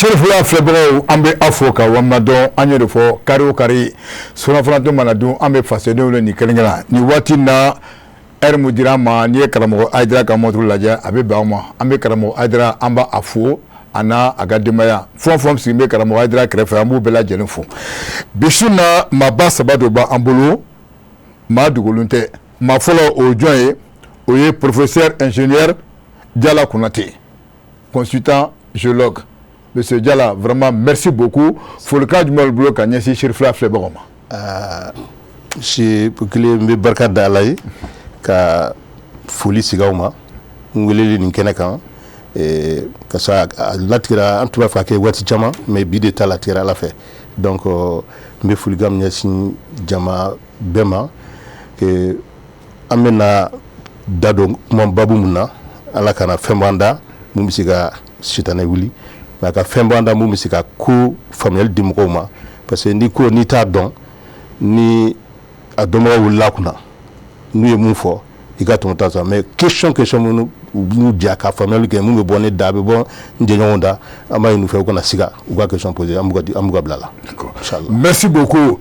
Serifula filɛbagaw, an bɛ aw fo ka waleɲuman. An y'o de fɔ, kari o kari, surafana mana dun, an bɛ fasodenw wele nin kelen kelen nin waati in na. Heure mun dira an ma, n'i ye karamɔgɔ Hayidara ka montre lajɛ, a bɛ bɛn anw ma. An bɛ karamɔgɔ Hayidara, an b'a fo, a n'a a ka denbaya fɛn o fɛn sigilen bɛ karamɔgɔ Hayidara kɛrɛfɛ, an b'u bɛɛ lajɛlen fo. Bi su in na, maaba saba dɔ b'an bolo, maa dogolen tɛ. Maa fɔlɔ, o ye jɔn ye? O ye professeur ingénieur Jala Konate, consultant géologue. Monsieur Jala, vraiment merci beaucoup. Folikan jumɛn b'i bolo ka ɲɛsin Serifula filɛbagaw ma? Monsieur Bukile, n bɛ barika da Ala ye ka foli sigi aw ma n weleli nin kɛnɛ kan, ka sɔrɔ a latigɛra. An tun b'a fɛ ka kɛ waati caman, mais bi de ta latigɛra Ala fɛ. Donc n bɛ folikan min ɲɛsin jama bɛɛ ma, an bɛna da don kuma babu min na, Ala kana fɛn b'an da mun bɛ se ka sitanɛ wuli, mais a ka fɛn b'an da mun bɛ se ka ko faamuyali di mɔgɔw ma, parce que ni ko n'i t'a dɔn, ni a dɔnbagaw wulila a kunna, n'u ye mun fɔ, i ka tɔmɔta sɔrɔ. Mais question minnu u b'u ja ka faamuyali kɛ, mun bɛ bɔ ne da, a bɛ bɔ n jɛɲɔgɔnw da, an b'a ɲini u fɛ u kana siga, u ka question poser, an b'u ka bila la. Merci beaucoup.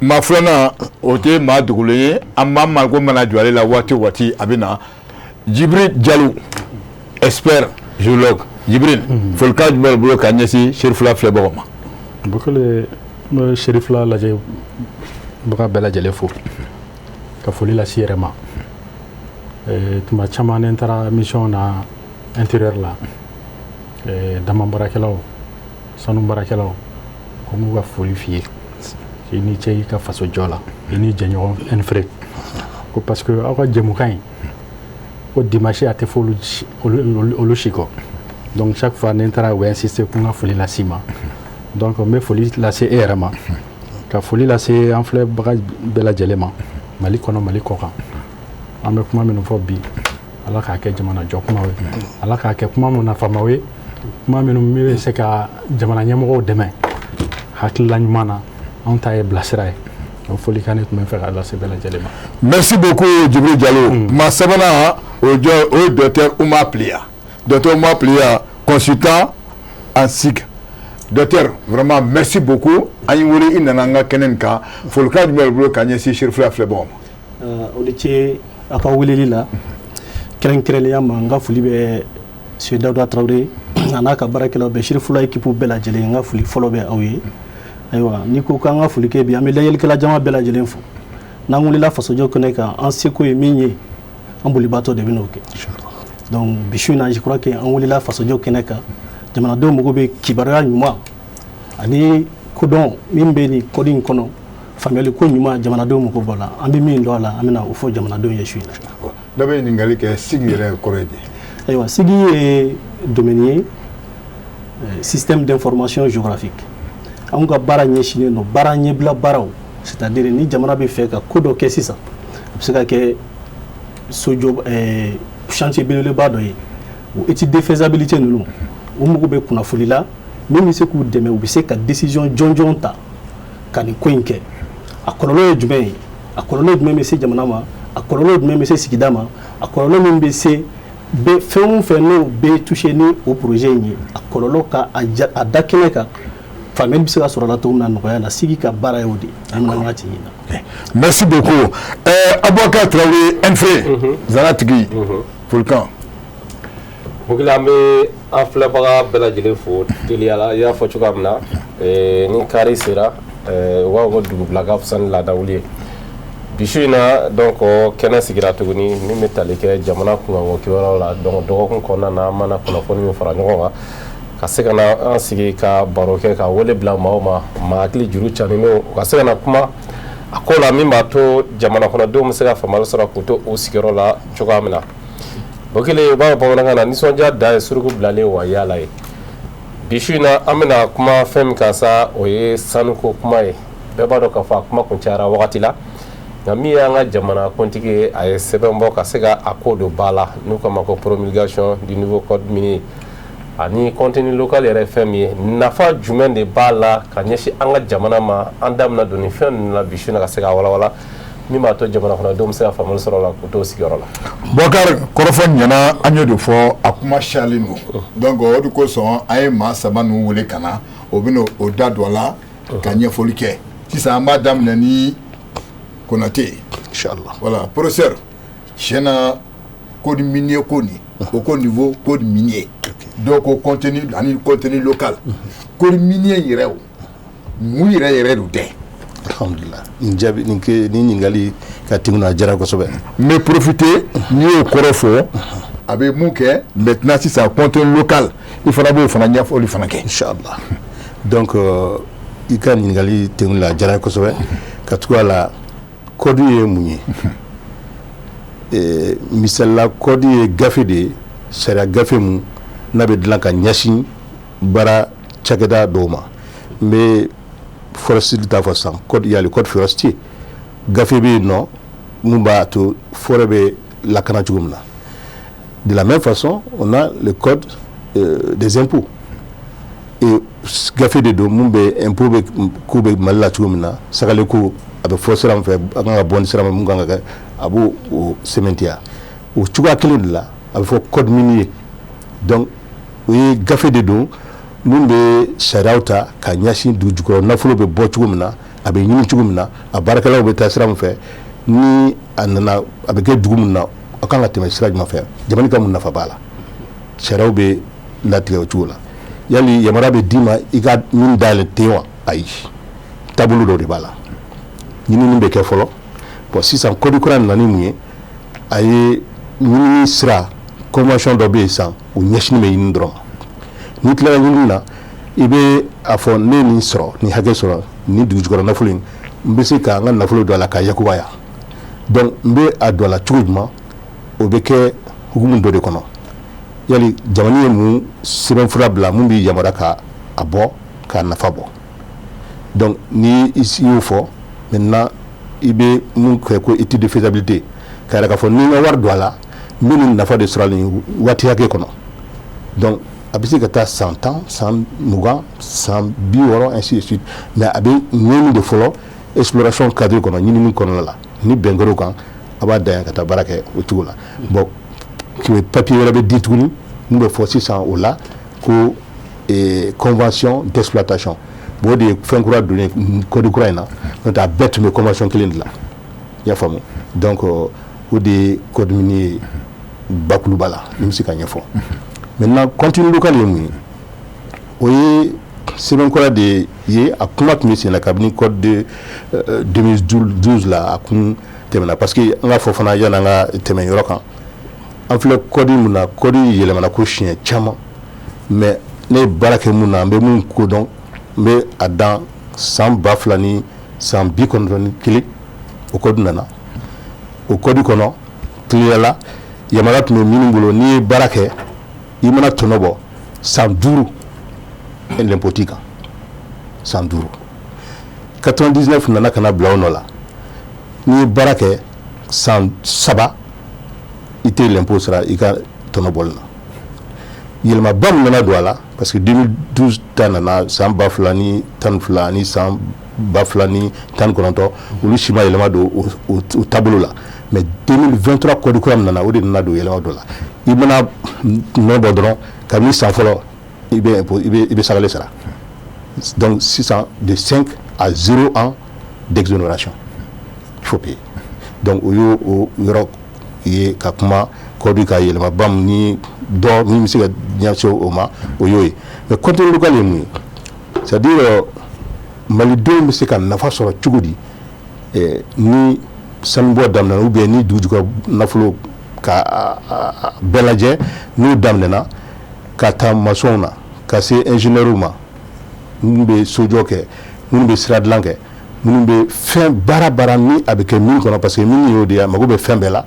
Maa filanan, o tɛ maa dogolen ye, an b'an mako mana jɔ ale la waati o waati, a bɛ na, Jibril Jalo, expert géologue. Jibril, folikan jumɛn b'i bolo ka ɲɛsin Serifula filɛbagaw ma? Bukele, n bɛ Serifula lajɛbaga bɛɛ lajɛlen fo ka foli lase yɛrɛ ma. Tuma caman ne taara mission na intérieur la, dama baarakɛlaw, sanu baarakɛlaw ko n k'u ka foli f'i ye, i ni ce i ka faso jɔ la, i ni jɛɲɔgɔn Ɛnfere ko, parce que aw ka jɛmukan in ko dimanche a tɛ fɔ olu si kɔ. Donc chaque fois ne taara, u bɛ insister ko n ka foli lase i ma. Donc n bɛ foli lase e yɛrɛ ma, ka foli lase an filɛbaga bɛɛ lajɛlen ma, Mali kɔnɔ, Mali kɔ kan. An bɛ kuma minnu fɔ bi, Ala k'a kɛ jamana jɔ kumaw ye, Ala k'a kɛ kuma minnu nafamaw ye, kuma minnu bɛ se ka jamana ɲɛmɔgɔw dɛmɛ hakilila ɲuman na. Anw ta ye bilasira ye. O folikan ne tun bɛ fɛ ka lase bɛɛ lajɛlen ma. Merci beaucoup, Jibril Jalo. Maa sabanan, o ye jɔn? O ye docteur Oumar Pliya. Docteur Oumar Pliya, consultant en SIG. Docteur, vraiment merci beaucoup. An y'i wele, i nana an ka kɛnɛ nin kan. Folikan jumɛn b'i bolo ka ɲɛsin Serifula filɛbagaw ma? O ni ce aw ka weleli la. Kɛrɛnkɛrɛnnenya ma, n ka foli bɛ monsieur Dawuda Tarawele a n'a ka baarakɛlaw bɛɛ, Serifula équipe bɛɛ lajɛlen, n ka foli fɔlɔ bɛ aw ye. Ayiwa, n'i ko k'an ka foli kɛ bi, an bɛ lajɛlikɛla jama bɛɛ lajɛlen fo. N'an wulila fasojɔ kɛnɛ kan, an seko ye min ye, an bolibaatɔ de bɛ n'o kɛ. Donc bi su in na, je crois que an wulila fasojɔ kɛnɛ kan, jamanadenw mago bɛ kibaruya ɲuman ani kodɔn min bɛ nin code in kɔnɔ, faamuyali ko ɲuman, jamanadenw mago b'o la. An bɛ min dɔn a la, an bɛna o fɔ jamanadenw ye su in na. Dɔ bɛ ɲininkali kɛ, SIG yɛrɛ kɔrɔ ye di? Ayiwa, SIG ye domaine ye, système d'information géographique. Anw ka baara ɲɛsinnen don baara ɲɛbila baaraw, c'est à dire ni jamana bɛ fɛ ka ko dɔ kɛ sisan, a bɛ se ka kɛ sojɔ, chantier belebeleba dɔ ye, o étude de faisabilité ninnu, u mago bɛ kunnafoni la min bɛ se k'u dɛmɛ, u bɛ se ka décision jɔnjɔn ta ka nin ko in kɛ. A kɔlɔlɔ ye jumɛn ye? A kɔlɔlɔ jumɛn bɛ se jamana ma? A kɔlɔlɔ jumɛn bɛ se sigida ma? A kɔlɔlɔ min bɛ se bɛ fɛn o fɛn n'o bɛ touché ni o projet in ye, a kɔlɔlɔ ka a da kɛnɛ kan, faamuyali bɛ se ka sɔrɔ a la cogo min na nɔgɔya la. SIG ka baara ye o de ye, an bɛna waati ɲini na. Merci beaucoup. Abubakar Tarawele Ɛnfe, Zanatigi, folikan. Bukile, an bɛ an filɛbaga bɛɛ lajɛlen fo teliya la. I y'a fɔ cogoya min na, ni kari sera, u b'a fɔ ko dugubila ka fisa ni laada wuli ye. Bi su in na, donc kɛnɛ sigira tuguni min bɛ tali kɛ jamana kunkanko kibaruyaw la. Donc dɔgɔkun kɔnɔna na, an mana kunnafoni min fara ɲɔgɔn kan, ka se ka na an sigi ka baro kɛ, ka wele bila maaw ma, maa hakili juru caani u ka se ka na kuma a ko la, min b'a to jamana kɔnɔdenw bɛ se ka faamuyali sɔrɔ k'u to u sigiyɔrɔ la cogoya min na. O kelen, u b'a fɔ bamanankan na, nisɔndiya dan ye suruku bilalen wa yaala ye. Bi su in na, an bɛna kuma fɛn min kan sa, o ye sanuko kuma ye. Bɛɛ b'a dɔn k'a fɔ a kuma kun cayara wagati la, nka min y'an ka jamana kuntigi ye, a ye sɛbɛn bɔ ka se ka a ko don ba la, n'u k'a ma ko promulgation du nouveau code minier. Ani contenu local yɛrɛ, fɛn min ye, nafa jumɛn de b'a la ka ɲɛsin an ka jamana ma? An da bɛna don nin fɛn ninnu la bi su in na, ka se k'a walawala. Min b'a to jamana kɔnɔdenw bɛ se ka faamuyali sɔrɔ a la k'u to sigiyɔrɔ la. Bɔkari, kɔrɔfɔ ɲɛna, an y'o de fɔ, a kuma siyalen don. Donc o de kosɔn an ye maa saba ninnu wele ka na, o bɛna o da don a la ka ɲɛfɔli kɛ. Sisan an b'a daminɛ ni Konate. Inchallah. Voilà, professeur, tiɲɛ na, code minier ko nin, o ko niveau code minier, dɔw ko contenu ani contenu local, code minier yɛrɛ, o mun yɛrɛ yɛrɛ don dɛ? Alhamdulillah, nin jaabi nin ke nin ɲininkali ka tɛmɛ a diyara kosɛbɛ. N bɛ profiter n'i y'o kɔrɔ fɔ, a bɛ mun kɛ maintenant sisan, contenu local, i fana b'o fana ɲɛfɔli fana kɛ. Inchallah. Donc i ka ɲininkali tɛmɛ la, a diyara kosɛbɛ. Ka tugu a la, code ye mun ye? Misalila, code ye gafe de ye, sariya gafe mun n'a bɛ dilan ka ɲɛsin baara cakɛda dɔw ma. N bɛ foresterie ta fɔ sisan, code, il y a le code forestier, gafe bɛ yen nɔ mun b'a to forêt bɛ lakana cogo min na. De la même façon, on a le code des impôts et gafe de don mun bɛ impôt bɛ ko bɛ Mali la cogo min na, sagale ko a bɛ fɔ sira min fɛ, a kan ka bɔ ni sira min, mun kan ka kɛ, a b'o o sɛmɛntiya. O cogoya kelen de la, a bɛ fɔ code minier. Donc o ye gafe de don mun bɛ sariyaw ta ka ɲɛsin dugu jukɔrɔ nafolo bɛ bɔ cogo min na, a bɛ ɲini cogo min na, a baarakɛlaw bɛ taa sira min fɛ, ni a nana a bɛ kɛ dugu min na, a kan ka tɛmɛ sira jumɛn fɛ, jamana ka mun nafa b'a la, sariyaw bɛ latigɛ o cogo la. Yali yamaruya bɛ d'i ma i ka min dayɛlɛ ten wa? Ayi, taabolo dɔ de b'a la, ɲinini bɛ kɛ fɔlɔ. Bon, sisan code kura nana ni mun ye? A ye ɲinini sira, convention dɔ bɛ yen sisan, o ɲɛsinin bɛ ɲini dɔrɔn ma. N'i tilala ɲinini na, i bɛ a fɔ ne ye nin sɔrɔ, nin hakɛ sɔrɔ nin dugu jukɔrɔ nafolo in, n bɛ se ka n ka nafolo don a la k'a yakubaya. Donc n bɛ a don a la cogo jumɛn? O bɛ kɛ hukumu dɔ de kɔnɔ. Yali jamana ye mun sɛbɛnfura bila mun b'i yamaruya ka a bɔ k'a nafa bɔ? Donc ni i y'o fɔ, maintenant i bɛ mun kɛ ko étude de faisabilité, k'a yira k'a fɔ ni n ka wari don a la, n bɛ nin nafa de sɔrɔ a la nin waati hakɛ kɔnɔ. Donc a bɛ se ka taa san 10, san 20, san 60, ainsi de suite, mais a bɛ ɲɛɲini de fɔlɔ exploration cadre kɔnɔ, ɲinini kɔnɔna la. Ni bɛn kɛr'o kan, a b'a dan ka taa baara kɛ o cogo la. Bon, papier wɛrɛ bɛ di tuguni mun bɛ fɔ sisan o la ko convention d'exploitation. Bon, o de ye fɛn kura donnen code kura in na, n'o tɛ a bɛɛ tun bɛ convention kelen de la, i y'a faamu. Donc o de ye code minier ye bakuruba la, ni bɛ se ka ɲɛfɔ. Maintenant, contenu local ye mun ye? O ye sɛbɛn kura de ye, a kuma tun bɛ sen na kabini code de 2012 la, a kun tɛmɛna. Parce que an ka fɔ fana, yanni an ka tɛmɛ yɔrɔ kan, an filɛ code mun na, code yɛlɛmana ko siɲɛ caman, mais ne ye baara kɛ mun na, an bɛ mun ko dɔn, n bɛ a dan san 2091, o code nana. O code kɔnɔ tileyala, yamaruya tun bɛ minnu bolo, n'i ye baara kɛ, i mana tɔnɔ bɔ, san 5 l'impôt t'i kan, san 5. 99 nana ka na bila o nɔ la, n'i ye baara kɛ san 3, i tɛ l'impôt sara i ka tɔnɔ bɔli la. Yɛlɛmaba min nana don a la, parce que 2012 ta nana, san 2012 ani san 2019, olu si ma yɛlɛma don o taabolo la. Mais 2023 code kura min nana, o de nana don yɛlɛma dɔ la. I mana nɔ bɔ dɔrɔn, kabini san fɔlɔ, i bɛ sagale sara. Donc sisan, de 5 à 0 ans d'exonération, il faut payer. Donc o y'o o yɔrɔ ye ka kuma code ka yɛlɛmaba min ni dɔ min bɛ se ka ɲɛsin o ma, o y'o ye. Mais contenu local ye mun ye? C'est à dire malidenw bɛ se ka nafa sɔrɔ cogo di ni sanubɔ daminɛna, ou bien ni dugu jukɔrɔ nafolo ka bɛɛ lajɛ n'o daminɛna, ka taa maçon na, ka se ingénieur ma, minnu bɛ sojɔ kɛ, minnu bɛ sira dilan kɛ, minnu bɛ fɛn baara baara ni a bɛ kɛ min kɔnɔ, parce que min y'o de ye, a mago bɛ fɛn bɛɛ la,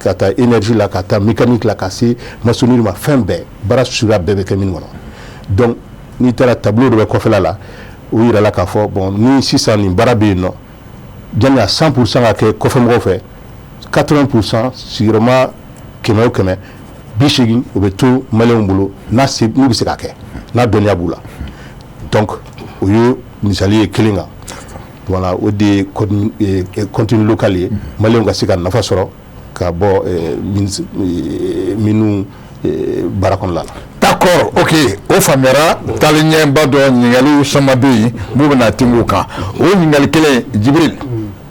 ka taa énergie la, ka taa mécanique la, ka se maçonnerie ma, fɛn bɛɛ, baara suguya bɛɛ bɛ kɛ min kɔnɔ. Donc n'i taara, tableau dɔ bɛ kɔfɛla la, o yirala k'a fɔ bon, ni sisan nin baara bɛ yen nɔ, yanni a 100% ka kɛ kɔfɛmɔgɔw fɛ, 80%, sigiyɔrɔma 100 o 100, 80, o bɛ to maliyɛnw bolo n'a se n'u bɛ se k'a kɛ, n'a dɔnniya b'u la. Donc o ye misali ye kelen kan. Voilà, o de ye contenu local ye, maliyɛnw ka se ka nafa sɔrɔ ka bɔ minnu baara kɔnɔna la. D'accord, ok, o faamuyara. Taalen ɲɛ b'a dɔn, ɲininkaliw caman bɛ yen mun bɛna tingu kan. O ɲininkali kelen, Jibril,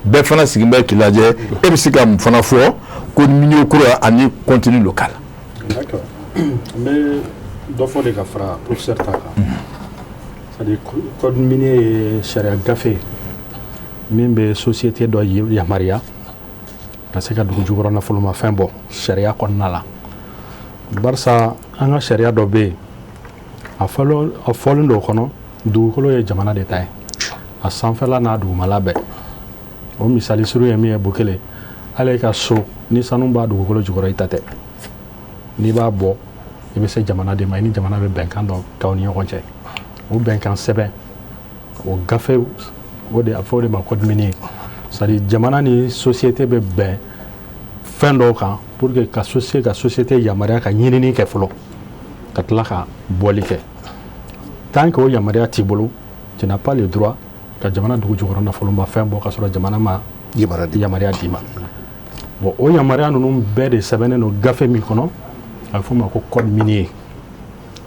bɛɛ fana sigi bɛ k'i lajɛ, e bɛ se ka mun fana fɔ code minier kura ani contenu local? D'accord, n bɛ dɔ fɔ de ka fara professeur ta kan. C'est à dire, code minier ye sariya gafe ye min bɛ société dɔ yamaruya ka se ka dugu jukɔrɔ nafolomafɛn bɔ sariya kɔnɔna la. Barisa an ka sariya dɔ bɛ yen, a fɔlen don o kɔnɔ, dugukolo ye jamana de ta ye, a sanfɛla n'a dugumala bɛɛ. O misali surun ye min ye, Bukele, hali e ka so, ni sanu b'a dugukolo jukɔrɔ, i ta tɛ. N'i b'a bɔ, i bɛ se jamana de ma, i ni jamana bɛ bɛnkan dɔ k'aw ni ɲɔgɔn cɛ. O bɛnkan sɛbɛn, o gafe, o de a fɔ o de ma code minier. C'est à dire, jamana ni société bɛ bɛn fɛn dɔw kan pour que ka société yamaruya ka ɲinini kɛ fɔlɔ, ka tila ka bɔli kɛ. Tant que o yamaruya t'i bolo, tu n'as pas le droit ka jamana dugu jukɔrɔ nafolomafɛn bɔ ka sɔrɔ jamana ma yamaruya d'i ma. Bon, o yamaruya ninnu bɛɛ de sɛbɛnnen don gafe min kɔnɔ, a bɛ f'o ma ko code minier.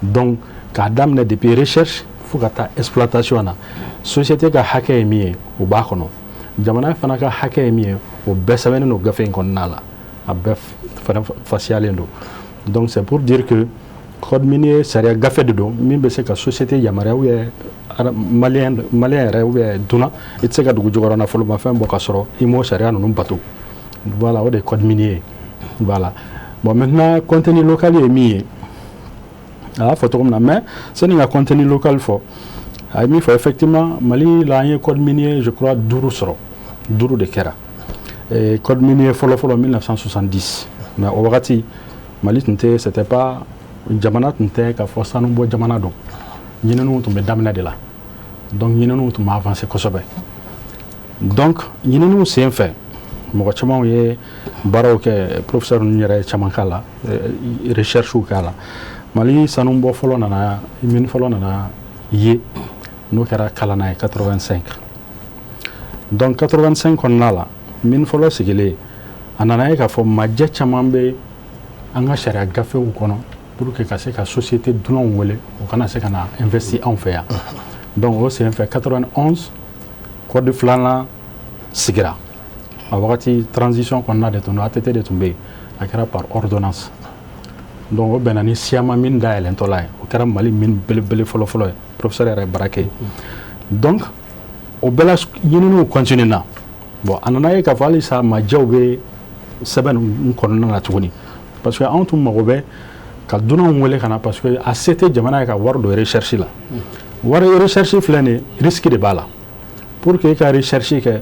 Donc k'a daminɛ depuis recherche fo ka taa exploitation na, société ka hakɛ ye min ye, o b'a kɔnɔ, jamana fana ka hakɛ ye min ye, o bɛɛ sɛbɛnnen don gafe in kɔnɔna la, a bɛɛ fana fasiyalen don. Donc c'est pour dire que code minier, sariya gafe de don min bɛ se ka société yamaruya, ou bien maliyɛn yɛrɛ, ou bien dunan, i tɛ se ka dugu jukɔrɔ nafolomafɛn bɔ ka sɔrɔ i m'o sariya ninnu bato. Voilà, o de ye code minier ye. Voilà. Bon, maintenant, contenu local ye min ye, a y'a fɔ cogo min na, mais sani ka contenu local fɔ, a ye min fɔ, effectivement, Mali la, an ye code minier, je crois, duuru sɔrɔ, duuru de kɛra. Code minier fɔlɔ-fɔlɔ, 1970, mais o wagati Mali tun tɛ, c'était pas, jamana tun tɛ k'a fɔ sanu bɔ jamana don. Ɲininiw tun bɛ daminɛ de la, donc ɲininiw tun ma avancé kosɛbɛ. Donc ɲininiw sen fɛ, mɔgɔ camanw ye baaraw kɛ, professeur ninnu yɛrɛ ye caman k'a la, recherche k'a la. Mali sanu bɔ fɔlɔ nana, mine fɔlɔ nana ye, n'o kɛra Kalana ye, 85. Donc 85 kɔnɔna la, mine fɔlɔ sigilen, a nana ye k'a fɔ majɛ caman bɛ an ka sariya gafew kɔnɔ pour que ka se ka société dunanw wele, o kana se ka na investir anw fɛ yan. Donc o sen fɛ, 91, code filanan sigira. A wagati transition kɔnɔna de tun don, ATT de tun bɛ yen, a kɛra par ordonnance. Donc o bɛnna ni Siyama mine dayɛlɛntɔla ye, o kɛra Mali mine belebele fɔlɔ-fɔlɔ ye, professeur yɛrɛ ye baara kɛ yen. Donc o bɛɛ la, ɲininiw continue na. Bon, a nana ye k'a fɔ halisa majɛw bɛ sɛbɛn ninnu kɔnɔna na tuguni, parce que anw tun mago bɛ ka dunanw wele ka na, parce que a se tɛ jamana ye ka wari don recherche la. Wari recherche filɛ nin ye, risque de b'a la. Pour que i ka recherche kɛ,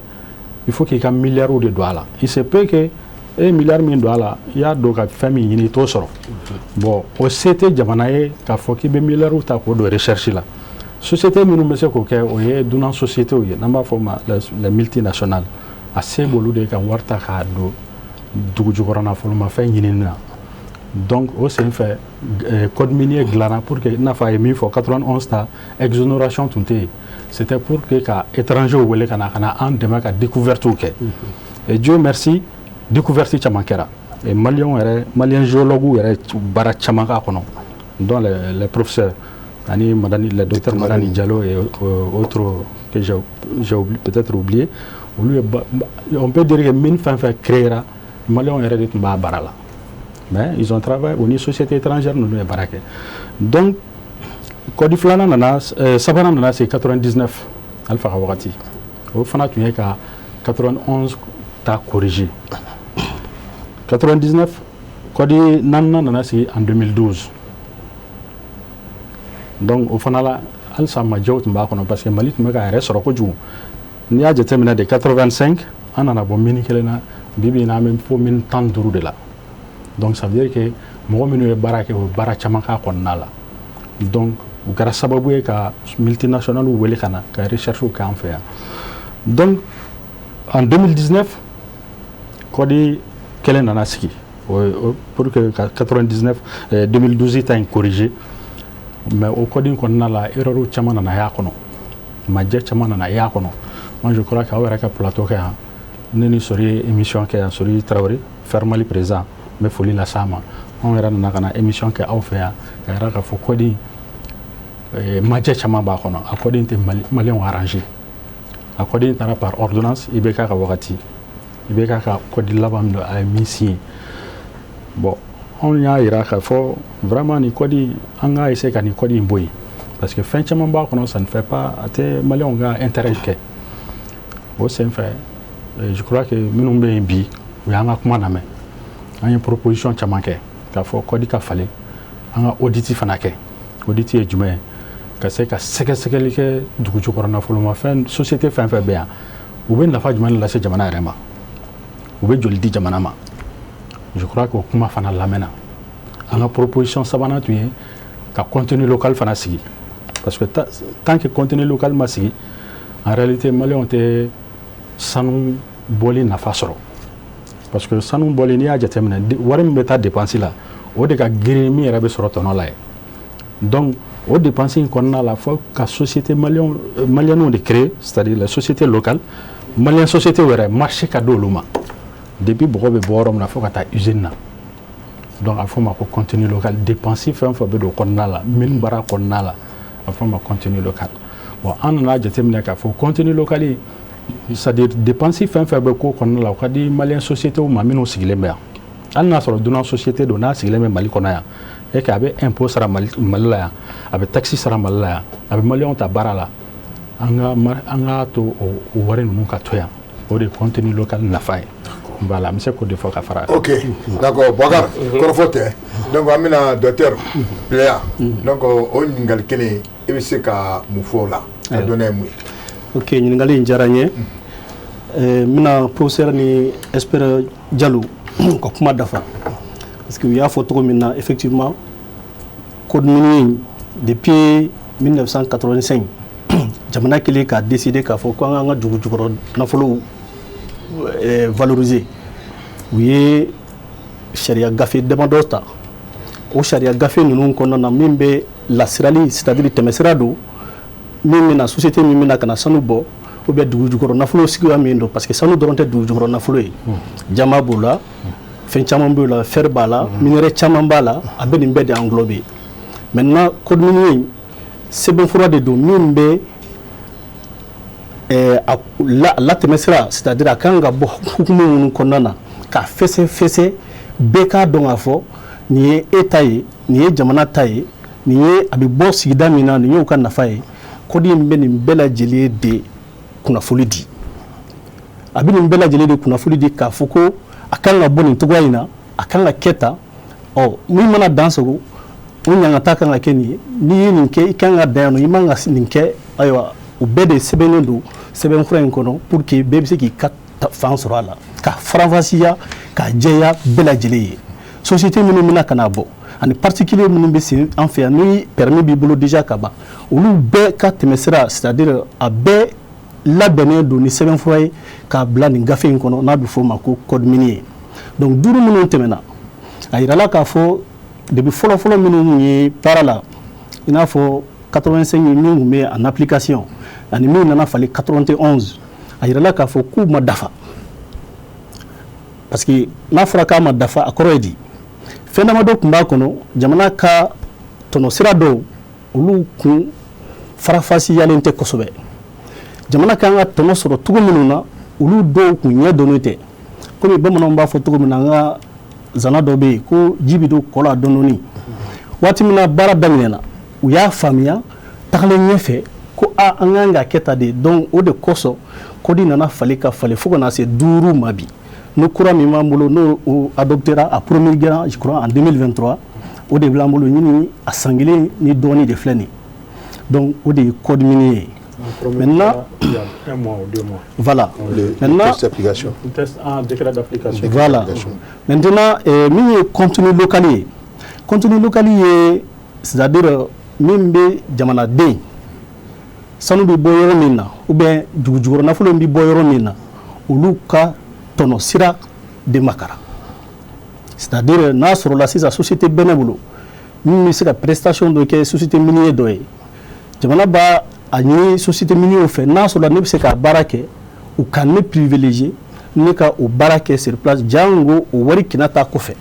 il faut k'i ka milliards de don a la. Il se peut que e ye milliard min don a la, i y'a don ka fɛn min ɲini, i t'o sɔrɔ. Bon, o se tɛ jamana ye k'a fɔ k'i bɛ milliards ta k'o don recherche la. Société minnu bɛ se k'o kɛ, o ye dunan sociétés ye, n'an b'a fɔ o ma les multinationales. A se b'olu de ka wari ta k'a don dugu jukɔrɔ nafolomafɛn ɲinini na. Donc o sen fɛ, code minier dilanna pour que, i n'a fɔ a ye min fɔ, 91 ta, exonération tun tɛ yen. C'était pour que ka étrangers wele ka na an dɛmɛ ka découverte kɛ. Et Dieu merci, découverte caman kɛra. Et maliyɛnw yɛrɛ, maliyɛn géologues yɛrɛ, baara caman k'a kɔnɔ, dont les professeurs ani Madani, le docteur Madani Diallo et autres que j'ai peut-être oublié. Olu ye, on peut dire que mine fɛn fɛn créera, maliyɛnw yɛrɛ de tun b'a baara la, mais ils ont travaillé o ni société étrangère ninnu ye baara kɛ. Donc code filanan nana, sabanan nana se 99, Alpha ka wagati. O fana tun ye ka 91 ta corriger. 99, code naaninan nana sigi en 2012. Donc o fana la, halisa majɛw tun b'a kɔnɔ, parce que Mali tun bɛ k'a yɛrɛ sɔrɔ kojugu. N'i y'a jateminɛ, de 85, an nana bɔ mine kelen na, bi bi in na, an bɛ fo mine 15 de la. Donc ça veut dire que mɔgɔ minnu ye baara kɛ, o ye baara caman k'a kɔnɔna la. Donc u kɛra sababu ye ka multinationales wele ka na ka recherche kɛ an fɛ yan. Donc en 2019, code kelen nana sigi pour que ka 99, 2012 ta in corriger. Mais o code in kɔnɔna la, erreur caman nana y'a kɔnɔ, majɛ caman nana y'a kɔnɔ. Moi, je crois qu'aw yɛrɛ ka plateau kɛ yan, ne ni Sori ye émission kɛ yan. Sori Tarawele, Fermali président, n bɛ foli las'a ma. Anw yɛrɛ nana ka na émission kɛ aw fɛ yan ka yira k'a fɔ code majɛ caman b'a kɔnɔ. A code in tɛ maliyɛnw arranger. A code in taara par ordonnance IBK ka wagati, IBK ka code laban min don, a ye min signé. Bon, anw y'a yira k'a fɔ vraiment nin code, an k'a essayer ka nin code in bɔ yen, parce que fɛn caman b'a kɔnɔ, ça ne fait pas, a tɛ maliyɛnw ka intérêt kɛ. O sen fɛ, je crois que minnu bɛ yen bi, u y'an ka kuma lamɛn. An ye proposition caman kɛ k'a fɔ code ka falen, an ka audit fana kɛ. Audit ye jumɛn ye? Ka se ka sɛgɛsɛgɛli kɛ dugu jukɔrɔ nafolomafɛn société fɛn fɛn bɛ yan, u bɛ nafa jumɛn de lase jamana yɛrɛ ma, u bɛ joli di jamana ma. Je crois que o kuma fana lamɛnna. An ka proposition sabanan tun ye ka contenu local fana sigi, parce que tant que contenu local ma sigi, en réalité maliyɛnw tɛ sanu bɔli nafa sɔrɔ, parce que sanu bɔli, n'i y'a jateminɛ, wari min bɛ taa dépense la, o de ka girin min yɛrɛ bɛ sɔrɔ tɔnɔ la ye. Donc o dépense in kɔnɔna la, fo ka société malienw de créer, c'est-à-dire la société locale, malien société yɛrɛ, marché ka d'olu ma depuis bɔgɔ bɛ bɔ yɔrɔ min na fo ka taa usine na. Donc a fɔ ma ko contenu local. Dépense fɛn o fɛn bɛ don kɔnɔna la, mine baara kɔnɔna la, a fɔ ma contenu local. Bon, an nana jateminɛ k'a fɔ contenu local, c'est-à-dire dépense fɛn fɛn bɛ ko kɔnɔna la, o ka di malien société ma minnu sigilen bɛ yan. Hali n'a sɔrɔ dunan société don, n'a sigilen bɛ Mali kɔnɔ yan et que a bɛ impôt sara Mali, Mali la yan, a bɛ taxe sara Mali la yan, a bɛ maliyɛnw ta baara la, an ka to o wari ninnu ka to yan. O de ye contenu local nafa ye. Voilà, n bɛ se k'o de fɔ ka fara. Ok, d'accord. Boubacar, kɔrɔfɔ tɛ. Donc an bɛna docteur Pleya. Donc o ɲininkali kelen, i bɛ se ka mun fɔ o la? A dɔnna ye mun ye? Ok, ɲininkali in diyara n ye. N bɛna professeur ni expert Jalo ka kuma dafa, parce que u y'a fɔ cogo min na, effectivement, code minier in, depuis 1985, jamana kɛlen k'a décider k'a fɔ ko an k'an ka dugu jukɔrɔ nafolow valoriser, u ye sariya gafe damadɔ ta. O sariya gafe ninnu kɔnɔna na, min bɛ lasirali, c'est à dire tɛmɛsira don, min bɛna société min bɛna ka na sanu bɔ ou bien dugu jukɔrɔ nafolo suguya min don, parce que sanu dɔrɔn tɛ dugu jukɔrɔ nafolo ye, jama b'o la, fɛn caman b'o la, fer b'a la, minerai caman b'a la, a bɛ nin bɛɛ de englober. Maintenant, code minier in, sɛbɛnfura de don min bɛ a latɛmɛsira, c'est à dire a kan ka bɔ hukumu minnu kɔnɔna na, k'a fɛsɛ fɛsɛ, bɛɛ k'a dɔn k'a fɔ nin ye e ta ye, nin ye jamana ta ye, nin ye a bɛ bɔ sigida min na, nin y'o ka nafa ye. Code in bɛ nin bɛɛ lajɛlen de kunnafoli di. A bɛ nin bɛɛ lajɛlen de kunnafoli di k'a fɔ ko a kan ka bɔ nin cogoya in na, a kan ka kɛ tan. Ɔ, min mana dan sago, o ɲangata kan ka kɛ nin ye. N'i ye nin kɛ, i kan ka dan yan nɔ, i man ka nin kɛ. Ayiwa, o bɛɛ de sɛbɛnnen don sɛbɛnfura in kɔnɔ pour que bɛɛ bɛ se k'i ka fan sɔrɔ a la, ka faranfasiya, ka jɛya bɛɛ lajɛlen ye. Société minnu bɛna ka na bɔ ani particulier minnu bɛ sen an fɛ yan, ni permis b'i bolo déjà ka ban, olu bɛɛ ka tɛmɛsira, c'est à dire a bɛɛ labɛnnen don ni sɛbɛnfura ye k'a bila nin gafe in kɔnɔ, n'a bɛ f'o ma ko code minier. Donc duuru minnu tɛmɛna, a yirala k'a fɔ depuis fɔlɔ-fɔlɔ minnu ye baara la, i n'a fɔ 85 min tun bɛ en application ani min nana falen 91, a yirala k'a fɔ k'u ma dafa. Parce que n'a fɔra k'a ma dafa, a kɔrɔ ye di? Fɛn damadɔ tun b'a kɔnɔ, jamana ka tɔnɔ sira dɔw, olu kun farafasiyalen tɛ kosɛbɛ. Jamana kan ka tɔnɔ sɔrɔ cogo minnu na, olu dɔw kun ɲɛ dɔnnen tɛ. Komi bamananw b'a fɔ cogo min na, an ka zana dɔ bɛ yen ko ji bɛ don kɔ la dɔɔni dɔɔni. Waati min na baara daminɛna, u y'a faamuya tagalen ɲɛfɛ ko a an kan ka kɛ tan de. Donc o de kosɔn code nana falen ka falen fo ka na se duuru ma bi. Ni kura min b'an bolo, n'o o adoptera, a promulguera, je crois, en 2023, o de b'an bolo ɲini a san kelen ni dɔɔni de filɛ nin. Donc o de ye code minier ye. Maintenant, il y a un mois ou 2 mois. Voilà. Le Maintenant, test d'application. Test, un décret d'application. Voilà. Maintenant, min ye contenu local ye, contenu local ye, c'est-à-dire min bɛ jamanaden, sanu bɛ bɔ yɔrɔ min na ou bien dugu jukɔrɔ nafolo bɛ bɔ yɔrɔ min na, olu ka tɔnɔ sira de makara. C'est-à-dire n'a sɔrɔla sisan société bɛ ne bolo min bɛ se ka prestation dɔ kɛ société minier dɔ ye, jamana b'a a ɲini société minier fɛ, n'a sɔrɔla ne bɛ se k'a baara kɛ. U ka ne privilégier, ne ka o baara kɛ sur place, jango o wari kina taa kɔfɛ.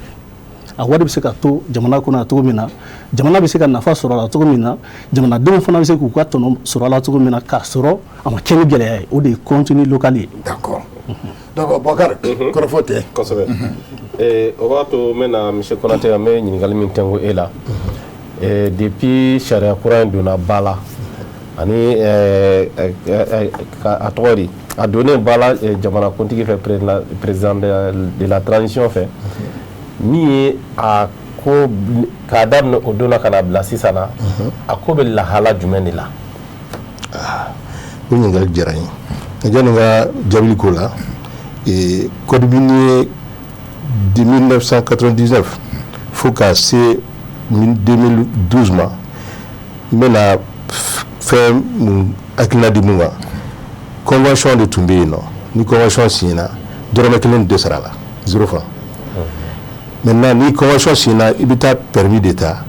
A wari bɛ se ka to jamana kɔnɔ cogo min na, jamana bɛ se ka nafa sɔrɔ a la cogo min na, jamanadenw fana bɛ se k'u ka tɔnɔ sɔrɔ a la cogo min na, k'a sɔrɔ a ma kɛ ni gɛlɛya ye. O de ye contenu local ye. D'accord. Donc Boubacar, kɔrɔfɔ tɛ. Kosɛbɛ. O b'a to n bɛna, monsieur Konate, an bɛ ɲininkali min tɛnku e la, depuis sariya kura in donna ba la, ani a tɔgɔ di, a donnen ba la jamanakuntigi fɛ, président de la transition fɛ, min ye a ko k'a daminɛ o don na ka na bila sisan na, a ko bɛ lahala jumɛn de la? O ɲininkali diyara n ye. Yanni n ka jaabili k'o la, code minier de 1999 fo ka se 2012 ma, n bɛna fɛn mun hakilina di mun kan, convention de tun bɛ yen nɔ. Ni convention signera, dɔrɔmɛ kelen tɛ sara la, 0 franc. Maintenant, ni convention signera, i bɛ taa permis de ta,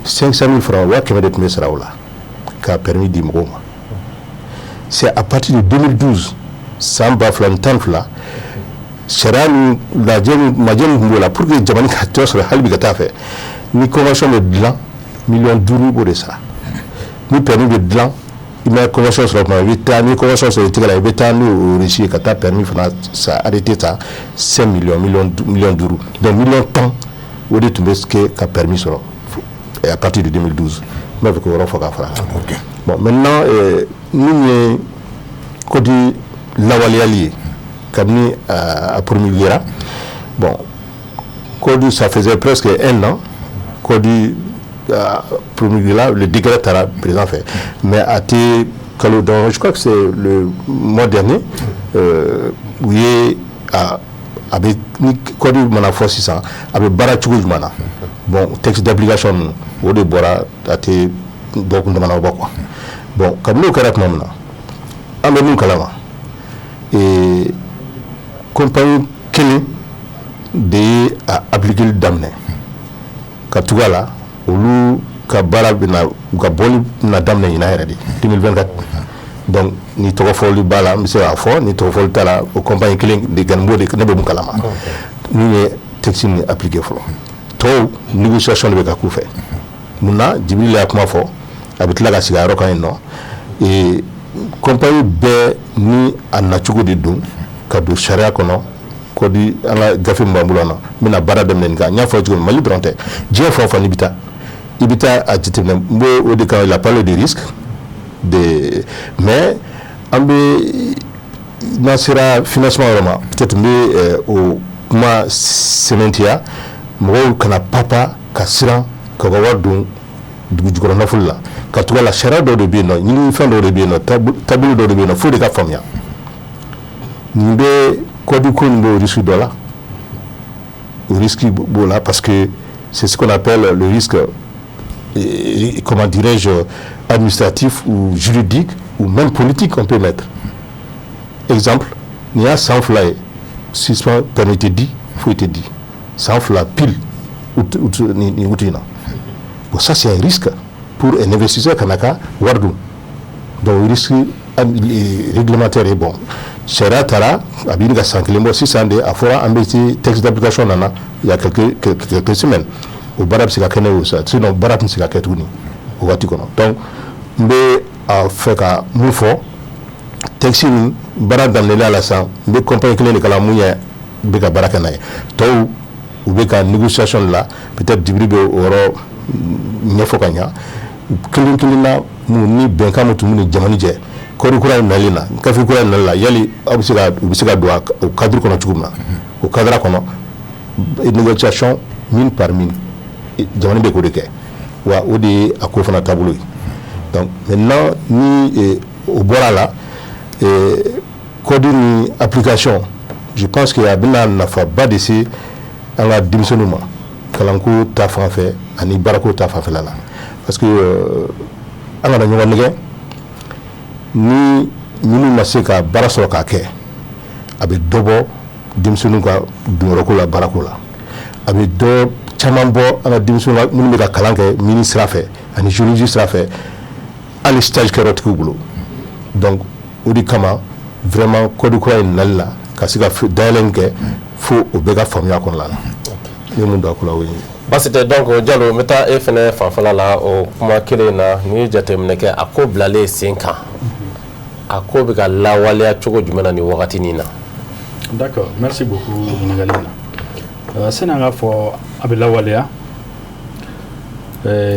500 000 francs, 100 000 de tun bɛ sara o la ka permis di mɔgɔw ma. C'est à partir de 2012, san 2012, sariya min lajɛ, majɛ min tun b'o la pour que jamana ka tɔ sɔrɔ hali bi ka taa fɛ, ni convention bɛ dilan, miliyɔn 5, i b'o de sara. Ni permis bɛ dilan, i ma convention sɔrɔ tuma, i bɛ taa ni convention sɔrɔ i tɛgɛ la, i bɛ taa n'o reçu ye ka taa permis fana sa, arrêté ta, 5 millions, miliyɔn 5. Donc miliyɔn 10, o de tun bɛ kɛ ka permis sɔrɔ à partir de 2012. N b'a fɛ k'o yɔrɔ fɔ ka fara kan. Bon, maintenant, min ye code lawaleyali ye kabini a promulguera, bon, code, ça faisait presque un an code promulgué là, le décret taara président fɛ, mais a tɛ kalo, donc je crois que c'est le mois dernier, u ye a bɛ ni code mana fɔ sisan, a bɛ baara cogo jumɛn na. Bon, texte d'application ninnu, o de bɔra a tɛ dɔgɔkun damadɔ bɔ quoi. Bon, kabini o kɛra tuma min na, an bɛ min kalama, compagnie kelen de ye a appliquer daminɛ ka tugu a la. Olu ka baara bɛna, u ka bɔli bɛna daminɛ ɲinan yɛrɛ de, 2024. Donc ni tɔgɔfɔli b'a la, n bɛ se k'a fɔ, ni tɔgɔfɔli t'a la, o compagnie kelen de kɔni b'o de, ne bɛ mun kalama, min ye texte nin appliquer fɔlɔ. Tɔw, négociation de bɛ ka k'u fɛ. Munna Jibiri y'a kuma fɔ, a bɛ tila ka sigi a yɔrɔ kan yen nɔ. Compagnie bɛɛ ni a nacogo de don ka don sariya kɔnɔ. Code, an ka gafe min b'an bolo yan nɔ, n bɛna baara daminɛ nin kan. N y'a fɔ cogo min, Mali dɔrɔn tɛ, diɲɛ fan o fan, n'i bɛ taa, i bɛ taa a jateminɛ. N b'o o de kan, il a parlé de risque de, mais an bɛ n'an sera financement yɔrɔ ma, peut-être n bɛ o kuma sɛmɛntiya. Mɔgɔw kana papa ka siran ka ka wari don dugu jukɔrɔ nafolo la, ka tugu a la. Sariya dɔw de bɛ yen nɔ, ɲinifɛn dɔw de bɛ yen nɔ, taabolo dɔw de bɛ yen nɔ, fo de ka faamuya. Nin bɛ code ko nin b'o risque dɔ la, o risque b'o la, parce que c'est ce qu'on appelle le risque, comment dirais-je, administratif ou juridique ou même politique qu'on peut mettre. Exemple, nin y'a san 2 ye, suspend, permis tɛ di, foyi tɛ di, san 2 pile nin wuti in na. Bon, ça, c'est un risque pour un investisseur ka na ka wari dun. Donc risque réglementaire est bon. Sariya taara, a bɛ ɲini ka san kelen bɔ sisan de, a fɔra an bɛ se texte d'application nana il y a quelques semaines. O baara bɛ se ka kɛ n'o ye sa, sinon baara tun tɛ se ka kɛ tuguni o waati kɔnɔ. Donc n bɛ a fɛ ka mun fɔ, texte nin baara daminɛlen a la sisan, n bɛ compagnie kelen de kalan mun ye bɛ ka baara kɛ n'a ye. Tɔw, u bɛ ka négociation de la. Peut-être Djibiri bɛ o yɔrɔ ɲɛfɔ ka ɲa. Kelen kelen na, mun ni bɛnkan min tun b'u ni jamana cɛ, code kura in nalen na, gafe kura in nali la, yali aw bɛ se ka, u bɛ se ka don o cadre kɔnɔ cogo min na, o cadre kɔnɔ, négociation mine par mine, jamana bɛ k'o de kɛ wa, o de ye a ko fana taabolo ye. Donc maintenant, ni o bɔra la, code ni application, je pense que a bɛna nafaba de se an ka denmisɛnninw ma, kalanko ta fan fɛ ani baarako ta fanfɛla la, parce que an kana ɲɔgɔn nɛgɛ, ni minnu ma se ka baara sɔrɔ k'a kɛ, a bɛ dɔ bɔ denmisɛnninw ka donyɔrɔko la, baarako la. A bɛ dɔ caman bɔ an ka denmisɛnninw minnu bɛ ka kalan kɛ mine sira fɛ ani géologie sira fɛ, hali stage kɛyɔrɔtigiw bolo. Donc o de kama Vraiment, code kura in nali la ka se ka dayɛlɛ kɛ fo o bɛɛ ka faamuya kɔnɔna la, ne mun don a ko la, o ye. Basi tɛ. Donc Jalo, n bɛ taa e fɛnɛ fanfɛla la o kuma kelen in na. N'i ye jateminɛ kɛ, a ko bilalen sen kan, a ko bɛ ka lawaleya cogo jumɛn na nin wagati nin na? D'accord, merci beaucoup ɲininkali in na. Sani an k'a fɔ a bɛ lawaleya,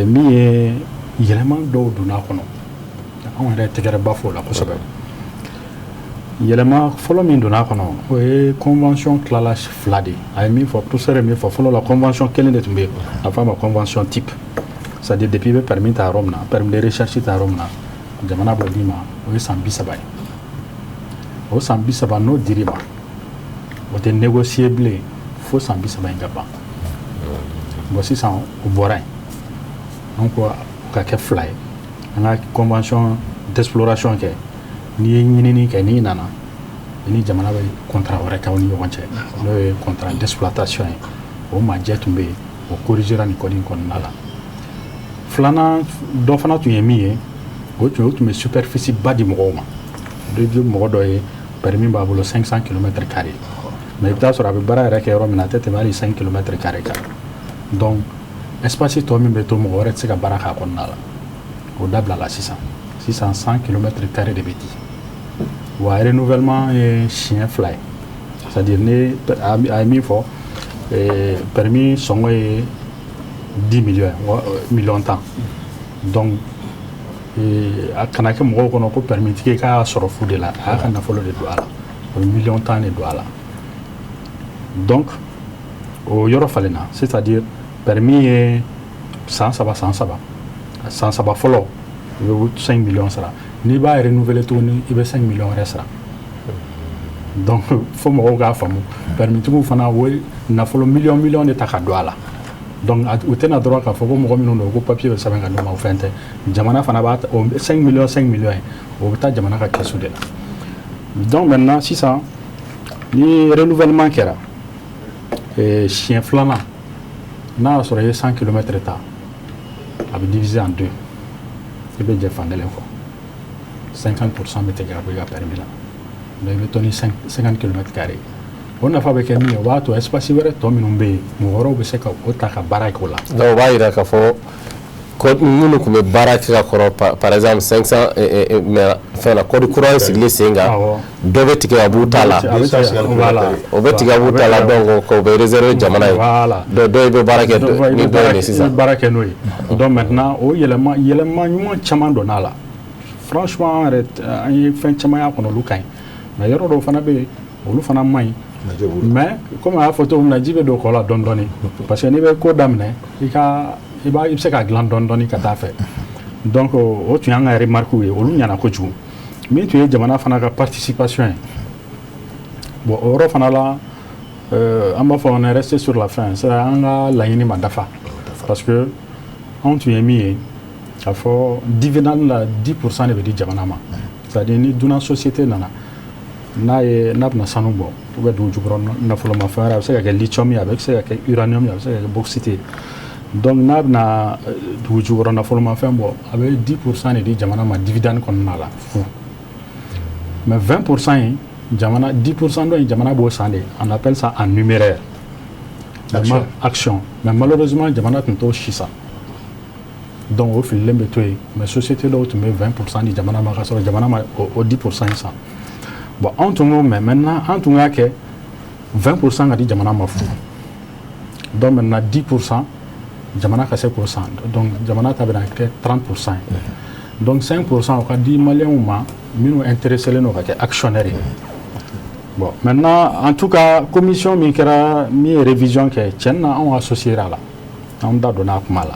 min ye yɛlɛma dɔw donna a kɔnɔ, anw yɛrɛ tɛgɛrɛba fɔ o la kosɛbɛ. Yɛlɛma fɔlɔ min donna a kɔnɔ, o ye convention tilala fila de ye. A ye min fɔ, professeur ye min fɔ, fɔlɔ la convention kelen de tun bɛ yen, a fɔ a ma convention type, c'est à dire depuis i bɛ permis ta yɔrɔ min na, permis de recherche ta yɔrɔ min na, jamana b'o d'i ma, o ye san 30 ye. O san 30 n'o dir'i ma, o tɛ négocier bilen fo san 30 in ka ban. Bon, sisan o bɔra yen, an ko o ka kɛ fila ye. An ka convention d'exploration kɛ, n'i ye ɲinini kɛ, n'i nana, i ni jamana bɛ contrat wɛrɛ kɛ aw ni ɲɔgɔn cɛ, n'o ye contrat d'exploitation ye. O majɛ tun bɛ yen, o corrigera nin code in kɔnɔna la. Filanan dɔ fana tun ye min ye, o tun bɛ superficie ba di mɔgɔw ma. Dɔ mɔgɔ dɔ ye permis b'a bolo 500 km carré, mais i bɛ taa sɔrɔ a bɛ baara yɛrɛ kɛ yɔrɔ min na, a tɛ tɛmɛ hali 5 km carré kan. Donc espace tɔ min bɛ to, mɔgɔ wɛrɛ tɛ se ka baara k'a kɔnɔna la. O dabilala sisan. Sisan 100 km carré de bɛ di, wa renouvellement ye siɲɛ fila ye, c'est à dire ne a ye min fɔ, permis sɔngɔ ye 10 millions, miliyɔn 10. Donc a kana kɛ mɔgɔw kɔnɔ ko permis tigi k'a y'a sɔrɔ fu de la, a y'a ka nafolo de don a la, o ye miliyɔn 10 de don a la. Donc o yɔrɔ falenna, c'est à dire permis ye san 3, san 3, san 3 fɔlɔ i bɛ 5 millions sara, n'i b'a renouveler tuguni, i bɛ 5 millions wɛrɛ sara. Donc fo mɔgɔw k'a faamu, permis tigiw fana o ye nafolo miliyɔn miliyɔn de ta ka don a la. Donc u tɛna dɔrɔn k'a fɔ ko mɔgɔ minnu don ko papier bɛ sɛbɛn ka d'u ma, o fɛn tɛ. Jamana fana b'a o 5 millions, 5 millions ye, o bɛ taa jamana ka kɛsu de la. Donc maintenant sisan, ni renouvellement kɛra siɲɛ filanan, n'a y'a sɔrɔ i ye 100 km ta, a bɛ diviser en deux, i bɛ jɛ fan kelen kɔ, 50% bɛ tigɛ ka bɔ i ka permis la. Donc i bɛ to ni 50 km carré. O nafa bɛ kɛ min ye, o b'a to espace wɛrɛ tɔ minnu bɛ yen, mɔgɔ wɛrɛw bɛ se ka o ta ka baara kɛ o la. Donc o b'a yira k'a fɔ ko minnu tun bɛ baara kɛ ka kɔrɔ, par exemple 500, mais fɛn na, code kura sigilen sen kan, dɔ bɛ tigɛ ka b'u ta la, o bɛ tigɛ ka b'u ta la, donc o bɛ réserver jamana ye. Donc dɔw bɛ baara kɛ ni dɔ ye sisan. I bɛ baara kɛ n'o ye. Donc maintenant o yɛlɛma yɛlɛma ɲuman caman donna a la. Franchement, an yɛrɛ an ye fɛn caman y'a kɔnɔ, olu ka ɲi, mais yɔrɔ dɔw fana bɛ yen, olu fana man ɲi. Mais komi a y'a fɔ cogo min na, ji bɛ don kɔ la dɔɔni dɔɔni, parce que n'i bɛ ko daminɛ, i ka i b'a i bɛ se k'a dilan dɔɔni dɔɔni ka taa fɛ. Donc o tun y'an ka remarque ye, olu ɲɛna kojugu. Min tun ye jamana fana ka participation ye, bon, o yɔrɔ fana la, an b'a fɔ on est resté sur la faim, c'est an ka laɲini ma dafa, parce que anw tun ye min ye k'a fɔ dividende la, 10% de bɛ di jamana ma, c'est à dire ni dunan société nana n'a ye n'a bɛna sanu bɔ ou bien dugu jukɔrɔ nafolomafɛn wɛrɛ, a bɛ se ka kɛ lithium ye, a bɛ se ka kɛ uranium ye, a bɛ se ka kɛ bauxite ye. Donc n'a bɛna dugu jukɔrɔ nafolomafɛn bɔ, a bɛ 10% de di jamana ma dividende kɔnɔna la fu, mais 20% in, jamana 10% dɔ in, jamana b'o san de, on appelle ça en numéraire. Action. Action. Mais malheureusement jamana tun t'o si san, donc o fililen bɛ to yen. Mais société dɔw tun bɛ 20% di jamana ma ka sɔrɔ jamana ma o 10% in san. Bon, anw tun ko, mais maintenant an tun y'a kɛ 20% ka di jamana ma fu, donc maintenant 10% jamana ka se k'o san, donc jamana ta bɛna kɛ 30% ye, donc 5% o ka di maliyɛnw ma minnu intéressé len don ka kɛ actionnaire ye. Bon, maintenant, en tout cas, commission min kɛra, min ye révision kɛ, tiɲɛ na anw associé a la, anw da donna a kuma la.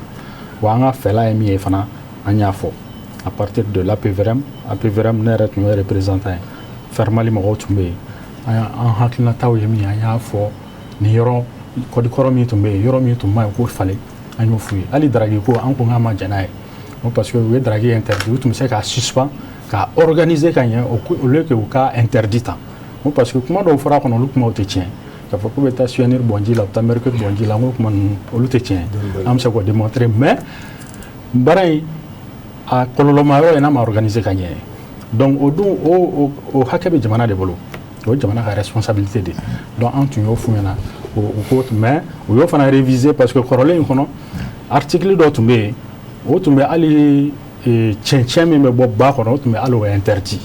Wa an ka fɛla ye min ye fana, an y'a fɔ à partir de l'APVRM. APVRM, ne yɛrɛ tun ye représentant ye, Fermali mɔgɔw tun bɛ yen. An hakilinataw ye min ye, an y'a fɔ nin yɔrɔ code kɔrɔ min tun bɛ yen, yɔrɔ min tun ma ɲi k'o falen, an y'o f'u ye. Hali drague ko, an ko k'an ma jɛn n'a ye ko parce que u ye drague interdit, u tun bɛ se k'a suspend k'a organiser ka ɲɛ au lieu que u ka interdit tan ko, parce que kuma dɔw fɔra a kɔnɔ, olu kumaw tɛ tiɲɛ, k'a fɔ k'u bɛ taa cyanure bɔn ji la, u bɛ taa mercure bɔn ji la, n ko kuma ninnu olu tɛ tiɲɛ, an bɛ se k'o démontrer. Mais baara in a kɔlɔlɔma yɔrɔ ye n'a ma organiser ka ɲɛ. Donc o dun, o hakɛ bɛ jamana de bolo, o ye jamana ka responsabilité de. Donc an tun y'o f'u ɲɛna, o ko, mais u y'o fana réviser, parce que kɔrɔlen in kɔnɔ, article dɔ tun bɛ yen, o tun bɛ hali cɛncɛn min bɛ bɔ ba kɔnɔ, o tun bɛ hali o interdit.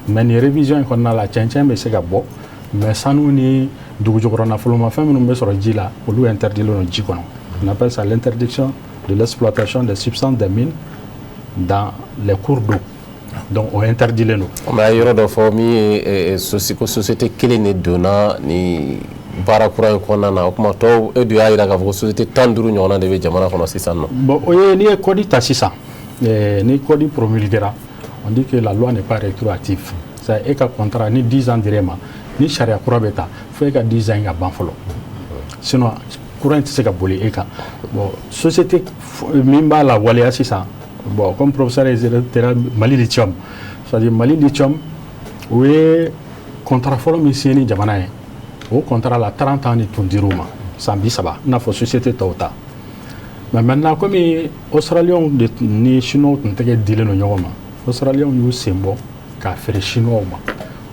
Mais nin révision in kɔnɔna la, cɛncɛn bɛ se ka bɔ, mais sanu ni dugujukɔrɔ nafolomafɛn minnu bɛ sɔrɔ ji la, olu interdit don ji kɔnɔ. On appelle ça l'interdiction de l'exploitation des substances des mines dans les cours d'eau. Donc o interdilen don. Mais a ye yɔrɔ dɔ fɔ min ye ko société kelen de donna ni baara kura in kɔnɔna na. O tuma tɔw, e dun y'a jira k'a fɔ ko société 15 ɲɔgɔnna de bɛ jamana kɔnɔ sisan nɔ. Bon, o ye n'i ye code ta sisan, ni code promulguera, on dit que la loi n'est pas rétroactive. C'est e ka contrat ni 10 ans dir'e ma, ni sariya kura bɛ ta, fo e ka 10 ans in ka ban fɔlɔ, sinon kura in tɛ se ka boli e kan. Bon, société min b'a la waleya sisan, bon, comme professeur ye, Mali Lithium, c'est-à-dire Mali Lithium, o ye contrat fɔlɔ min signé ni jamana ye. O contrat la, 30 ans de tun dir'u ma, san 30, i n'a fɔ société tɔw ta. Mais maintenant, komi Australiens de ni Chinois tun tɛgɛ dilen don ɲɔgɔn ma, Australiens y'u sen bɔ k'a feere Chinois ma.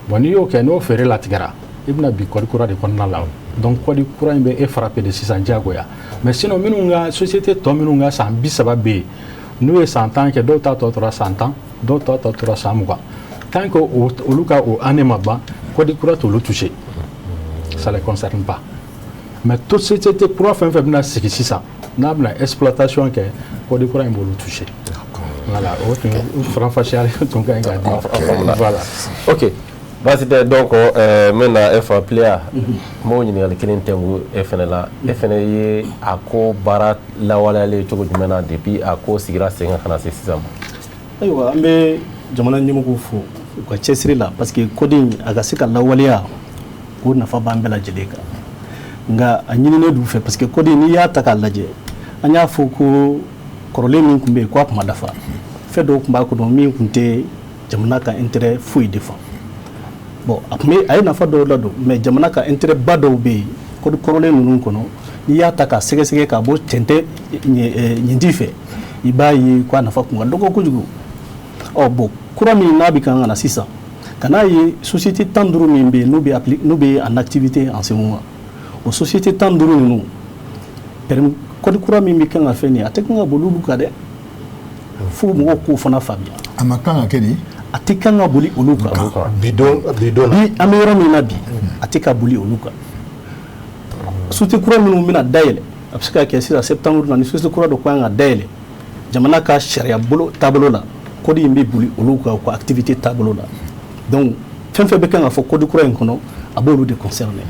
Bon, n'i y'o kɛ, n'o feere latigɛra, i bɛna bi code kura de kɔnɔna la. Donc code kura in bɛ e frappé de sisan diyagoya. Mais sinon, minnu ka société tɔ minnu ka san 30 bɛ yen, n'u ye san 10 kɛ, dɔw ta tɔ tora san 10, dɔw ta tɔ tora san 20. Tant que olu ka o année ma ban, code kura t'olu touché, ça les concerne pas. Mais toute société kura fɛn fɛn bɛna sigi sisan, n'a bɛna exploitation kɛ, code kura in b'olu touché. Voilà, o tun faranfasiyali tun ka ɲi k'a di. Voilà. Ok, baasi tɛ. Donc n bɛna e fa Pileya, n b'o ɲininkali kelen tɛnku e fɛnɛ la. E fɛnɛ ye a ko baara lawaleyalen cogo jumɛn na depuis a ko sigira sen kan ka na se sisan ma? Ayiwa, an bɛ jamana ɲɛmɔgɔw fo u ka cɛsiri la, parce que code in a ka se ka lawaleya, o nafa b'an bɛɛ lajɛlen kan. Nka a ɲininen d'u fɛ, parce que code n'i y'a ta k'a lajɛ, an y'a fɔ ko kɔrɔlen min tun bɛ yen, k'a tun ma dafa. Fɛn dɔw tun b'a kɔnɔ min tun tɛ jamana ka intérêt foyi défend. Bon, a tun bɛ, a ye nafa dɔw ladon, mais jamana ka intérêt ba dɔw bɛ yen code kɔrɔlen ninnu kɔnɔ, n'i y'a ta k'a sɛgɛsɛgɛ k'a bɔ cɛntɛ ɲinti fɛ, i b'a ye k'a nafa kun ka dɔgɔ kojugu. Ɔ bon, kura min n'a bɛ kan ka na sisan, ka n'a ye société 15 min bɛ yen, n'u bɛ en activité en ce moment, o société 15 ninnu, permis code kura min bɛ kan ka fɛn nin ye, a tɛ kan ka boli olu kan dɛ. Fo mɔgɔw k'o fana faamuya. A ma kan ka kɛ di? A tɛ kan ka boli olu kan. Bi don, bi don na. Bi, an bɛ yɔrɔ min na bi, a tɛ ka boli olu kan. Société kura minnu bɛna dayɛlɛ, a bɛ se ka kɛ sisan septembre na, ni société kura dɔ kan ka dayɛlɛ, jamana ka sariya bolo taabolo la, code in bɛ boli olu kan, u ka activité taabolo la. Donc fɛn fɛn bɛ kan ka fɔ code kura in kɔnɔ, a b'olu de concerner.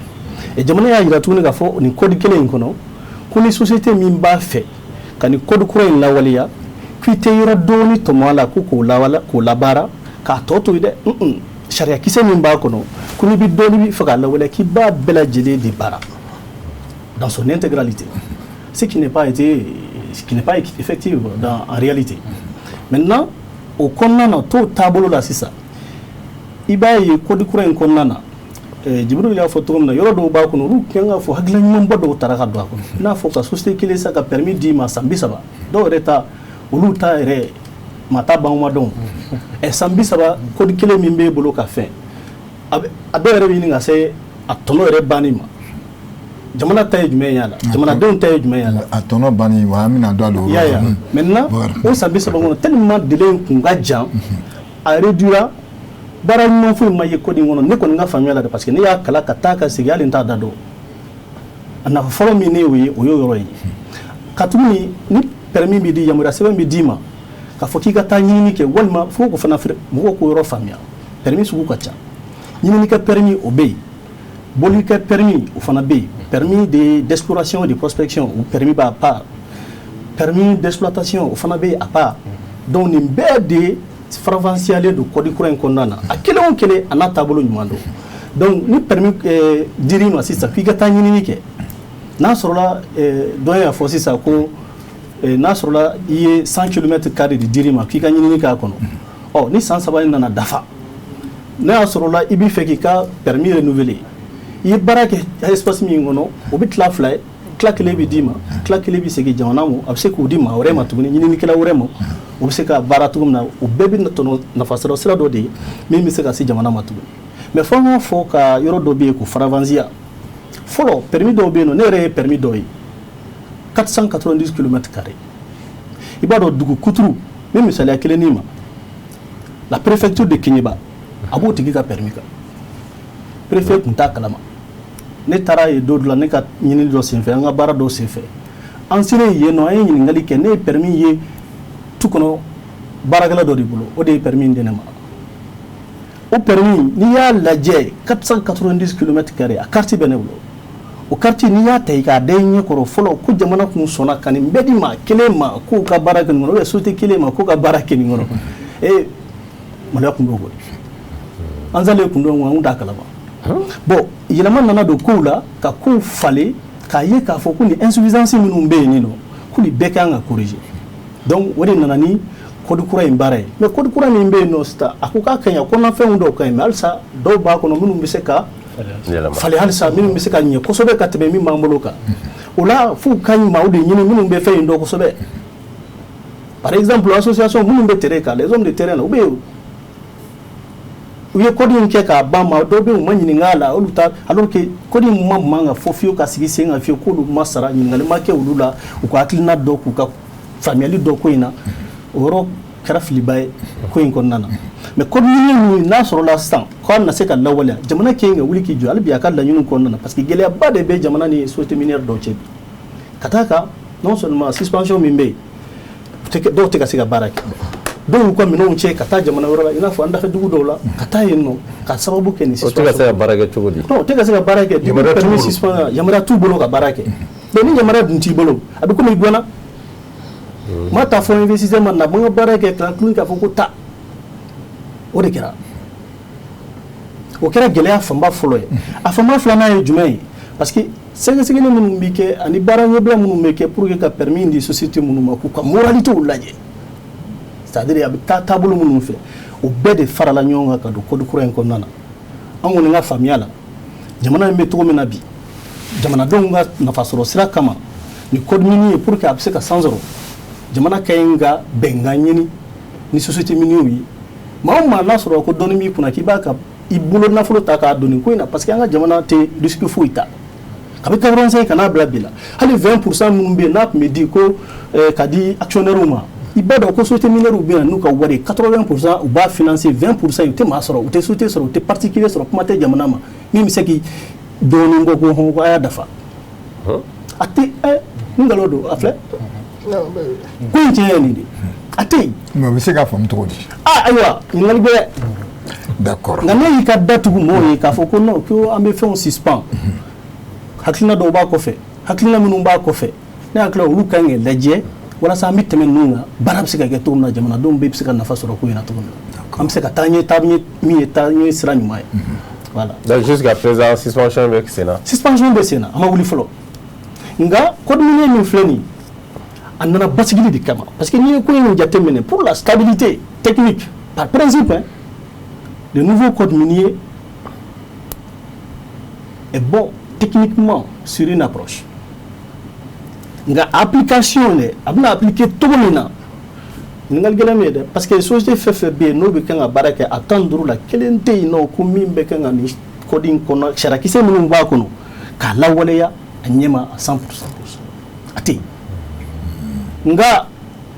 Et jamana y'a jira tuguni k'a fɔ nin code kelen in kɔnɔ, ko ni société min b'a fɛ ka nin code kura in lawaleya, k'i tɛ yɔrɔ dɔɔni tɔmɔ a la ko k'o lawala k'o labaara k'a tɔ to yen dɛ. Sariya kisɛ min b'a kɔnɔ, ko n'i bɛ dɔɔni bɛ fɛ k'a lawaleya, k'i b'a bɛɛ lajɛlen de baara dans son intégralité, ce qui n'est pas effectif en réalité. Maintenant, o kɔnɔna na, t'o taabolo la sisan, i b'a ye code kura in kɔnɔna na, Jibril y'a fɔ cogo min na, yɔrɔ dɔw b'a kɔnɔ, olu kan ka fɔ hakilina ɲumanba dɔw taara ka don a kɔnɔ, i n'a fɔ ka société kelen sa ka permis d'i ma san 30. Dɔw yɛrɛ ta, olu ta yɛrɛ maa ta ban ma dɔn ɛ san 30. Code kelen min b'e bolo ka fɛn, a dɔw yɛrɛ bɛ ɲini ka se a tɔnɔ yɛrɛ banni ma. Jamana ta ye jumɛn ye a la? Jamanadenw ta ye jumɛn ye a la? A tɔnɔ banni wa, an bɛna don a la o I y'a ye wa? Maintenant, o san 30 kɔnɔ, tellement délai in kun ka jan, a réduira. Baara ɲuman foyi ma ye code in kɔnɔ, ne kɔni ka faamuya la dɛ, parce que ne y'a kala ka taa ka segin, hali n t'a da dɔn. A nafa fɔlɔ min ne y'o ye, o y'o yɔrɔ ye. Ka tuguni ni permis bɛ di, yamaruya sɛbɛn bɛ d'i ma k'a fɔ k'i ka taa ɲinini kɛ, walima fo k'o fana fɛrɛ mɔgɔw k'o yɔrɔ faamuya. Permis sugu ka ca. Ɲininikɛ permis, o bɛ yen. Bolikɛ permis, o fana bɛ yen. Permis de d'exploration et de prospection, o permis b'a part. Permis d'exploitation, o fana bɛ yen à part. Donc nin bɛɛ de faranfasiyalen don code kura in kɔnɔna na. A kelen o kelen, a n'a taabolo ɲuman don. Donc ni permis dir'i ma sisan k'i ka taa ɲinini kɛ, n'a sɔrɔla dɔ y'a fɔ sisan ko n'a sɔrɔla i ye 100 km carré de dir'i ma k'i ka ɲinini k'a kɔnɔ, ɔ ni san 3 in nana dafa, n'a y'a sɔrɔla i b'i fɛ k'i ka permis renouveler, i ye baara kɛ espace min kɔnɔ, o bɛ tila fila ye. Tila kelen bɛ d'i ma, tila kelen bɛ segin jamana ma. A bɛ se k'o di maa wɛrɛ ma tuguni, ɲininikɛla wɛrɛ ma. O bɛ se ka baara cogo min na, o bɛɛ bɛ tɔnɔ nafasɔrɔ sira dɔ de ye min bɛ se ka se jamana ma tuguni. Mais fo an k'a fɔ ka yɔrɔ dɔ bɛ yen ko farafansiya. Fɔlɔ, permis dɔw bɛ yen nɔ, ne yɛrɛ ye permis dɔw ye 490 kilomètres carrés. I b'a dɔn, dugu kuturu n bɛ misaliya kelen d'i ma, la préfecture de Kéniéba, a b'o tigi ka permis kan, préfet tun t'a kalama. Ne taara yen don dɔ la, ne ka ɲinini dɔ senfɛ, an ka baara dɔ senfɛ, an selen yen nɔ, an ye ɲininkali kɛ. Ne ye permis ye tu kɔnɔ baarakɛla dɔ de bolo, o de ye permis in di ne ma. O permis, n'i y'a lajɛ, 490 kilomètres carrés, a carte bɛ ne bolo. O carte, n'i y'a ta i k'a da i ɲɛ kɔrɔ fɔlɔ ko jamana kun sɔnna ka nin bɛɛ di maa kelen ma k'o ka baara kɛ nin kɔnɔ, ou bien société kelen ma k'o ka baara kɛ nin kɔnɔ, ee, maloya kun b'o bolo. An salen kun don, an kun t'a kalama. Bon, yɛlɛma nana don kow la ka kow falen, k'a ye k'a fɔ ko nin insuffisance minnu bɛ yen nɔ, ko nin bɛɛ kan ka corriger. Donc o de nana ni code kura in baara ye. Mais code kura min bɛ yen nɔ sisan, a ko k'a ka ɲi, a kɔnɔnafɛnw dɔw ka ɲi, mais halisa dɔw b'a kɔnɔ minnu bɛ se ka falen, halisa minnu bɛ se ka ɲɛ kosɛbɛ ka tɛmɛ min b'an bolo kan. O la, f'u ka maaw de ɲini minnu bɛ fɛn in dɔn kosɛbɛ. Par exemple, association minnu bɛ terrain kan, les hommes de terrain la, u bɛ yen, u ye code in kɛ k'a ban, ma dɔw bɛ yen, u ma ɲininka a la, olu ta, alors que code in ma man ka fɔ fiyewu ka sigi sen kan fiyewu k'olu ma sara, ɲininkali ma kɛ olu la, u ka hakilina dɔ k'u ka faamuyali dɔ ko in na. O yɔrɔ kɛra filiba ye ko in kɔnɔna na. Mais code minier min n'a sɔrɔla sisan k'a na se ka lawaleya, jamana kɛ ka wuli k'i jɔ hali bi a ka laɲiniw kɔnɔna na, parce que gɛlɛyaba de bɛ jamana ni société minière dɔw cɛ bi ka taa kan. Non seulement suspension min bɛ yen, dɔw tɛ ka se ka baara kɛ, dɔw y'u ka minɛnw cɛ ka taa jamana wɛrɛ la, i n'a fɔ an dafɛ dugu dɔw la, ka taa yen nɔ ka sababu kɛ nin. O tɛ ka se ka baara kɛ cogo di? Non, o tɛ ka se ka baara kɛ. Depuis permis suspend, yamaruya t'u bolo ka baara kɛ. Donc ni yamaruya dun t'i bolo, a bɛ komi i gɛnna. Maa t'a fɔ investisseur ma na n ka baara kɛ, tila tuguni k'a fɔ ko taa. O de kɛra, o kɛra gɛlɛya fanba fɔlɔ ye. A fanba filanan ye jumɛn ye? Parce que sɛgɛsɛgɛli minnu bɛ kɛ ani baara ɲɛbila minnu bɛ kɛ pour que ka permis di société minnu ma, k'u ka moralité lajɛ, c'est à dire a bɛ taa taabolo minnu fɛ, o bɛɛ de farala ɲɔgɔn kan ka don code kura in kɔnɔna na. An kɔni ka faamuya la, jamana in bɛ cogo min na bi, jamanadenw ka nafasɔrɔ sira kama, ni code minier ye, pour que a bɛ se ka san sɔrɔ, jamana ka ɲi ka bɛnkan ɲini ni société minière ye. Maa o maa n'a sɔrɔ ko dɔnni b'i kunna k'i b'a ka i bolo nafolo ta k'a don nin ko in na, parce que an ka jamana tɛ risque foyi ta. Kabi 85 ka n'a bila bi la, hali 20% minnu bɛ yen n'a tun bɛ di ko ka di actionnaire ma, i b'a dɔn ko société minière bɛ yan n'u ka wari, 80% u b'a financer, 20% u tɛ maa sɔrɔ, u tɛ société sɔrɔ, u tɛ particulier sɔrɔ, kuma tɛ jamana ma min bɛ se k'i dɔɔnin bɔ ko hɔn ko a y'a dafa. A tɛ ɛ, n nkalon don, a filɛ ko in tiɲɛ ye nin de, a tɛ yen. Mais o bɛ se k'a faamu cogo di? Aa, ayiwa, ɲininkali gbɛrɛ. D'accord. Nka ne y'i ka da tugu mɔgɔw ye k'a fɔ ko non, ko an bɛ fɛnw suspend, hakilina dɔw b'a kɔfɛ, hakilina minnu b'a kɔfɛ, ne hakili la olu kan k'i lajɛ walasa an bɛ tɛmɛ ninnu kan, baara bɛ se ka kɛ cogo min na, jamanadenw bɛɛ bɛ se ka nafa sɔrɔ ko in na cogo min na, an bɛ se ka taa ɲɛ, taa ɲɛ min ye taa ɲɛ sira ɲuman ye, voilà. Donc jusqu'à présent, suspension bɛ sen na. Suspension bɛ sen na, a ma wuli fɔlɔ. Nka code minier min filɛ nin ye, a nana basigili de kama, parce que n'i ye ko in jateminɛ, pour la stabilité technique, par principe, hein, le nouveau code minier est bon techniquement sur une approche, nka application dɛ, a bɛna appliquer cogo min na, ɲininkali gɛlɛn min ye dɛ, parce que société fɛn fɛn bɛ yen n'o bɛ kan ka baara kɛ a 15 la, kelen tɛ yen nɔ ko min bɛ kan ka nin code in kɔnɔ sariyakisɛ minnu b'a kɔnɔ k'a lawaleya a ɲɛma à 100%, a tɛ yen. Nka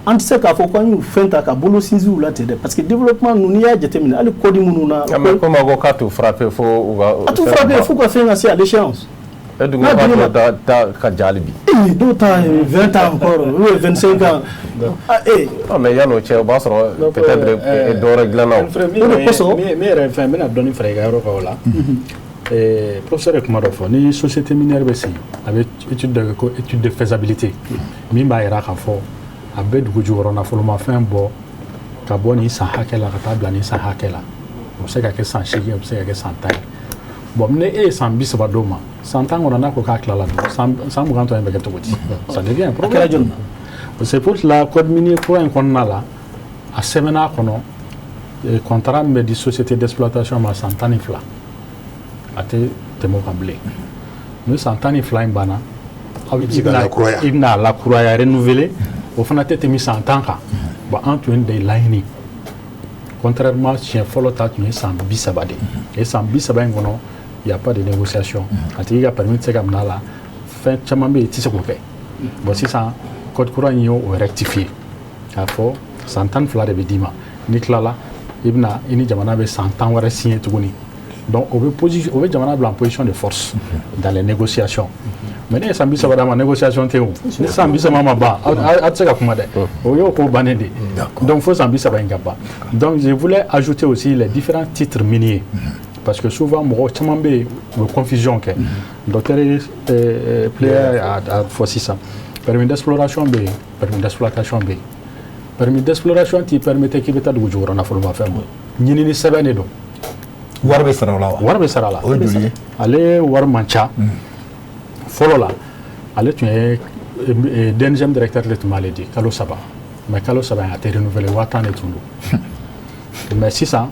an tɛ se k'a fɔ k'an y'u fɛn ta ka bolo sinsin u la ten dɛ, parce que développement ninnu, n'i y'a jateminɛ, hali code minnu na. Mais komi a ko k'a t'u frappé fo u ka. A t'u frappé f'u ka fɛn ka se à l'échéance. E dun ko k'a tɔ ta ka jan hali bi. Ee, dɔw ta 20 ans encore ou 25 ans. Ah ee. Non, mais yan'o cɛ, o b'a sɔrɔ peut-être dɔ wɛrɛ dilanna o. O de kosɔn. Mi yɛrɛ fɛn n bɛna dɔɔni fara i ka yɔrɔ kan o la. Professeur ye kuma dɔ fɔ, ni société minière bɛ sigi, a bɛ étude dɔ kɛ ko étude de faisabilité, min b'a yira k'a fɔ a bɛ dugu jukɔrɔ nafolomafɛn bɔ ka bɔ nin san hakɛ la ka taa bila nin san hakɛ la. O bɛ se ka kɛ san 8, o bɛ se ka kɛ san 10 ye. Bon, ni e ye san 30 d'o ma, san 10 kɔnɔ n'a ko k'a tilala dun, san 20 tɔ in bɛ kɛ cogo di? Ça devient un A problème. kɛra joli na? C'est pour cela, code minier kura in kɔnɔna la, a sɛbɛnna kɔnɔ, contrat min bɛ di société d'exploitation ma, san 12, a tɛ tɛmɛ o kan bilen. Ni san 12 in banna, aw bɛ se k'a lakuraya. I bɛna a lakuraya, renouveler, o fana tɛ tɛmɛ san 10 kan. Bon, an tun ye de laɲini, contrairement siɲɛ fɔlɔ ta tun ye san 30 de ye. Et san 30 in kɔnɔ, il y a pas de négociation, a tigi ka permis tɛ se ka minɛ a la, fɛn caman bɛ yen, i tɛ se k'o kɛ. Bon, sisan code kura in y'o rectifier k'a fɔ san 12 de bɛ d'i ma, n'i tilala, i bɛna i ni jamana bɛ san 10 wɛrɛ signer tuguni. Donc o bɛ position, o bɛ jamana bila en position de force dans les négociations. Mais ne ye san 30 d'a ma, négociation tɛ yen o. Ni san 30 ma ban, aw tɛ se ka kuma dɛ, o y'o ko bannen de ye. Donc fo san 30 in ka ban. Donc je voulais ajouter aussi les différents titres miniers, parce que souvent mɔgɔ caman bɛ yen, u bɛ confusion kɛ. Docteur Player a fɔ sisan, permis d'exploration bɛ yen, permis d'exploitation bɛ yen. Permis d'exploration t'i permettre k'i bɛ taa dugu jukɔrɔ nafolomafɛn bɔ, ɲinini sɛbɛn de don. Wari bɛ sara o la wa? Wari bɛ sara a la. O ye joli ye? Ale wari man ca. Fɔlɔ la, ale tun ye DNGM directeur de tun b'ale di kalo 3, mais kalo 3 in a tɛ renouveler, 10 000 de tun don. Mais sisan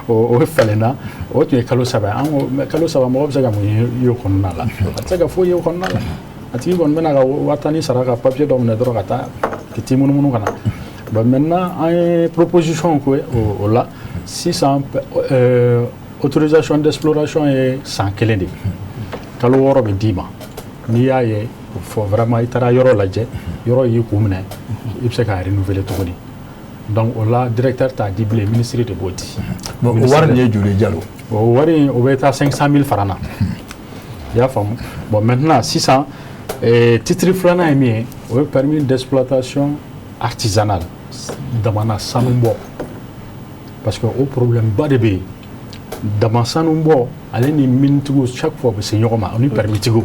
o falenna. O tun ye kalo 3 ye. An ko mais kalo 3, mɔgɔ bɛ se ka mun ye o kɔnɔna la? A tɛ se ka foyi ye o kɔnɔna la. A tigi kɔni bɛna ka 10 000 sara ka papier dɔ minɛ dɔrɔn ka taa ka t'i munumunu ka na. Bon, maintenant an ye proposition kɛ o la. Sisan autorisation d'exploration ye san 1 de ye, kalo 6 bɛ d'i ma. N'i y'a ye fɔ vraiment i taara yɔrɔ lajɛ, yɔrɔ y'i kun minɛ, i bɛ se k'a renouveler tuguni. Donc o la, directeur t'a di bilen, ministre de b'o di. Bon, o wari nin ye joli ye, Jalo? O wari in, o bɛ taa 500 000 francs na, i y'a faamu. Bon, maintenant sisan titre filanan ye min ye, o ye permis d'exploitation artisanale, damana sanu bɔ, parce que o problème ba de bɛ yen. Dama sanu bɔ, ale ni minitigiw, chaque fois u bɛ se ɲɔgɔn ma, o ni permis tigiw,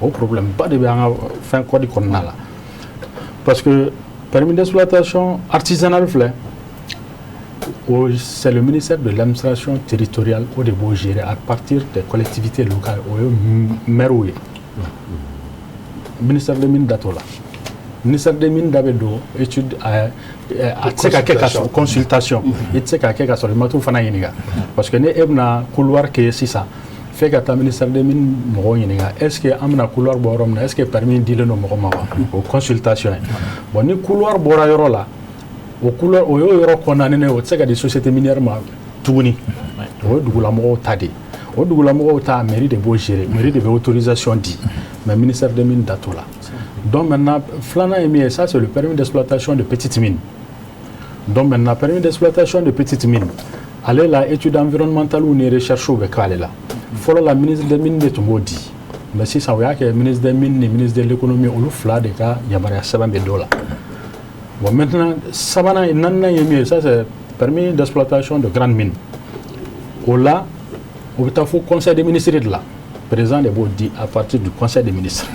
o problème ba de bɛ an ka fɛn code kɔnɔna la. Parce que permis d'exploitation artisanale filɛ, o c'est le ministère de l'administration territoriale, o de b'o gérer à partir des collectivités locales, o ye maires ye. Ministère de mine da t'o la. Ministère des mines da bɛ don étude, a tɛ se ka kɛ ka sɔrɔ consultation, i tɛ se k'a kɛ ka sɔrɔ i ma t'u fana ɲininka. Parce que ni e bɛna couloir kɛ sisan, f'e ka taa ministère des mines mɔgɔw ɲininka: est ce que an bɛna couloir bɔ yɔrɔ min na, est ce que permis dilen don mɔgɔ ma wa? O consultation ye. Bon, ni couloir bɔra yɔrɔ la, o couloir, o y'o yɔrɔ condamné, o tɛ se ka di société minière ma tuguni, o ye dugulamɔgɔw ta de ye. O dugulamɔgɔw ta, mairie de b'o gérer, mairie de bɛ autorisation di, mais ministère des mines da t'o la. Donc maintenant, filanan ye min ye, ça c'est le permis d'exploitation de petites mines. Donc maintenant, permis d'exploitation de petites mines, ale la, étude environnementale ni recherche bɛ k'ale la. Fɔlɔ la, ministre des mines de tun b'o di, mais sisan o y'a kɛ ministre des mines ni ministre de l'économie, olu fila de ka yamaruya sɛbɛn bɛ dɔ la. Bon, maintenant sabanan ye, naaninan ye min ye, ça c'est permis d'exploitation de grandes mines. O la, o bɛ taa fo conseil des ministres de la, président de b'o di à partir du conseil des ministres.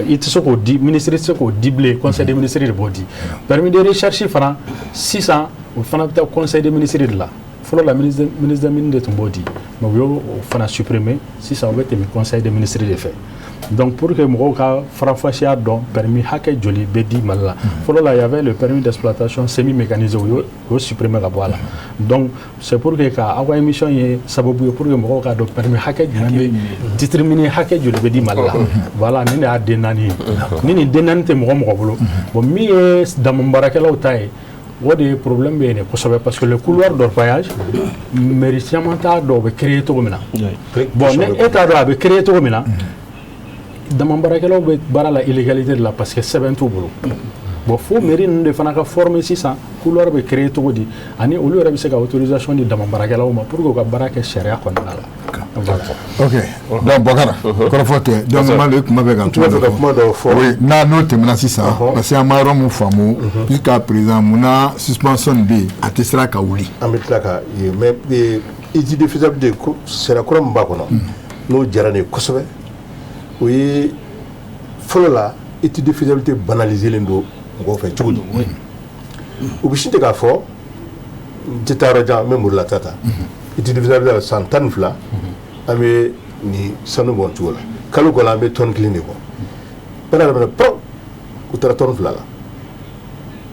I tɛ se k'o di, ministre tɛ se k'o di bilen, conseil des ministres de b'o di. Permis de recherche fana sisan, o fana bɛ taa conseil des ministres de la. Fɔlɔ la, ministre des mines de tun b'o di, mais u y'o fana supprimer. Sisan o bɛ tɛmɛ conseil des ministres de fɛ. Donc pour que mɔgɔw ka faranfasiya dɔn, permis hakɛ joli bɛ di Mali la? Fɔlɔ la, il y avait le permis d'exploitation semi mécanisé, u y'o supprimer ka bɔ a la. Donc c'est pour que ka aw ka émission ye sababu ye pour que mɔgɔw ka dɔn permis hakɛ jumɛn bɛ, titre minier hakɛ joli bɛ di Mali la. Voilà, nin de y'a den naani ye. Ni nin den naani tɛ mɔgɔ mɔgɔ bolo, bon, min ye dama baarakɛlaw ta ye, o de ye problème bɛ yen kosɛbɛ, parce que le couloir d'orpaillage, mairie caman t'a dɔn o bɛ créer cogo min na. Bon, ni e t'a dɔn a bɛ créer cogo min na, dama baarakɛlaw bɛ baara la illégalité de la, parce que sɛbɛn t'u bolo. Bon, fo mairie ninnu de fana ka former sisan, couloir bɛ créer cogo di, ani olu yɛrɛ bɛ se ka autorisation di dama baarakɛlaw ma pour que u ka baara kɛ sariya kɔnɔna la. Voilà. Ok, donc Bɔkara, kɔrɔfɔ tɛ. Donc Mali kuma bɛ ka tun bɛ fɛ ka kuma dɔ fɔ. Oui, n'a n'o tɛmɛna sisan, parce que an ma yɔrɔ mun faamu jusqu'à présent, munna suspension bɛ yen, a tɛ sera ka wuli? An bɛ tila ka ye, mais étude de faisabilité, sariya kura min b'a kɔnɔ, n'o diyara ne ye kosɛbɛ, o ye fɔlɔ la, étude de faisabilité banalisé len don mɔgɔw fɛ cogo di? U bɛ sin tɛ k'a fɔ n tɛ taa yɔrɔ jan, n bɛ Morila ta ta, étude de faisabilité la, san 12 an bɛ nin sanu bɔ cogo la, kalo kɔnɔ an bɛ tɔni 1 de bɔ. Baara daminɛ pɔrɔ, u taara tɔni 2 la,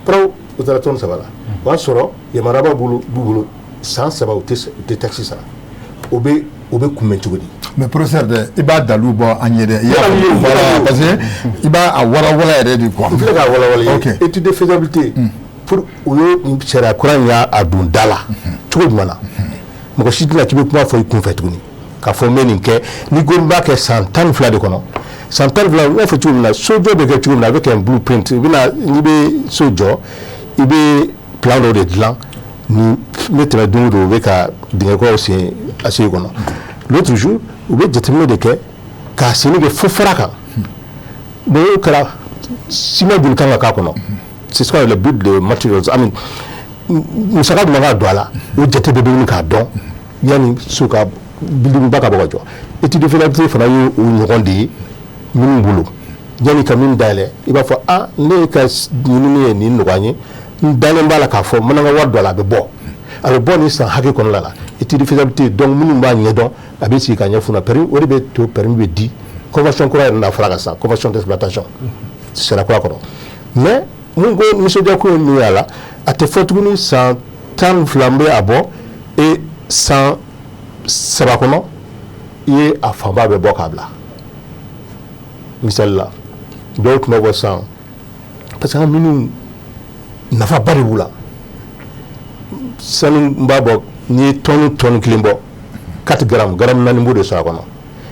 pɔrɔ, u taara tɔni 3 la. O y'a sɔrɔ yamaruya b'a bolo, b'u bolo san 3, u tɛ taxe sara. O bɛ kunbɛn cogo di? Mais professeur dɛ, i b'a dalu bɔ an ye dɛ, i y'a fɔ, voilà, parce que i b'a a walawala yɛrɛ de quoi. N filɛ k'a walawala i ye. Ok. Étude de faisabilité. Pour u ye sariya kura in y'a don da la cogo jumɛn na, mɔgɔ si tɛna k'i bɛ kuma fɔ i kunfɛ tuguni k'a fɔ n bɛ nin kɛ. Ni ko n b'a kɛ san 12 de kɔnɔ, san 12, n y'a fɔ cogo min na, sojɔ bɛ kɛ cogo min na, a bɛ kɛ blueprint. I bɛna, n'i bɛ so jɔ, i bɛ plan dɔ de dilan. Ni n bɛ tɛmɛ don o don, u bɛ ka dingɛ kuraw sen acier kɔnɔ. L'autre jour, u bɛ jateminɛ de kɛ k'a senni kɛ fo fara kan. Bon, o kɛra ciment joli kan ka k'a kɔnɔ, c'est ce qu'on appelle le but de matériaux. I mean, musaka jumɛn ka don a la, o jate bɛɛ bɛ ɲini k'a dɔn yanni so ka building ba ka bɔ ka jɔ. Étude de faisabilité fana ye o ɲɔgɔn de ye minnu bolo. Yanni ka min dayɛlɛ, i b'a fɔ: a ne ka ɲinini ye nin nɔgɔya n ye, n dalen b'a la k'a fɔ n mana n ka wari don a la, a bɛ bɔ, a bɛ bɔ nin san hakɛ kɔnɔna la. Étude de faisabilité donc, minnu b'a ɲɛdɔn, a bɛ sigi ka ɲɛf'u ɲɛna. Permis, o de bɛ to permis bɛ di. Convention kura yɛrɛ n'a fɔra ka san convention d'exploitation sariya kura kɔnɔ. Mais mun ko nisɔndiya ko ye min ye a la, a tɛ fɔ tuguni san 12 n bɛ a bɔ e san 3 kɔnɔ, i ye a fanba bɛɛ bɔ k'a bila. Misali la, dɔw tun bɛ bɔ san, parce que an minnu nafaba de b'u la. Sanu n b'a bɔ, n'i ye tɔni 1 bɔ, 4 grammes, gramme 4 b'o de sɔrɔ a kɔnɔ.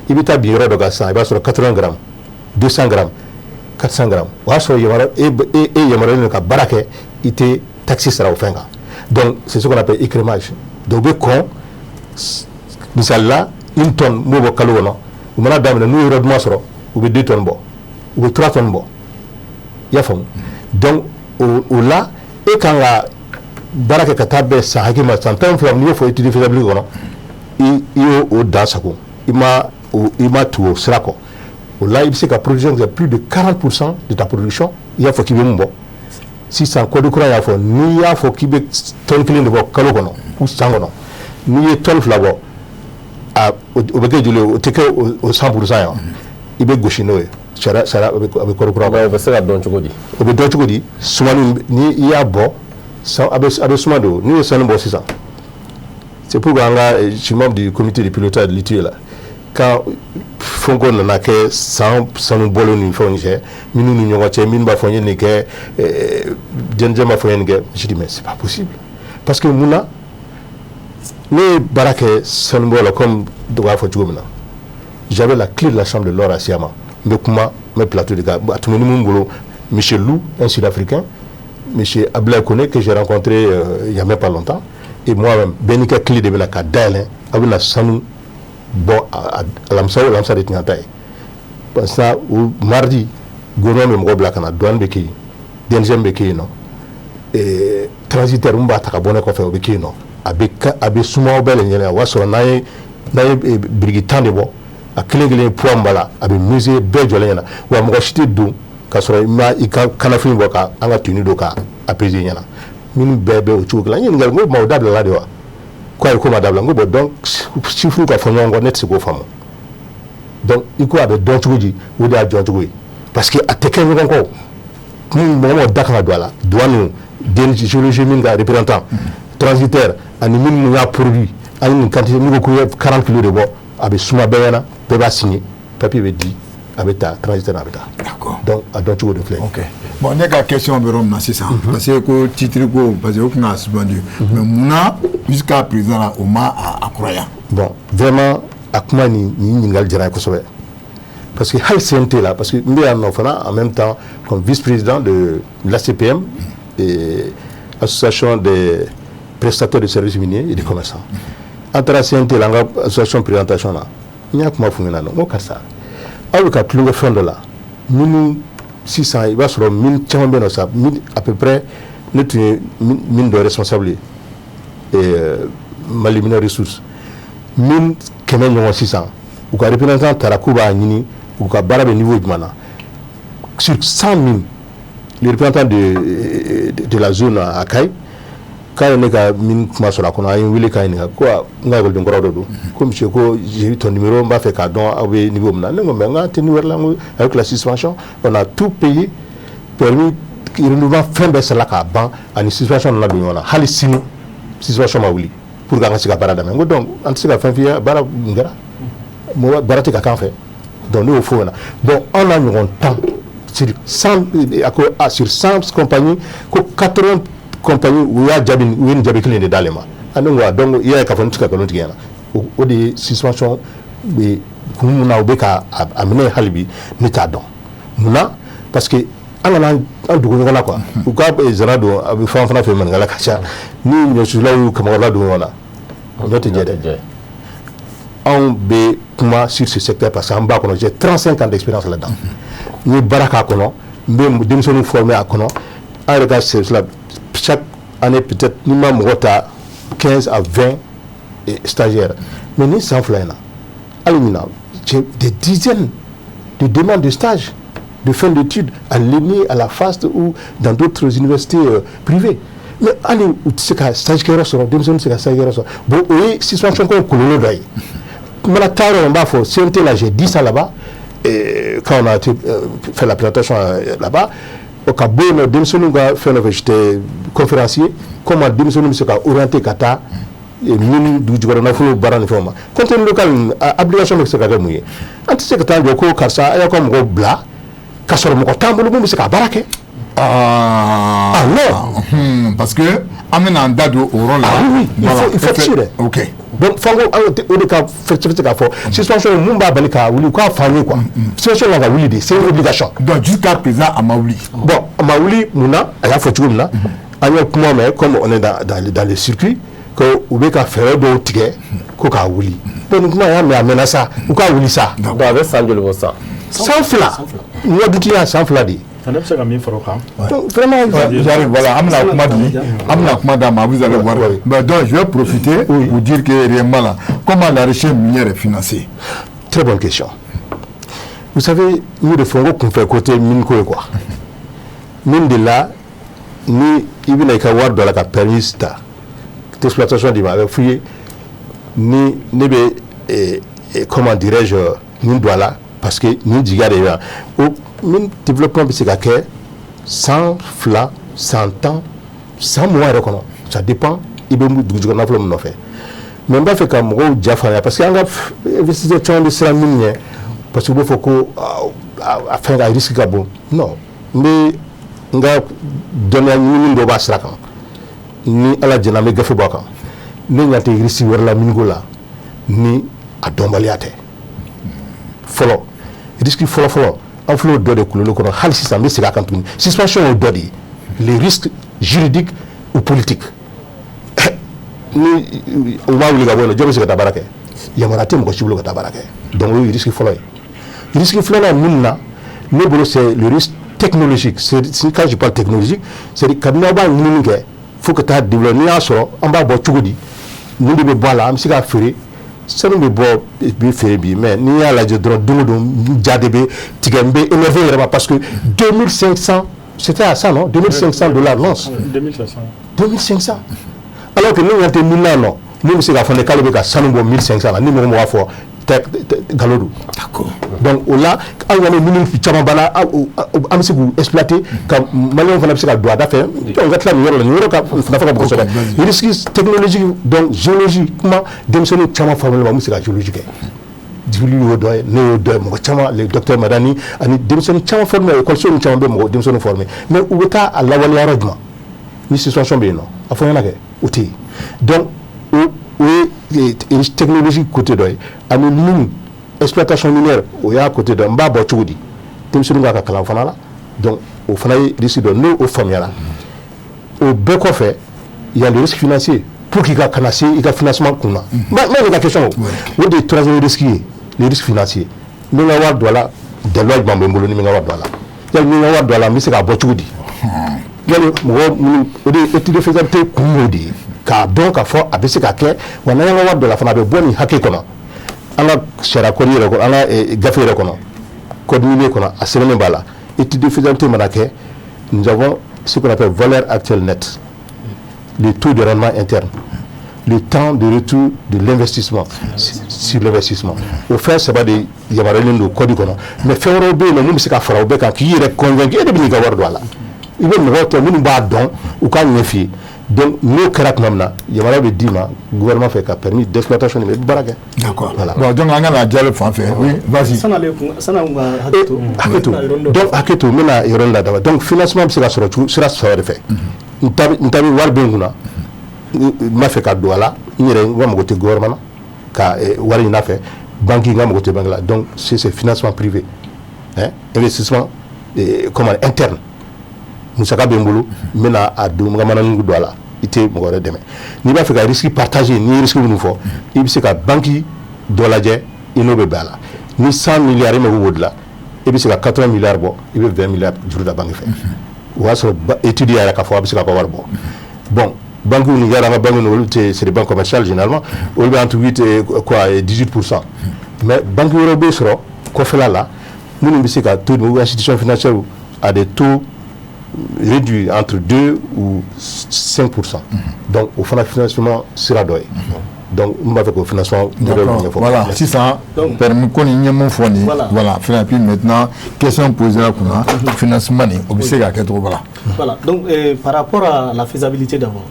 I bɛ taa bin yɔrɔ dɔ kan sisan, i b'a sɔrɔ 80 grammes, 200 grammes, 400 grammes. O y'a sɔrɔ yamaruya e yamaruyalen don ka baara kɛ, i tɛ taxe sara o fɛn kan. Donc c'est ce qu'on appelle écrémage. Donc u bɛ kɔn, misali la, une tonne n b'o bɔ kalo kɔnɔ. U mana daminɛ, n'u ye yɔrɔ duman sɔrɔ, u bɛ 2 tonnes bɔ, u bɛ 3 tonnes bɔ, i y'a faamu. Donc o la, e kan ka baara kɛ ka taa bɛn san hakɛ ma, san 12. N'i y'o fɔ étude de faisabilité kɔnɔ, i y'o o dan sago, i ma tugu o sira kɔ. O la, i bɛ se ka production kɛ plus de 40% de ta production. I y'a fɔ k'i bɛ mun bɔ sisan, code kura y'a fɔ, n'i y'a fɔ k'i bɛ tonne 1 de bɔ kalo kɔnɔ ou san kɔnɔ, n'i ye tonne 2 bɔ, a o bɛ kɛ joli ye? O tɛ kɛ o 100% ye wa? I bɛ gosi n'o ye. Sariya a bɛ code kura Mais o bɛ se ka dɔn cogo di? O bɛ dɔn cogo di? Sumani, ni i y'a bɔ, a bɛ suma de. O n'u ye sanu bɔ sisan, c'est pourquoi an ka, je suis membre du comité de pilotage de l'ITIE la, quand fɛnko nana kɛ san sanu bɔlen ni fɛnw cɛ, minnu ni ɲɔgɔn cɛ, minnu b'a fɔ n ye nin kɛ, jɛnjɛn b'a fɔ n ye nin kɛ, je dis: mais c'est pas possible. Parce que mun na, ne ye baara kɛ sanubɔ la, comme dɔ b'a fɔ cogo min na, j'avais la clé de la chambre de l'or à Siama. N bɛ kuma, n bɛ plateau de kan. A tun bɛ ni mun bolo? Monsieur Lou, un Sud-Africain, monsieur Abdoulaye Kone, que j'ai rencontré il y a même pas longtemps, et moi-même. Bɛɛ n'i ka clé de bɛna ka dayɛlɛ, aw bɛna sanu bɔ. Alamisa o alamisa de tun y'an ta ye. Parce que o mardi, gouvernement bɛ mɔgɔ bila ka na, douane bɛ kɛ yen, DNGM bɛ kɛ yen nɔ, transitaire mun b'a ta ka bɔ ne kɔfɛ, o bɛ kɛ yen nɔ. A bɛ suma bɛɛ lajɛlen. O b'a sɔrɔ n'an ye biriki 10 de bɔ, a kelen kelen poids min b'a la, a bɛ mesurer bɛɛ jɔlen ɲɛna. Wa mɔgɔ si tɛ don k'a sɔrɔ i ma i ka kanafin bɔ ka an ka tenue don ka a peser ɲɛna. Minnu bɛɛ bɛ o cogo kelen. N ye ɲininkali, n ko ma o dabilala de wa? Ko ayi, ko ma dabila. N ko bon, donc chiffres ka fɔ ɲɔgɔn kɔ, ne tɛ se k'o faamu. Donc i ko a bɛ dɔn cogo di? O de y'a dɔn cogo ye, parce que a tɛ kɛ ɲɔgɔn kɔ. Ni mɔgɔ mɔgɔ da kan ka don a la, douane, den géologie min ka représentant, transitaire ani minnu y'a produit, ani nin quantité, n'u ko k'u ye 40 kilos de bɔ, a bɛ suma bɛɛ ɲɛna, bɛɛ b'a signer, papier bɛ di, a bɛ ta transitaire, a bɛ taa. Donc a dɔn cogo de filɛ. Ok, bon, ne ka question bɛ yɔrɔ min na sisan, parce que ko titre ko, parce que o tun ka suspendu, mais munna jusqu'à présent la o ma a kuraya? Bon, vraiment, a kuma nin ɲininkali diyara n ye kosɛbɛ, parce que hali CNT la, parce que n bɛ yan nɔ fana en même temps comme vice-président de l'ACPM et association des prestataires de services miniers et des commerçants. An taara CNT la, an ka association présentation na, n y'a kuma f'u ɲɛna. N ko karisa, aw bɛ ka tulonkɛ fɛn dɔ la minnu sisan, i b'a sɔrɔ min caman bɛ yen nɔ sa, min à peu près ne tun ye min dɔ responsable ye, Mali Minerais Ressources, min 100 ɲɔgɔn sisan, u ka représentant taara k'u b'a ɲini u ka baara bɛ niveau jumɛn na. Sur 100 mines, le représentant de la zone à Kayes, k'a ye ne ka mine kuma sɔrɔ a kɔnɔ, a ye n wele k'a ɲininka ko n ka ekɔliden kɔrɔ dɔ don, ko monsieur, ko j'ai eu ton numéro, n b'a fɛ k'a dɔn aw bɛ niveau min na. Ne ko mais n k'an tɛ niveau wɛrɛ la. N ko avec la suspension, on a tout payé, permis renouvellement, fɛn bɛɛ sara k'a ban, ani suspension nana don ɲɔgɔn na. Hali sini suspension ma wuli pour que an ka se ka baara daminɛ. N ko donc an tɛ se ka fɛn f'i ye, baara mun kɛra, mɔgɔ baara tɛ ka k'an fɛ. Donc ne y'o fɔ o ɲɛna. Bon, an n'a ɲɔgɔn 10 sur 100, a ko ah, sur 100 compagnies, ko 80 Compagnie u y'a jaabi, u ye nin jaabi kelen de d'ale ma. A ne ko donc i y'a ye k'a fɔ ne tɛ ka nkalon tigɛ ɲɛna. O de ye suspension bɛ kun mun na, u bɛ ka a minɛ hali bi, ne t'a dɔn munna, parce que an kana an dogo ɲɔgɔn na quoi. U ka zana don a bɛ fɛn fana fɛ, maninkala ka ca ni ɲɔsulaw y'u kamakɔrɔla don ɲɔgɔn na, ɲɔ tɛ jɛ dɛ. Anw bɛ kuma sur ce secteur parce que an b'a kɔnɔ. J'ai 35 ans d'expérience là-dedans. N ye baara k'a kɔnɔ, n bɛ denmisɛnninw former a kɔnɔ. An yɛrɛ ka service la, chaque année peut-être ni ma mɔgɔ ta 15 à 20 stagiaires, mais ni san 2 in na, hali ɲinan, j'ai des dizaines de demandes de stage de fin d'études à l'ENI, à la FAST ou dans d'autres universités privées. Mais hali u tɛ se ka stage kɛyɔrɔ sɔrɔ, denmisɛnnin tɛ se ka stage kɛyɔrɔ sɔrɔ. Bon, o ye suspension ko kɔlɔlɔ dɔ ye. N mana taa yɔrɔ, n b'a fɔ CNT la, j'ai dit ça là-bas et quand on a été fait la présentation là-bas, o ka bɔ yen nɔ, denmisɛnninw ka fɛn dɔ fɛ, j'étais conférencier, comment denmisɛnninw bɛ se ka orienter ka taa mine, dugujukɔrɔ nafolo baara ni fɛnw ma. Contenu local, application bɛ se ka kɛ mun ye? An tɛ se ka taa jɔ ko karisa a y'aw ka mɔgɔw bila ka sɔrɔ mɔgɔ t'an bolo mun bɛ se ka baara kɛ. Ah, ah non. Parce que an bɛna an da don o yɔrɔ la. Ah oui, il faut être sûr. Ok. Donc f'an ko o de ka fɛrɛ se k'a fɔ suspension mun b'a bali ka wuli, u k'a fɔ an ye quoi. Suspension kan ka wuli de, c'est une obligation. Donc jusqu'à présent a ma wuli. Bon, a ma wuli mun na? A y'a fɔ cogo min na, an ye kuma mɛn, comme on est dans le circuit, que u bɛ ka fɛɛrɛ dɔw tigɛ ko k'a wuli. Bon, nin kuma y'a mɛn, a mɛnna sa, u k'a wuli sa. Donc a bɛ san joli bɔ sisan? San 2, mois d'août y'a san 2 de ye. Ne bɛ se ka min fara o kan. Donc vraiment. J'arrive, voilà, an bɛna kuma di, an bɛna kuma d'a ma, vous allez voir. Mais donc je vais profiter pour dire que réellement là, comment la recherche minière est financée? Très bonne question. Vous savez, n y'o de fɔ, n ko kunfɛ ko tɛ mine ko ye quoi. Mine de la, ni i bɛna i ka wari don a la ka permis ta d'exploitation d'i ma, a bɛ f'i ye ni ne bɛ comment dirais-je nin don a la, parce que nin jigiya de bɛ yan. O mine développement bɛ se ka kɛ san 2, san 10, san 20 yɛrɛ kɔnɔ, ça dépend i bɛ dugujukɔrɔ nafolo min nɔfɛ. Mais n b'a fɛ ka mɔgɔw ja faamuya, parce que an ka investisseur caman bɛ siran min ɲɛ, parce que u b'a fɔ ko a fɛn a risque ka bon. Non, n bɛ n ka dɔnniya ɲini dɔ b'a sira kan, ni Ala jɛna, an bɛ gafe bɔ a kan. Ne ɲɛ tɛ risque wɛrɛ la miniko la ni a dɔnbaliya tɛ. Fɔlɔ, risque fɔlɔ fɔlɔ, an filɛ o dɔ de kulolo kɔnɔ hali sisan, n bɛ segin a kan tuguni, suspension y'o dɔ de ye, les risques juridiques ou politiques. Ni u m'a wuli ka bɔ yen nɔ, jɔn bɛ se ka taa baara kɛ? Yamaruya tɛ mɔgɔ si bolo ka taa baara kɛ. Donc o ye risque fɔlɔ ye. Risque filanan min na ne bolo, c'est le risque technologique. C'est quand je parle technologique, c'est kabini aw b'a ɲinini kɛ fo ka taa développer, n'i y'a sɔrɔ, an b'a bɔ cogo di? Mun de bɛ bɔ a la? An bɛ se k'a feere? Sanu bɛ bɔ bi feere bi, mais n'i y'a lajɛ dɔrɔn, don o don ja de bɛ tigɛ. N bɛ énervé yɛrɛ ma parce que 2500, c'était à ça, non, 2500 $ l'once. 2500. 2500, alors que ne ɲɛ tɛ min na nɔ, mun bɛ se k'a fɔ ne k'ale bɛ ka sanu bɔ 1500 la? Ni mɔgɔ mɔgɔ b'a fɔ tɛ nkalon don. Donc o la, hali n'an bɛ minnu caman banna, an bɛ se k'u exploiter ka maliyɛnw fana bɛ se ka don a da fɛ. Donc ka tila nin yɔrɔ la, nin yɔrɔ ka nafa ka bon kosɛbɛ, risque technologique. Donc géologie kuma, denmisɛnnin caman faamuyali ma, mun bɛ se ka géologie kɛ? Djibril y'o dɔ ye, ne y'o dɔ ye, mɔgɔ caman, le docteur Madani ani denmisɛnnin caman formé, école ni caman bɛ mɔgɔ denmisɛnnin formé, mais u bɛ taa a lawaleya yɔrɔ jumɛn ni situation bɛ yen nɔ? A fɔ n ɲɛna kɛ, o tɛ yen. Donc o ye technologie côté dɔ ye, ani mine, exploitation minière, o y'a côté dɔ ye. N b'a bɔ cogo di? Denmisɛnninw k'a ka kalan fana la. Donc o fana ye risque dɔ, n'o o faamuyara. O bɛɛ kɔfɛ, il y a le risque financier pour k'i ka kana se i ka financement kun na. N b'a ka question, o de ye troisième risque ye, le risque financier. N bɛ n ka wari don a la, daluya jumɛn bɛ n bolo ni n bɛ n ka wari don a la? Yali ni n ka wari don a la, n bɛ se k'a bɔ cogo di? Yali mɔgɔ minnu, o de ye étude de faisabilité kun y'o de ye, k'a dɔn k'a fɔ a bɛ se ka kɛ wa. N'an y'an ka wari don a la fana, a bɛ bɔ nin hakɛ kɔnɔ. An ka sariya code yɛrɛ kɔnɔ, an ka gafe yɛrɛ kɔnɔ, code minier kɔnɔ, a sɛbɛnnen b'a la, étude de faisabilité mana kɛ, nous avons ce qu'on appelle valeur actuelle nette, le taux de rendement interne, le temps de retour de l'investissement sur l'investissement. O fɛn saba de yamaruyalen don code kɔnɔ. Mais fɛn wɛrɛw bɛ yen nɔ mun bɛ se ka fara o bɛɛ kan k'i yɛrɛ convaincre, e de bɛ n'i ka wari don a la, i bɛ mɔgɔw tɔ minnu b'a dɔn, u k'a ɲɛ f'i ye. Donc n'o kɛra tuma min na, yamaruya bɛ d'i ma gouvernement fɛ ka permis d'exploitation nin, i bɛ baara kɛ. D'accord. Voilà. Bon, donc an ka na Jalo fan fɛ. Oui, vas-y. San'ale kun, san'an ka hakɛ to. Hakɛ to, donc hakɛ to, n bɛna yɔrɔ la d'abord. Donc financement bɛ se ka sɔrɔ cogo sira saba de fɛ. N ta bɛ wari bɛ n kunna, n b'a fɛ ka don a la, n yɛrɛ n ka mago tɛ gouvernement na ka wari ɲini a fɛ, banque, n ka mago tɛ banque la. Donc c'est financement privé, hein, investissement comment, interne. Musaka bɛ n bolo, n bɛna a don, n ka manani don a la, i tɛ mɔgɔ wɛrɛ dɛmɛ. N'i b'a fɛ ka risque partager, n'i ye risque minnu fɔ, i bɛ se ka banque dɔ lajɛ, i n'o bɛ bɛn a la. Ni 100 milliards i mago b'o de la, i bɛ se ka 80 milliards bɔ, i bɛ 20 milliards juru da banque fɛ. O y'a sɔrɔ étude yɛrɛ k'a fɔ a bɛ se ka wari bɔ. Bon, banque ni yɛrɛ, an ka banque olu tɛ, c'est des banques commerciales généralement, olu bɛ entre 8 et quoi 18%. Mais banque wɛrɛw bɛ sɔrɔ kɔfɛla la minnu bɛ se ka taux, ou institution financière, à des taux réduits entre 2 ou 5%. Donc o fana financement sira dɔ ye. Donc n b'a fɛ k'o financement modèle ɲɛfɔ. Voilà, sisan permis ko nin ye mun fɔ nin, voilà, et puis maintenant question posée la kunna, financement nin, o bɛ se ka kɛ cogo la. Voilà, donc par rapport à la faisabilité d'abord,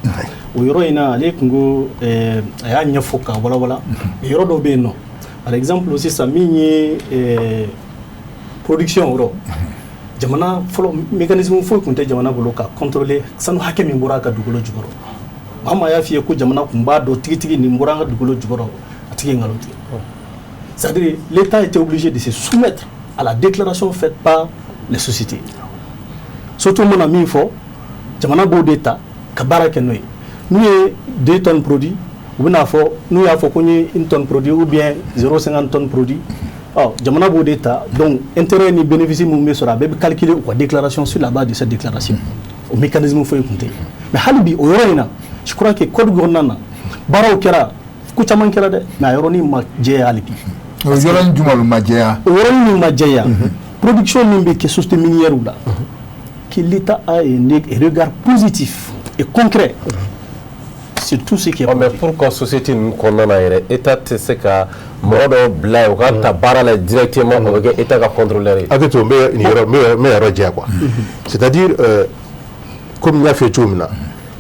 o yɔrɔ in na, ale kun ko a y'a ɲɛfɔ k'a walawala, mais yɔrɔ dɔw bɛ yen nɔ, par exemple sisan min ye production yɔrɔ, jamana fɔlɔ mécanisme foyi tun tɛ jamana bolo ka contrôler sanu hakɛ min bɔra a ka dugukolo jukɔrɔ. Maa maa y'a f'i ye ko jamana tun b'a dɔn tigitigi nin bɔra an ka dugukolo jukɔrɔ, a tigi ye nkalon tigɛ. C'est-à-dire, l'État était obligé de se soumettre à la déclaration faite par les sociétés. Surtout mana min fɔ, jamana b'o de ta ka baara kɛ n'o ye. N'u ye 2 tonnes produit, u bɛna fɔ, n'u y'a fɔ ko n ye 1 tonne produit ou bien 0,50 tonne produit, ɔ jamana b'o de ta. Donc intérêt ni bénéfice mun bɛ sɔrɔ, a bɛɛ bɛ calculer u ka déclaration, sur la base de cette déclaration. O mécanisme foyi tun tɛ yen. Mais hali bi o yɔrɔ in na, je crois que code kɔnɔna na, baaraw kɛra, ko caman kɛra dɛ, mais a yɔrɔnin ma jɛya hali bi. O yɔrɔnin jumɛn ma jɛya? O yɔrɔnin min ma jɛya, production min bɛ kɛ société minière la, que l'État a un regard positif et concret sur tout ce qui est. Oh, mais pourquoi société ninnu kɔnɔna na yɛrɛ, État tɛ se ka mɔgɔ dɔw bila yen u ka ta baara la directement, o bɛ kɛ État ka contrôleur ye? Hakɛ to, n bɛ nin yɔrɔ, n bɛ yɔrɔ jɛya quoi. C'est-à-dire, comme n y'a f'i ye cogo min na,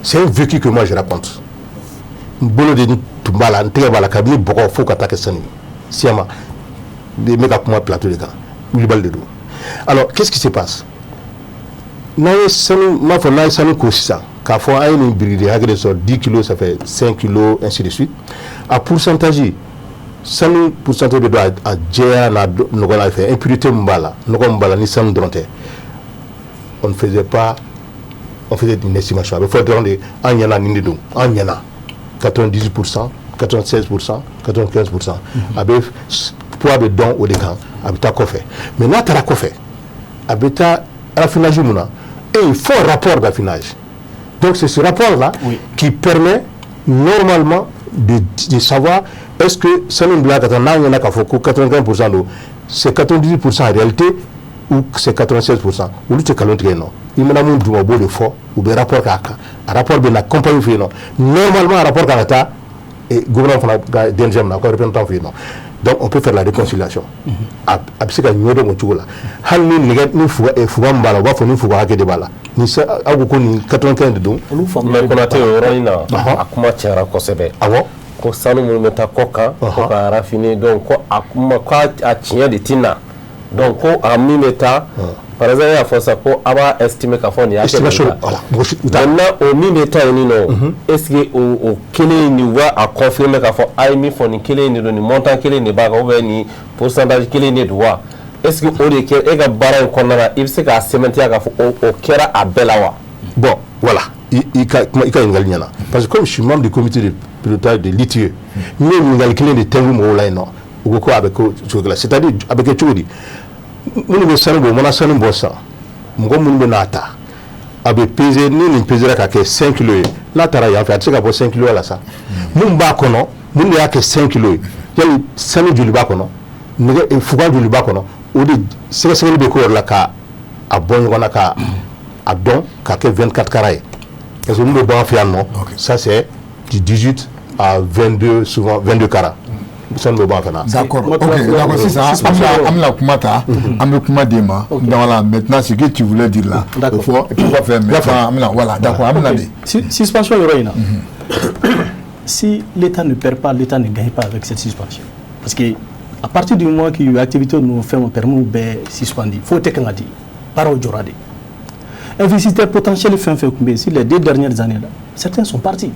c'est un vécu que moi je raconte. N bolo de tun b'a la, n tɛgɛ b'a la, kabini bɔgɔ fo ka taa kɛ sanu ye. Siyama n bɛ ka kuma plateau de kan, wulibali de don. Alors, qu'est-ce qui se passe? N'an ye sanu, n b'a fɔ n'an ye sanu ko sisan k'a fɔ an ye nin biriki hakɛ de sɔrɔ, 10 kilos, ça fait 5 kilos, ainsi de suite. A pourcentage, sanu pourcentage bɛ dɔn a jɛya n'a nɔgɔ la fɛ, impureté min b'a la, nɔgɔ min b'a la, ni sanu dɔrɔn tɛ. On ne faisait pas, on faisait une estimation. A bɛ fɔ dɔrɔn de an ɲɛna, nin de don, an ɲɛna 98%, 96%, 95%. A bɛ poids bɛ dɔn o de kan, a bɛ taa kɔfɛ. Mais n'a taara kɔfɛ, a bɛ taa raffinage mun na? Et il faut un rapport d'affinage. Donc c'est ce rapport-là qui permet normalement de savoir est-ce que sanu bila ka taa n'a ɲɛna k'a fɔ ko 95% don, c'est 98% en réalité ou c'est 96%. Olu tɛ nkalon tigɛ yen nɔ. I mana mun d'u ma, u b'o de fɔ, u bɛ rapport k'a kan. A rapport bɛ na compagnie fɛ yen nɔ. Normalement, a rapport kan ka taa gouvernement fana ka DNGM na, ka représentant fɛ yen nɔ. Donc on peut faire la réconciliation. A bɛ se ka ɲɛdɔn o cogo la. Hali ni nɛgɛ ni fuga fuga min b'a la, u b'a fɔ ni fuga hakɛ de b'a la. Ni aw ko ko nin 95 de don. Olu faamuya. Mais Konate, o yɔrɔnin na, a kuma cayara kosɛbɛ. Awɔ. Ko sanu minnu bɛ taa kɔ kan ko ka raffiner, donc ko a kuma ko a tiɲɛ de ti na. Donc ko a min bɛ taa, par exemple, e y'a fɔ sisan ko a b'a estimer k'a fɔ nin y'a kɛ. Estimation, voilà, mɔgɔ si u t'a. Maintenant, o min bɛ taa yen nɔ, est ce que o kelen nin b'a a confirmer k'a fɔ a ye min fɔ nin kelen de don, nin montant kelen de b'a kan, ou bien nin pourcentage kelen de don wa? Est ce que o de kɛ e ka baara in kɔnɔna na, i bɛ se k'a sɛmɛntiya k'a fɔ o kɛra a bɛɛ la wa? Bon, voilà, i ka kuma, i ka ɲininkali ɲɛna, parce que comme je suis membre du comité de pilotage de l'ITIE, n ye ɲininkali kelen de tɛnku mɔgɔw la yen nɔ. U ko ko a bɛ kɛ cogo la, c'est à dire a bɛ kɛ cogo di? Minnu bɛ sanu bɔ, u mana sanu bɔ sisan, mɔgɔ minnu bɛ n'a ta, a bɛ peser. Ni nin pesera ka kɛ 5 kilos ye, n'a taara yan fɛ, a tɛ se ka bɔ 5 kilos la sa. Mun b'a kɔnɔ? Mun de y'a kɛ 5 kilos ye? Yali sanu joli b'a kɔnɔ, nɛgɛ fuga joli b'a kɔnɔ? O de sɛgɛsɛgɛli bɛ k'o yɔrɔ la ka a bɔ ɲɔgɔn na, ka a dɔn ka kɛ 24 carats ye. Parce que mun bɛ bɔ an fɛ yan nɔ, ça c'est du 18 à 22, souvent 22 carats, sanu bɛ bɔ an fɛ na. D'accord, ok, d'accord. Sisan an bɛna kuma ta, an bɛ kuma d'e ma. Donc voilà, maintenant ce que tu voulais dire là, o fɔ, et puis kɔfɛ maintenant an bɛna, voilà, d'accord, an bɛna de. Suspension yɔrɔ in na, si l'État ne perd pas, l'État ne gagne pas avec cette suspension. Parce que à partir du moment qu'il y a eu activité ninnu, fɛnw, permis bɛɛ suspendu, foyi tɛ kan ka di, baaraw jɔra de. Investisseur potentiel fɛn fɛn tun bɛ yen sur les 2 dernières années là, certains sont partis.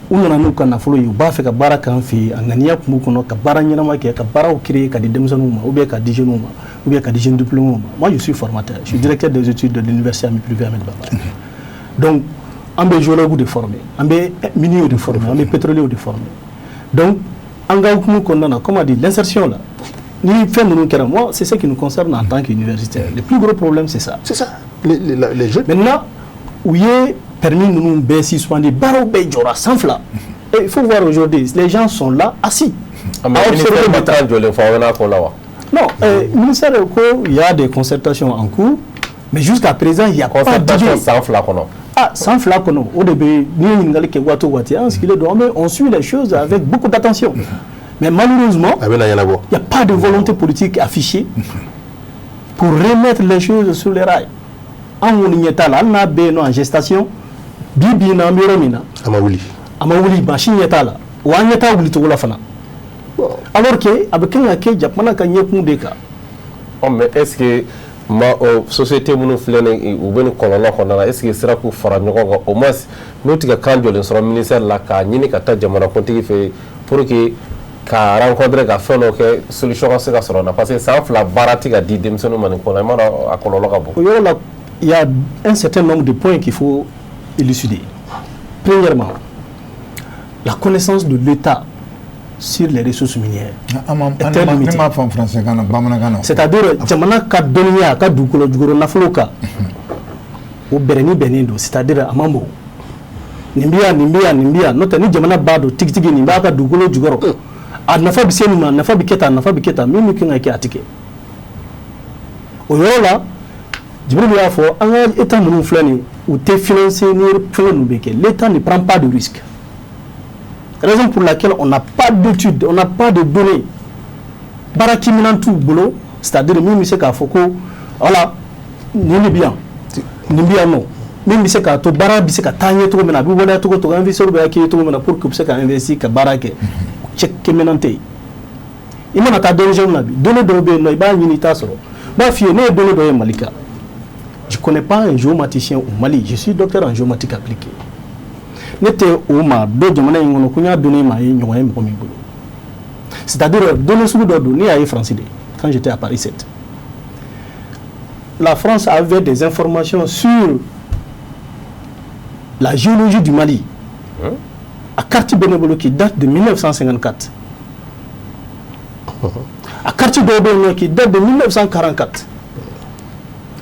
U nana n'u ka nafolo ye, u b'a fɛ ka baara k'an fɛ yen, a ŋaniya tun b'u kɔnɔ ka baara ɲɛnama kɛ, ka baaraw créer ka di denmisɛnninw ma, ou bien ka di jeunes ma, ou bien ka di jeunes diplômés ma. Moi, je suis formateur, je suis directeur des études de l'université Ami Privé Ahmed Baba. Donc an bɛ géologue de former, an bɛ miniers de former, an bɛ pétroliers de former. Donc an ka hukumu kɔnɔna na, comme a dit, l'insertion là, ni fɛn ninnu kɛra, moi, c'est ce qui nous concerne en tant qu'universitaire. Le plus gros problème, c'est ça. C'est ça, les jeunes. Maintenant, u ye permis ninnu bɛɛ suspendu, baaraw bɛɛ jɔra san 2. Et il faut voir, aujourd'hui, les gens sont là assis à observer. Ma kan jɔlen fɔ aw ɲɛna ko la wa? Non, ministère ko il y a des concertations en cours, mais jusqu'à présent, il y a pas d'idée. Concertation san 2 kɔnɔ. Ah, san 2 kɔnɔ, o de bɛ n'i ye ɲininkali kɛ waati o waati, an sigilen don, an bɛ, on suit les choses avec beaucoup d'attention, mais malheureusement, a bɛna ɲɛnabɔ. il y a pas de volonté politique affichée pour remettre les choses sur les rails. An kɔni ɲɛ t'a la, hali n'a bɛ yen nɔ en gestation, bi bi in na, an bɛ yɔrɔ min na, a ma wuli. A ma wuli, maa si ɲɛ t'a la, wa an ɲɛ t'a wuli cogo la fana, alors que a bɛ kan ka kɛ jamana ka ɲɛkun de kan. Ɔ, mais est ce que ma société minnu filɛ nin ye, u bɛ nin kɔlɔlɔ kɔnɔna na, est ce que sera k'u fara ɲɔgɔn kan, au moins n'u tɛ ka kan jɔlen sɔrɔ ministère la, k'a ɲini ka taa jamanakuntigi fɛ pour que ka rencontrer, ka fɛn dɔ kɛ, solution ka se ka sɔrɔ na? Parce que san 2, baara tɛ ka di denmisɛnninw ma nin ko la, i m'a dɔn, a kɔlɔlɔ ka bon. O yɔrɔ la, il y a un certain nombre de points qu'il faut élucider. Premièrement, la connaissance de l'État sur les ressources minières est très limitée. Ne m'a fɔ français kan na, bamanankan na. C'est-à-dire, jamana ka dɔnniya a ka dugukolo jukɔrɔ nafolo kan, o bɛrɛni bɛnnen don, c'est-à-dire a man bon, nin bɛ yan, nin bɛ yan, nin bɛ yan. N'o tɛ, ni jamana b'a dɔn tigitigi nin b'a ka dugukolo jukɔrɔ, a nafa bɛ se nin ma, a nafa bɛ kɛ tan, a nafa bɛ kɛ tan, min bɛ kan ka kɛ, a tɛ kɛ. O yɔrɔ la, Jibril y'a fɔ, an ka état ninnu filɛ nin ye, u tɛ financer ni fɛn ninnu bɛ kɛ. L'État ne prend pas de risque, raison pour laquelle on n'a pas d'études, on n'a pas de données. Baarakɛminɛn t'u bolo, c'est-à-dire min bɛ se k'a fɔ ko voilà, nin de bɛ yan, nin bɛ yan nɔ, min bɛ se k'a to baara bɛ se ka taa ɲɛ cogo min na, a bɛ waleya cogo cogo, investisseur bɛ accueillir cogo min na pour que u bɛ se ka investir, ka baara kɛ, cɛkɛminɛn tɛ yen. I mana taa DNG na bi, données dɔw bɛ yen nɔ, i b'a ɲini, i t'a sɔrɔ. N b'a f'i ye, ne ye donnée dɔ ye Mali kan. Je connais pas un géomaticien au Mali, je suis docteur en géomatique appliquée. Ne tɛ o maa dɔ jamana in kɔnɔ ko n y'a donné maa ye ɲɔgɔn ye mɔgɔ min bolo. C'est-à-dire, données sugu dɔ don, ne y'a ye France de, quand j'étais à Paris 7. La France avait des informations sur la géologie du Mali. A carte bɛ ne bolo qui date de 1954. A carte dɔw bɛ yen nɔ qui date de 1944.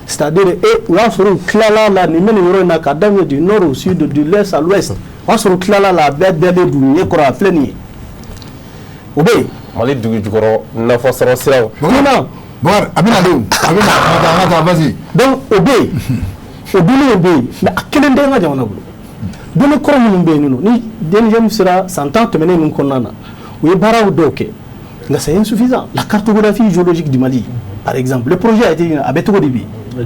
C'est-à-dire, e o y'a sɔrɔ u tilala la, nin bɛ nin yɔrɔ in na, ka daminɛ du nord au sud, de l'est à l'ouest. O y'a sɔrɔ u tilala la, a bɛɛ dalen d'u ɲɛ kɔrɔ, a filɛ nin ye. O bɛ yen. Mali dugu jukɔrɔ nafa sɔrɔ siraw. Maintenant, Bɔkari, a bɛna don, a bɛna, an ka taa, vas-y. Donc o bɛ yen, o données bɛ yen, mais a kelen tɛ an ka jamana bolo. Données kɔrɔ minnu bɛ yen nɔ, ni DNGM sera san 10 tɛmɛnen ninnu kɔnɔna na, u ye baaraw dɔw kɛ, nka c'est insuffisant. La cartographie géologique du Mali, par exemple, le projet a été, a bɛ cogo di bi? Ɔ,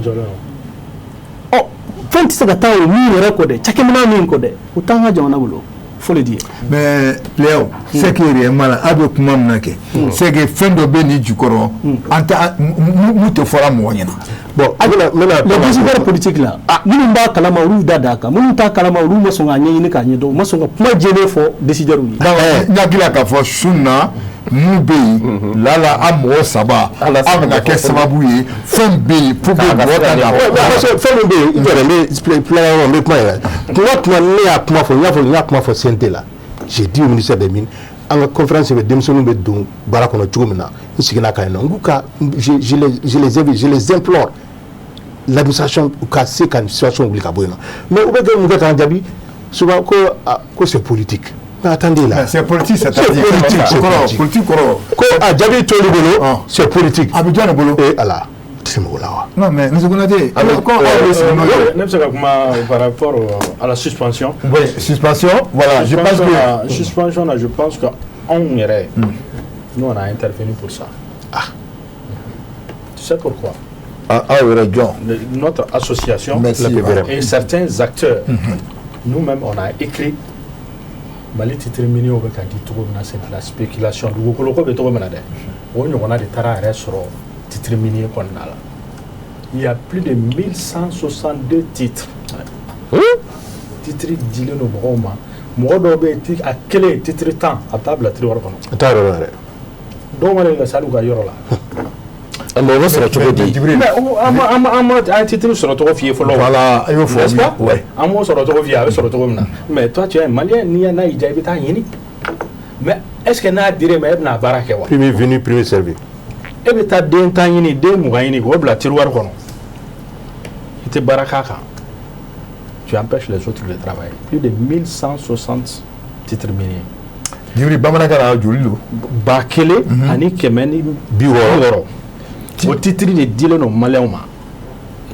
fɛn tɛ se ka taa o min yɛrɛ kɔ dɛ, cakɛminɛn min kɔ dɛ, o t'an ka jamana bolo, faut le dire. Mais Léo, c'est que réellement la, a bɛ kuma min na kɛ, c'est que fɛn dɔ bɛ nin jukɔrɔ, an tɛ mun tɛ fɔra mɔgɔ ɲɛna. Bon, a bɛna n bɛna Les décideurs politiques là, minnu b'a kalama, olu da d'a kan, minnu t'a kalama, olu ma sɔn k'a ɲɛɲini k'a ɲɛdɔn, u ma sɔn ka kuma jɛlen fɔ décideurs ye. Donc n hakili la k'a fɔ su na mun bɛ yen lala, an mɔgɔ saba, an bɛna kɛ sababu ye, fɛn bɛ yen pour que mɔgɔ ka na. Parce que fɛn min bɛ yen, i jɔ dɛ, n bɛ plan n bɛ kuma yɛrɛ tuma ne y'a kuma fɔ, n y'a fɔ, n y'a kuma fɔ CNT la. J'ai dit au ministère des Mines, an ka conférence bɛ, denmisɛnninw bɛ don baara kɔnɔ cogo min na, n seginna kan yen nɔ, n k'u ka, je les invite, je les implore, l'administration, u ka se ka nin situation wuli ka bɔ yen nɔ. Mais u bɛ kɛ mun kɛ k'an jaabi souvent? Ko ah, ko c'est politique. Mais attendez là. C'est politique, c'est-à-dire? C'est politique, c'est kɔrɔ politique. Politique kɔrɔ? Ko a jaabi t'olu bolo. Ah. C'est politique. A bɛ jɔn de bolo? Eh ala, tɛ se mɔgɔ la wa? Non, mais monsieur Konaté, ko aw bɛ sigi n'o ye. Ne bɛ se ka kuma par rapport à la suspension. Oui, suspension, voilà, je pense que La suspension là, je pense que anw yɛrɛ, nous, on a intervenu pour ça. Ah. Tu sais pourquoi? Ah, aw yɛrɛ jɔn? Notre association Merci. La PPRM. Et certains acteurs, nous-mêmes, on a écrit. Mali titre minier bɛ ka di cogo min na, c'est de la spéculation. Dugukolo ko bɛ cogo min na dɛ, o ɲɔgɔnna de taara a yɛrɛ sɔrɔ titre minier kɔnɔna la. Il y a plus de 1162 titres. Titre dilen don mɔgɔw ma. Mɔgɔ dɔw bɛ yen, a kelen titre 10, a bɛ taa bila tiroir kɔnɔ. A t'a yɔrɔ la dɛ. Dɔw ma deli ka se hali u ka yɔrɔ la. Mais o bɛ sɔrɔ cogo di? Mais an ma an ye titre sɔrɔ cogo f'i ye fɔlɔ. Voilà, an y'o fɔ. N'est-ce pas? Ouais. An m'o sɔrɔ cogo f'i ye, a bɛ sɔrɔ cogo min na. Mais toi, tu es un Malien, n'i n'a y'i diya, i bɛ taa ɲini. Mais est-ce que n'a dir'e ma, e bɛna a baara kɛ wa? Premier venu, premier servi. E bɛ taa den 10 ɲini, den 20 ɲini k'o bila tiroir kɔnɔ. I tɛ baara k'a kan. Tu empêches les autres de travailler. Plus de 1160 titres miniers. Djibril, bamanankan na, joli don? 1160. O titre de dilen don Maliyɛnw ma.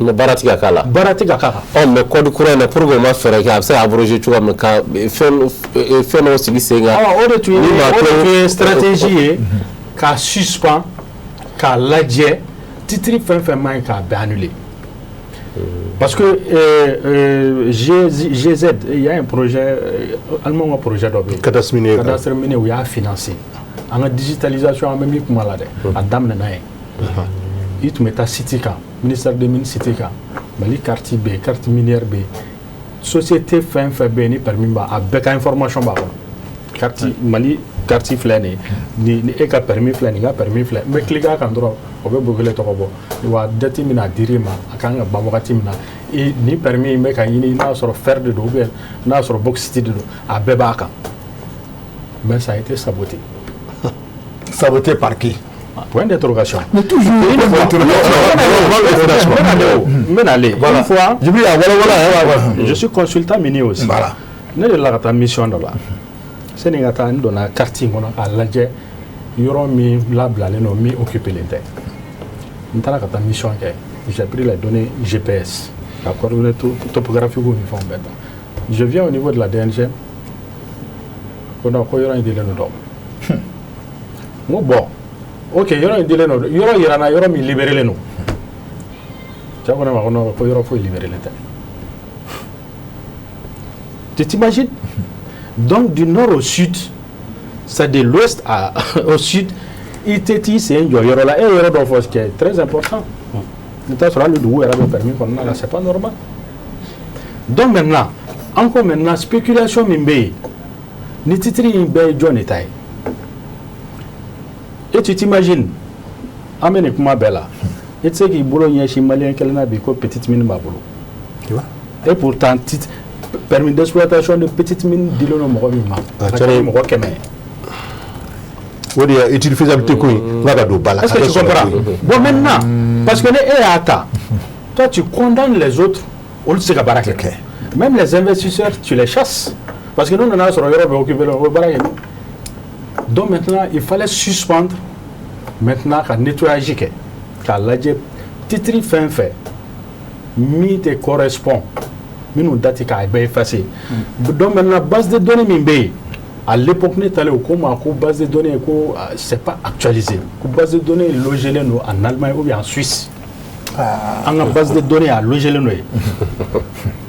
Mais baara tɛ ka k'a la. Baara tɛ ka k'a kan. Ɔ, mais code kura in na, pour que o ma fɛɛrɛ kɛ, a bɛ se ka abroger cogoya min ka fɛn dɔw sigi sen kan. O de tun ye Min b'a o de to tun ye stratégie ye k'a suspend, k'a lajɛ, titre fɛn fɛn man ɲi, k'a bɛɛ annuler. Parce que GZ, il y a un projet, allemand ka projet dɔ bɛ yen. Cadastre minier. Cadastre minier, u y'a financé. An ka digitalisation, an bɛ min kuma la dɛ, a daminɛna yen. I tun bɛ taa site kan, ministère des Mines site kan, Mali carte bɛ yen, carte minière bɛ yen. Société fɛn fɛn bɛ yen ni permis b'a, a bɛɛ ka information b'a kɔnɔ. Carte Mali, carte filɛ nin ye, ni e ka permis filɛ nin, ka permis filɛ, n bɛ cliquer a kan dɔrɔn, o bɛ Bokele tɔgɔ bɔ. Wa date min a dir'i ma, a kan ka ban wagati min na, i ni permis in bɛ ka ɲini, n'a sɔrɔ fer de don ou bien n'a sɔrɔ bauxite de don, a bɛɛ b'a kan. Mais ça a été saboté. Saboté par qui? Point d'interrogation. Mais toujours. Une fois, n bɛ nalen. Une fois, Djibril, a wala wala. je suis consultant minier aussi. Voilà. Ne delila ka taa mission dɔ la. Sani ka taa, n donna carte in kɔnɔ k'a lajɛ yɔrɔ min labilalen don, min occupé len tɛ. N taara ka taa mission kɛ. J'ai pris les données GPS, ka coordonnées topographiques ni fɛnw bɛɛ ta. Je viens au niveau de la DNG, ko non, ko yɔrɔ in dilen don dɔ ma. N ko bon, ok, yɔrɔ in dilen don, yɔrɔ yira n na yɔrɔ min libéré len don. Cɛ ko ne ma ko non, ko yɔrɔ foyi libéré len tɛ. Tu t'imagines? Donc du nord au sud, c'est de l'ouest au sud, i tɛ t'i sen jɔ yɔrɔ la. E ye yɔrɔ dɔ fɔ, ce qui est très important. I bɛ taa sɔrɔ hali dugu yɛrɛ bɛ permis kɔnɔna la, c'est pas normal. Donc maintenant, an ko maintenant, spéculation min bɛ yen, ni titre in bɛɛ ye jɔn de ta ye? Et tu t'imagines, an bɛ nin kuma bɛɛ la, i tɛ se k'i bolo ɲɛsin Maliyɛn kelen na bi ko petite mine b'a bolo. Tu vois? Et pourtant, titre permis d'exploitation de petite mine dilen don mɔgɔ min ma, a ka ca ni mɔgɔ 100 ye. O de ye étude faisabilité ko in, n ka don ba la. Est-ce que tu comprends? Bon, maintenant, parce que ni e y'a ta, toi tu condamnes les autres, olu tɛ se ka baara kɛ. Même les investisseurs, tu les chasses. Parce que n'u nana sɔrɔ yɔrɔ bɛɛ occupé la, u bɛ baara kɛ. Donc maintenant, il fallait suspendre, maintenant ka nettoyage kɛ, k'a lajɛ titre fɛn fɛn min tɛ correspond, minnu date, k'a bɛɛ effacer. Donc maintenant, base de données min bɛ yen, à l'époque ne taalen, o ko ma ko base de données ko c'est pas actualisé, ko base de données logé len don en Allemagne ou bien en Suisse. An ka base de données a logé len don yen.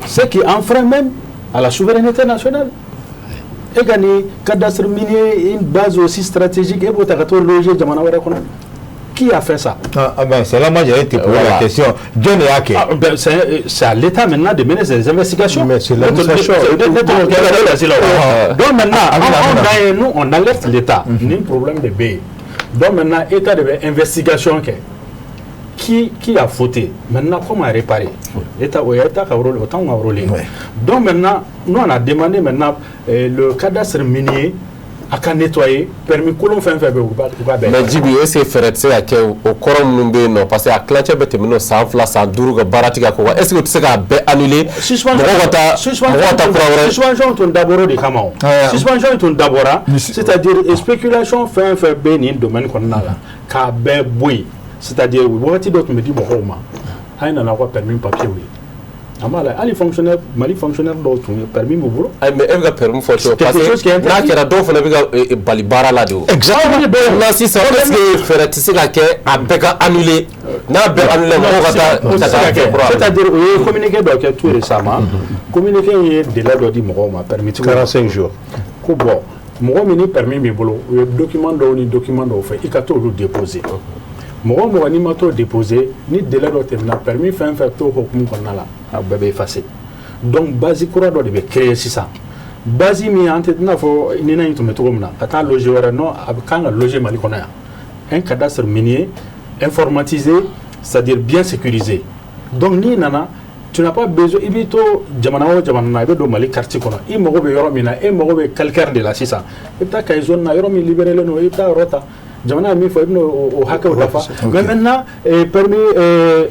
Ce qui enfreint même à la souveraineté nationale. E ka ni cadastre minier, une base aussi stratégique, e b'o ta ka t'o loger jamana wɛrɛ kɔnɔ. Qui a fait ça? Ah, ben, c'est là moi j'allais te poser la question. Jɔn de y'a kɛ? Ah, ben, c'est à l'État maintenant de mener ses investigations. Mais c'est l'administration. Donc maintenant, nous, on alerte l'État. Ni problème de bɛ yen. Donc maintenant, État de bɛ investigation kɛ. Qui a fauté? Maintenant, comment réparer? État, o ye État ka rôle, o t'anw ka rôle ye. Donc maintenant, nous on a demandé maintenant le cadastre minier a ka nettoyer, permis kolon fɛn fɛn bɛ yen, u ka bɛɛ. Mais Djibi, est ce que fɛɛrɛ tɛ se ka kɛ o kɔrɔ minnu bɛ yen nɔ, parce que a tilancɛ bɛ tɛmɛ n'o san 2, san 5 ka baara tɛ ka kɛ wa? Est ce que o tɛ se k'a bɛɛ annuler, mɔgɔw ka taa, mɔgɔw ka taa kura wɛrɛ? Suspension tun dabɔra o de kama o. Suspension tun dabɔra, c'est-à-dire spéculation fɛn fɛn bɛ nin domaine kɔnɔna la, k'a bɛɛ bɔ yen. C'est-à-dire wagati dɔ tun bɛ di mɔgɔw ma, a ye nana aw ka permis papier ye. An b'a la hali fonctionnaire, Mali fonctionnaire dɔw tun ye permis b'u bolo. Ayi, mais e bɛ ka permis fɔ cogo, parce que n'a kɛra, dɔw fana bɛ ka bali baara la de o. Exactement. Na sisan, est ce que fɛɛrɛ tɛ se ka kɛ a bɛɛ ka annuler? N'a bɛɛ annuler, mɔgɔw ka taa o tɛ se ka kɛ. C'est-à-dire u ye communiqué dɔ kɛ tout récemment. Communiqué in ye délai dɔ di mɔgɔw ma, permis tigiw. 45 jours. Ko bon, mɔgɔ min ni permis b'i bolo, u ye document dɔw ni document dɔw fɛ, i ka t'olu déposer. Mɔgɔ o mɔgɔ n'i ma t'o déposer, ni délai dɔ tɛmɛna, permis fɛn fɛn t'o hukumu kɔnɔna la, a bɛɛ bɛ effacer. Donc base kura dɔ de bɛ créer sisan, base min an tɛ i n'a fɔ nina in tun bɛ cogo min na ka taa loger wɛrɛ. Non, a bɛ kan ka loger Mali kɔnɔ yan, un cadastre minier informatisé, c'est-à-dire bien sécurisé. Donc n'i nana, tu n'as pas besoin, i b'i to jamana o jamana na, i bɛ don Mali carte kɔnɔ, i mago bɛ yɔrɔ min na, e mago bɛ calcaire de la sisan, i bɛ taa Kayi zone na, yɔrɔ min libéré don, i bɛ taa yɔrɔ ta. Jamana ye min fɔ, i bɛna o hakɛw dafa. Mais maintenant, permis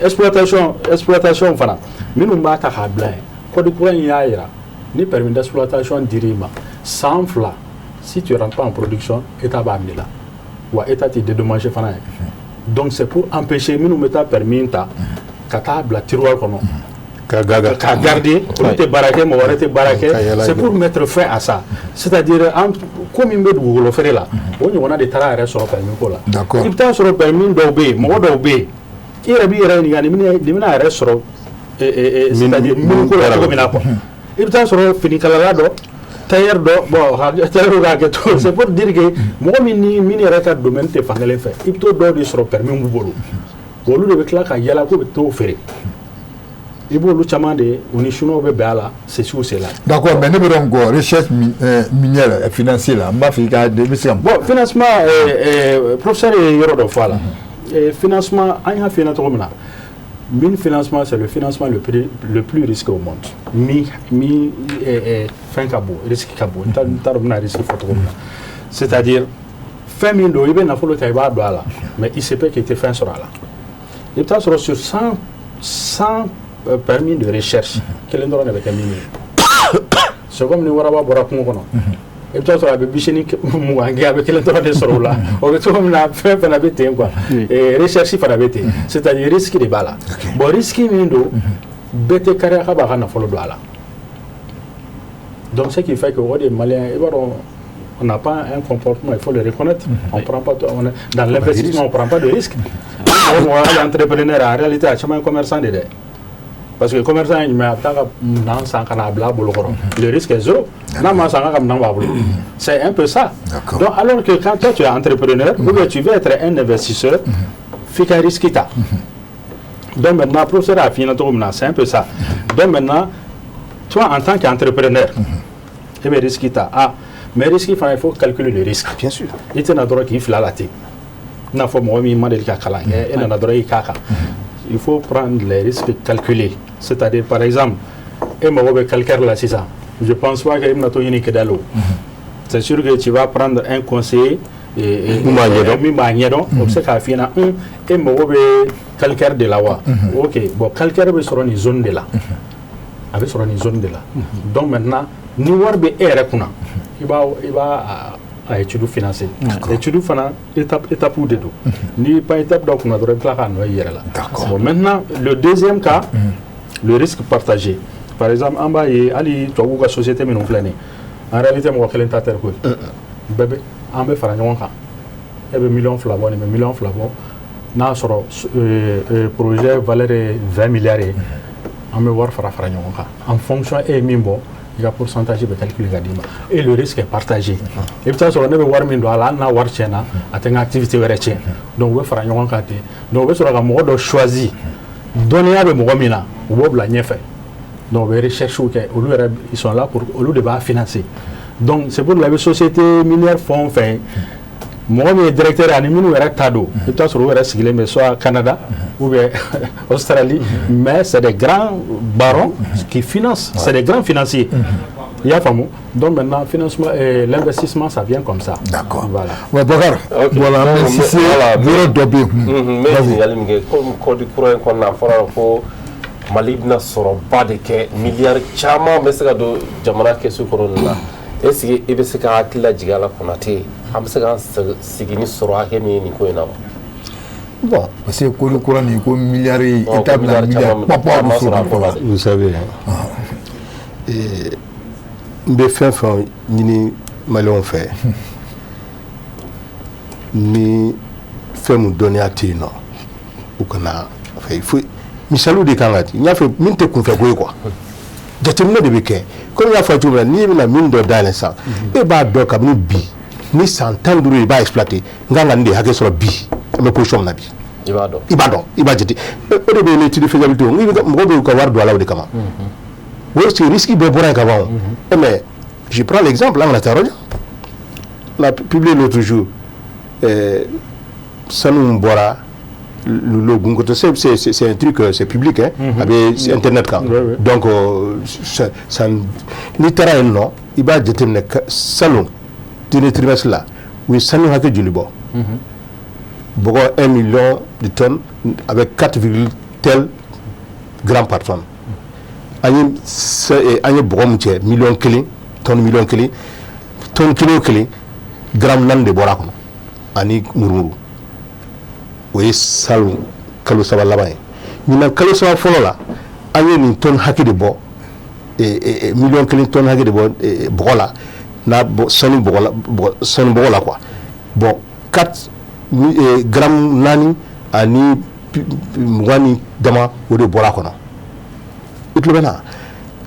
exploitation fana, minnu b'a ta k'a bila yen, code kura in y'a jira, ni permis d'exploitation dir'i ma san 2, si tu rentres pas en production, État b'a minɛ la, wa État t'i dédommager fana ye. Donc c'est pour empêcher minnu bɛ taa permis ta ka taa bila tiroir kɔnɔ Ka gaga. K'a garder, olu tɛ baara kɛ, mɔgɔ wɛrɛ tɛ baara Ka kɛ. yɛlɛ. C'est pour mettre fin à ça, c'est-à-dire an ko min bɛ dugukolo feere la, o ɲɔgɔnna de taara a yɛrɛ sɔrɔ permis ko la. I bɛ taa sɔrɔ permis dɔw bɛ yen, mɔgɔ dɔw bɛ yen, i yɛrɛ b'i yɛrɛ ɲininka nin bɛna a yɛrɛ sɔrɔ c'est-à-dire mine ko la cogo min na quoi. I bɛ taa sɔrɔ finikalala dɔ, tailleur dɔ, bon, tailleur ka hakɛ to, c'est pour dire que mɔgɔ min ni min yɛrɛ ka domaine tɛ fankelen fɛ, i bɛ t'o dɔw de sɔrɔ permis b'u bolo, olu de bɛ tila ka yala k'u bɛ t'o feere. I b'olu caman de, u ni chinois bɛ bɛn a la, ceci ou cela. D'accord, mais ne bɛ dɔn ko recherche minière financier la, n b'a fɛ i ka i bɛ se ka. Bon, financement, professeur ye yɔrɔ dɔ fɔ a la. Financement, an y'a f'i ɲɛna cogo min na, mine financement, c'est le financement le plus risqué au monde. Mi fɛn ka bon, risque ka bon. N t'a dɔn n bɛna risque fɔ cogo min na, c'est-à-dire fɛn min don, i bɛ nafolo ta, i b'a don a la, mais il se peut que i tɛ fɛn sɔrɔ a la. I bɛ taa sɔrɔ sur 100 permis de recherche, kelen dɔrɔn de bɛ kɛ min ye. C'est comme ni waraba bɔra kungo kɔnɔ, i bɛ taa sɔrɔ a bɛ 80 kɛ, a bɛ kelen dɔrɔn de sɔrɔ o la. O bɛ cogo min na, fɛn fana bɛ ten quoi. Recherche fana bɛ ten, c'est-à-dire risque de b'a la. Bon, risque min don, bɛɛ tɛ kariya k'a b'a ka nafolo don a la. Donc ce qui fait que o de ye malien, i b'a dɔn, on n'a pas un comportement, il faut le reconnaître. On prend pas, on est, dans l'investissement, on prend pas de risque. Mɔgɔ mɔgɔ hali entrepreneur, en réalité, a caman ye commerçant de dɛ. Parce que commerçant ye jumɛn ye? A bɛ taa ka minɛn san ka n'a bila a bolo kɔrɔ. Le risque est zéro. N'a ma san, a ka minɛn b'a bolo. C'est un peu ça. Donc alors que quand toi tu es entrepreneur, ou bien tu veux être un investisseur, f'i ka risque ta. Donc maintenant, professeur a f'i ɲɛna cogo min na, c'est un peu ça. Donc maintenant, toi en tant qu'entrepreneur, e bɛ risque ta. Ah, mais risque fana, il faut calculer le risque. Bien sûr. I tɛna dɔrɔn k'i fila la ten. I n'a fɔ mɔgɔ min ma deli ka kalan kɛ, e nana dɔrɔn i k'a kan. Il faut prendre les risques calculés. C'est-à-dire, par exemple, e mago bɛ calcaire la sisan. Je pense pas que i bɛna t'o ɲini Kidal o. C'est sûr que tu vas prendre un conseiller Mun b'a ɲɛdɔn. Min b'a ɲɛdɔn, o bɛ se k'a f'i ɲɛna, e mago bɛ calcaire de la wa? Ok, bon, calcaire bɛ sɔrɔ nin zone de la. A bɛ sɔrɔ nin zone de la. Donc maintenant, ni wari bɛ e yɛrɛ kunna, i b'a a étude financer. Étude fana, étape étape de don. N'i pas étape dɔ kunna dɔrɔn, i bɛ tila k'a nɔ i yɛrɛ la. Bon, maintenant, le deuxième cas, le risque partagé. Par exemple, an b'a ye hali tubabuw ka société minnu filɛ nin ye, en réalité mɔgɔ kelen ta tɛ koyi. Bɛɛ bɛ, an bɛ fara ɲɔgɔn kan. E bɛ miliyɔn 2 bɔ, nin bɛ miliyɔn 2 bɔ. N'a sɔrɔ projet valeur ye 20 milliards ye, an bɛ wari fara fara ɲɔgɔn kan. En fonction e ye min bɔ, i ka pourcentage bɛ calculer ka d'i ma et le risque est partagé. I bɛ taa sɔrɔ ne bɛ wari min don a la, hali n'a wari tiɲɛna, a tɛ n ka activité wɛrɛ tiɲɛ. Donc u bɛ fara ɲɔgɔn kan ten. Donc u bɛ sɔrɔ ka mɔgɔ dɔ choisi, dɔnniya bɛ mɔgɔ min na, u b'o bila ɲɛfɛ. Donc u bɛ recherche kɛ, olu yɛrɛ, ils sont là pour, olu de b'a financer. Donc c'est pour la bɛ société minière fɛn o fɛn ye, mɔgɔ min ye directeur ye ani minnu yɛrɛ ta don, i bɛ taa sɔrɔ u yɛrɛ sigilen bɛ soit Canada ou bien Australie, mais c'est des grands barons qui financent, c'est des grands financiers. I y'a faamu? Donc maintenant, financement, l'investissement, ça vient comme ça. D'accord. Voilà. Ouais, Bakar, voilà, Donc, mais si c'est voilà. yɔrɔ dɔ bɛ yen. N bɛ ɲininkali min kɛ, komi code kura in kɔnɔna, a fɔra ko Mali bɛna sɔrɔba de kɛ, miliyari caman bɛ se ka don jamana kɛsu kɔnɔ nin na. Est ce que i bɛ se ka hakili lajigin a la, Konate, an bɛ se k'an sigi ni sɔrɔ hakɛ min ye nin ko in na wa? Bon, parce que code kura nin ko miliyari, Ɔ, État ko bɛna miliyari miliyari caman papa caman bɛ sɔrɔ a sɔrɔ ko la dɛ. Vous savez, n bɛ fɛn fɛn ɲini maliyɛnw fɛ, ni fɛn mun dɔnniya tɛ yen nɔ, u kana fɛ, il faut misaliw de kan ka di. N y'a fɔ min tɛ kunfɛ ko ye quoi, jateminɛ de bɛ kɛ. Komi n y'a fɔ cogo min na, n'i bɛna min dɔ dayɛlɛ sisan, e b'a dɔn kabini bi ni san 15 i b'a exploiter, n kan ka nin de hakɛ sɔrɔ bi, an bɛ position min na bi. I b'a dɔn. I b'a dɔn, i b'a jate. O de bɛ l'étude de faisabilité. Mɔgɔw bɛ u ka wari don a la o de kama. O parce que risque bɛɛ bɔra yen ka ban o. Mais je prends l'exemple, an kana taa yɔrɔ jan. On a publié l'autre jour, sanu min bɔra Loulo Gounkoto, c'est un truc, c'est public, hein, a bɛ internet kan. Donc ça, n'i taara yen nɔ, i b'a jateminɛ salon dernier trimestre la, u ye sanu hakɛ joli bɔ? Bɔgɔ 1 million de tonnes avec 4, tel grammes par tonne. An ye bɔgɔ min cɛ miliyɔn 1, tonne miliyɔn 1, tonne kelen o kelen, gramme 4 de bɔra a kɔnɔ ani murumuru. O ye salon kalo 3 laban ye. Ɲinan kalo 3 fɔlɔ la, an ye nin tonne hakɛ de bɔ, miliyɔn 1 tonne hakɛ de bɔ bɔgɔ la, n'a bɔ sanu bɔgɔ la, sanu bɔgɔ la quoi. Bon, 4 gramme 4 ani 20 ni dama, o de bɔra a kɔnɔ. I tulo bɛ na,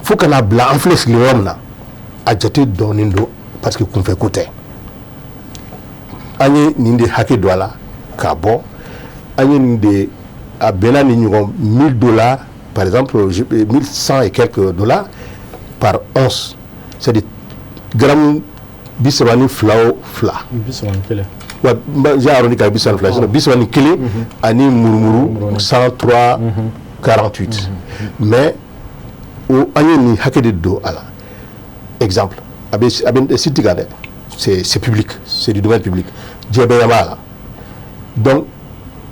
fo ka n'a bila an filɛ sigilen yɔrɔ min na, a jate dɔɔnin don parce que kunfɛ ko tɛ. An ye nin de hakɛ don a la k'a bɔ, an ye nin de a bɛnna ni ɲɔgɔn 1000 dollars par exemple, 1100 et quelques dollars par once, c'est-à-dire gramme 32 o fila. 31. Wa j'ai arrondi ka 32, sinon 31 ani murumuru 103 48. Mais o an ye nin hakɛ de don a la. Exemple, a bɛ site kan dɛ, c'est public, c'est du domaine public, diɲɛ bɛɛ ɲɛ b'a la. Donc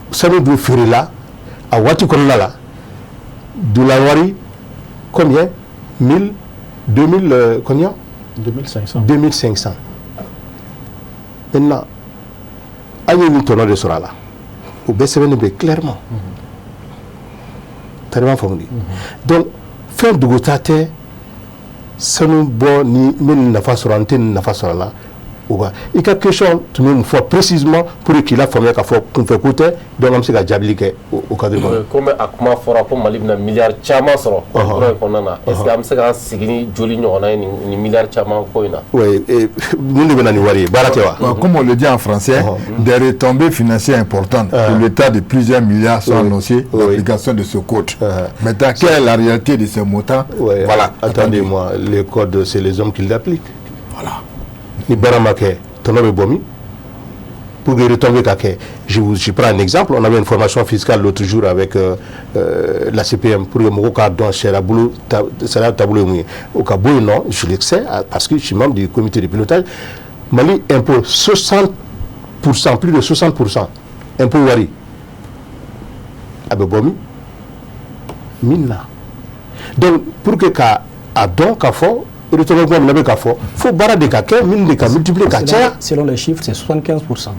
sanu dun feerela a waati kɔnɔna la, dollar wari combien? 1000, 2000, combien? 2500. 2500. Maintenant, an ye nin tɔnɔ de sɔrɔ a la, o bɛɛ sɛbɛnnen bɛ clairement. Tari b'a faamu de. Donc fɛn dogota tɛ. Sanu bɔ ni n bɛ nin nafa sɔrɔ, n tɛ nin nafa sɔrɔ a la. O ka i ka question tun bɛ mun fɔ précisément pour que k'i la faamuya k'a fɔ kunfɛ ko tɛ? Donc an bɛ se ka jaabili kɛ o cadre kɔnɔ. Komi a kuma fɔra ko Mali bɛna miliyari caman sɔrɔ kura in kɔnɔna na, est ce que an bɛ se k'an sigi ni joli ɲɔgɔnna ye nin miliyari caman ko in na? Oui, mun de bɛ na ni wari ye? Baara tɛ wa? Comme on le dit en français, des retombées financières importantes pour l'État de plusieurs milliards sont annoncées l'application de ce code. Maintenant, quelle est la réalité de ces montants? Voilà. Attendez-moi, les codes, c'est les hommes qui l'appliquent. Voilà. Ni baara ma kɛ, tɔnɔ bɛ bɔ min pour que retombée ka kɛ? Je prends un exemple, on avait une formation fiscale l'autre jour avec la CPM pour que mɔgɔw k'a dɔn sariya bolo, sariya taabolo ye mun ye. O ka bɔ yen nɔ, je le sais parce que je suis membre du comité de pilotage. Mali impôt 60%, plus de 60% impôt wari a bɛ bɔ min min na. Donc pour que ka a dɔn k'a fɔ retombée kuma min na bɛ k'a fɔ, fo baara de ka kɛ min de ka multiplier ka caya. Selon les chiffres, c'est 75%.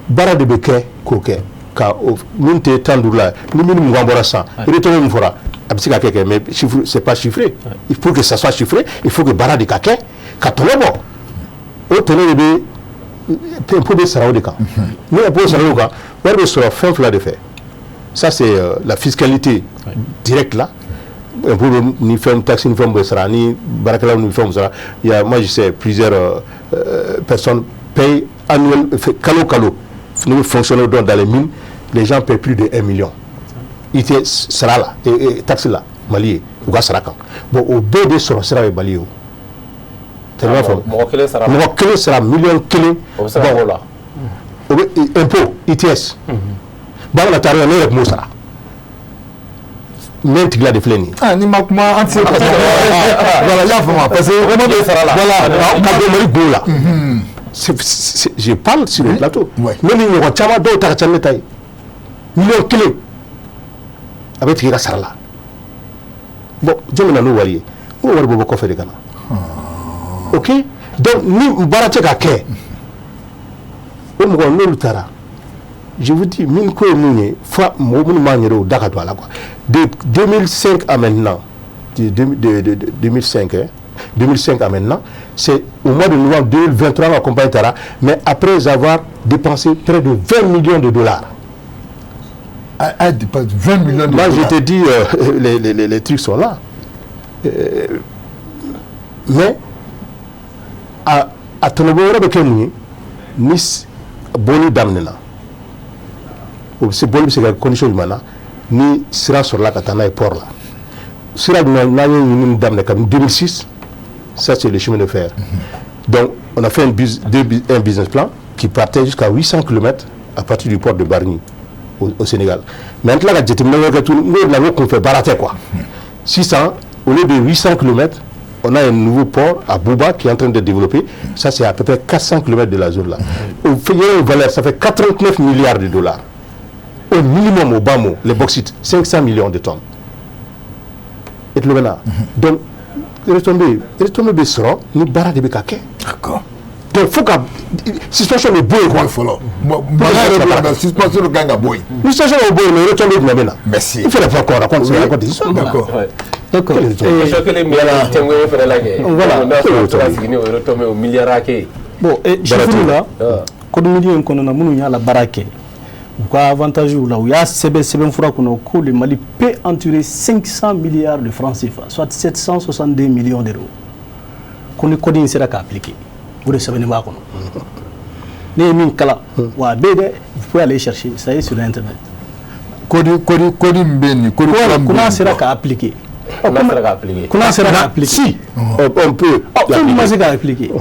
Baara de bɛ kɛ k'o kɛ ka o min tɛ 15 la ni min 20 bɔra sisan, retombée min fɔra, a bɛ se ka kɛ, mais chiffre, c'est pas chiffré. Il faut que ça soit chiffré, il faut que baara de ka kɛ ka tɔnɔ bɔ. O tɔnɔ de bɛ impôt bɛ sara o de kan. Ni impôt sara o kan, wari bɛ sɔrɔ fɛn fila de fɛ. Ça, c'est la fiscalité directe là, impôt bɛ ni fɛn, taxe ni fɛn bɛ sara ni baarakɛlaw ni fɛnw sara. Il y a, moi je sais plusieurs personnes payent annuel, kalo kalo. Nous fonctionnons donc dans les mines, les gens paient plus de 1 million i tɛ sara la, taxe la Mali ye u ka sara kan. Bon, o bɛɛ de sɔrɔ sira ye Mali ye. O tɛ b'a fɔ mɔgɔ kelen sara mɔgɔ kelen sara miliyɔn 1. O bɛ se ka b'o la. O bɛ impôt ITS bon, an kana taa yɔrɔ, ne yɛrɛ tun b'o sara. N tigila de filɛ nin ye. Ah, ni ma kuma an tɛ se ka, voilà, i y'a faamu, parce que o bɛ sara la. Voilà, ka don Mali go la. Je parle sur le plateau. Ne ni ɲɔgɔn caman dɔw ta ka ca ni ne ta ye. Miliyɔn 1 a bɛ tigɛ i ka sara la. Bon, jɔn bɛ na n'o wari ye? O wari bɛ bɔ kɔfɛ de ka na. Ok, donc ni baara tɛ ka kɛ, o mɔgɔ n'olu taara, je vous dis, min ko ye mun ye, fa mɔgɔ minnu b'an yɛrɛ o da ka don a la quoi. De 2005 à maintenant, de 2005, hein, 2005 à maintenant, c'est au mois de novembre 2023 la compagnie taara, mais après avoir dépensé près de 20 millions de dollars. Ah, dépense 20 millions de Moi, dollars. Je te dis, les trucs sont là. Mais a tɔnɔbɔ wɛrɛ bɛ kɛ mun ye ni bɔnni daminɛna? O bɛ se, bɔli bɛ se ka kɛ condition jumɛn na? Ni sira sɔrɔla ka taa n'a ye port la. Sira jumɛn n'an ye ɲinini daminɛ kabini 2006? Ça, c'est le chemin de fer. Donc on a fait un business plan qui partait jusqu'à 800 km à partir du port de Bargny au Sénégal. Mais an tila ka jateminɛ wɛrɛ kɛ tuguni, n ko la, n ko kunfɛ baara tɛ quoi. 600 au lieu de 800 km, on a un nouveau port à Bouba qui est en train de développer. Ça, c'est à peu près 400 km de la zone là. Au fait, il y a une valeur, ça fait 89 milliards de dollars. Au minimum, au bas mot, les bauxites, 500 millions de tonnes. Et le maintenant. Donc, retombée bɛ sɔrɔ ni baara de bɛ ka kɛ. Donc, faut ka suspension bɛ bɔ yen quoi. Fɔlɔ mankan yɛrɛ bɛ yen, suspension kan ka bɔ yen. Ni suspension bɛ bɔ yen, mais retombée jumɛn bɛ na? Merci. Il faudrait faire qu'on raconte, c'est raconte des histoires. D'accord. D'accord. Question kelen min ye tɛnku fɛnɛ la kɛ. Voilà. N'a sɔrɔ a bɛ se ka sigi ni o retombée o miliyari hakɛ ye. Bon, chiffre la, code minier in kɔnɔna, minnu y'a la baara kɛ, u ka avantage la, u y'a sɛbɛn sɛbɛnfura kɔnɔ ko le Mali peut en tirer 500 milliards de francs CFA, soit 762 millions d'euros, ko ni code in sera ka appliquer. O de sɛbɛnnen b'a kɔnɔ. Ne ye min kalan wa, a bɛ yen dɛ, vous pouvez aller chercher ça, est sur internet. Code min bɛ yen nin, code kura min ko bɛ n'a yen. sera ka appliquer. N'a sera ka appliquer. Ko n'a sera ka appliquer. Si, on peut. Ɔ, fɛn min ma se ka appliquer,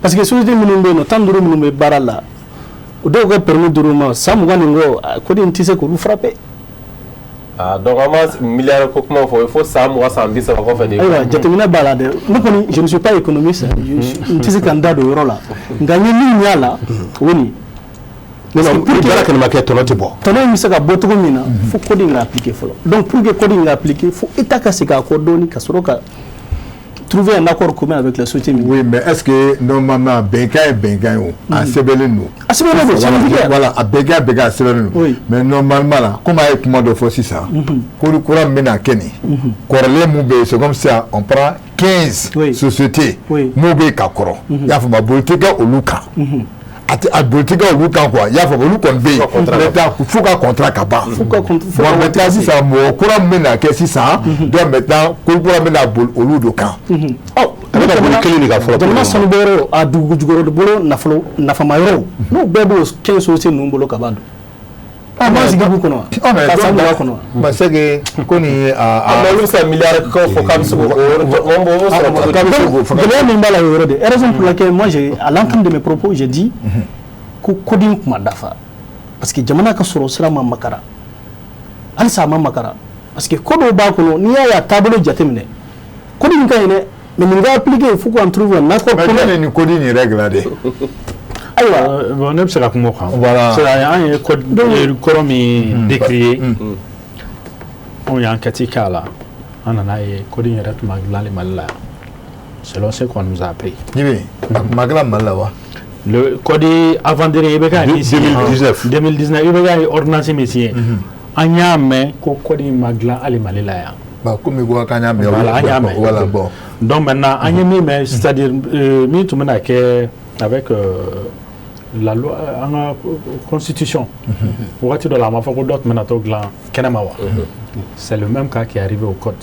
parce que société minnu bɛ yen nɔ, 15 minnu bɛ baara la, o dɔw ka permis dir'u ma san 20 nin kɔ, a code in tɛ se k'olu frapper. Ah, donc an ma miliyari ko kuma fɔ, fo san 20, san 30 kɔfɛ de. Ayiwa, jateminɛ b'a la dɛ. Ne kɔni, je ne suis pas économiste, n tɛ se ka n da don o yɔrɔ la, nka n ye min y'a la, o ye nin. Non, non, ni baara kɛnɛ ma kɛ, tɔnɔ tɛ bɔ. Tɔnɔ in bɛ se ka bɔ cogo min na, fo code in ka appliquer fɔlɔ. Donc pour que code in ka appliquer, fo État ka segin a kɔ dɔɔni ka sɔrɔ ka trouver un accord commun avec la société minière. Oui, mais est-ce que normalement bɛnkan ye bɛnkan ye o, a sɛbɛnlen don. A sɛbɛnnen don, c'est Voilà, a bɛnkan bɛnkan, a sɛbɛnnen don. Oui. Mais normalement la, comme a ye kuma dɔ fɔ sisan, code kura min bɛna kɛ nin, kɔrɔlen mun bɛ yen, c'est comme ça on prend 15 sociétés mun bɛ yen ka kɔrɔ, i y'a faamu, a boli tɛ kɛ olu kan. A tɛ, a boli tɛ kɛ olu kan quoi, i y'a faamu, olu kɔni bɛ yen. Maintenant, fo ka contrat ka ban. Fo ka Bon, maintenant sisan, mɔgɔ kura min bɛna kɛ sisan, donc maintenant code kura bɛna boli olu de kan. Ɔ, A bɛ ka boli kelen de kan fɔlɔ. Jamana sanubɔyɔrɔ, a dugu jukɔrɔ bolo nafolo nafama yɔrɔw, n'o bɛɛ b'o 15 sociétés ninnu bolo ka ban don. A b'an sigi k'u kɔnɔ wa? Ka san 20 kɔnɔ wa? Mais c'est que ko nin ye a Mais olu bɛ se ka miliyari ko fɔ k'a bɛ se k'o o sɔrɔ cogo di? K'a bɛ se k'o fana. Gɛlɛya min b'a la, o yɔrɔ de, raison pour laquelle moi, j'ai, à l'entame de mes propos, j'ai dit ko code in kuma dafa, parce que jamana ka sɔrɔ sira ma makara halisa, a ma makara, parce que ko dɔw b'a kɔnɔ, n'i y'a ye a taabolo jateminɛ, code in ka ɲi dɛ, mais nin ka appliquer, il faut qu'on trouve un accord Mais commun. jɔn ye nin code nin yɛrɛ dilan de? Ayiwa. Bon, ne bɛ se ka kuma o kan. Voilà. C'est an ye code kɔrɔ min décrier, anw ye enquête k'a la, an nana ye code in yɛrɛ tun ma dilan Mali la yan, selon ce qu'on nous a appris. Jibi, a tun ma dilan Mali la wa? Le code avant dernier, IBK ye min signé, 2019. 2019, IBK ye ordonnance min signé, an y'a mɛn ko code in ma dilan hali Mali la yan. Bah, komi i ko k'an y'a mɛn. Voilà, an y'a mɛn. Voilà, bon. Donc maintenant, an ye min mɛn, c'est-à-dire min tun bɛna kɛ avec la loi, an ka constitution, wagati dɔ la, a ma fɔ ko dɔ tun bɛna t'o dilan kɛnɛma wa? C'est le même cas qui est arrivé au code,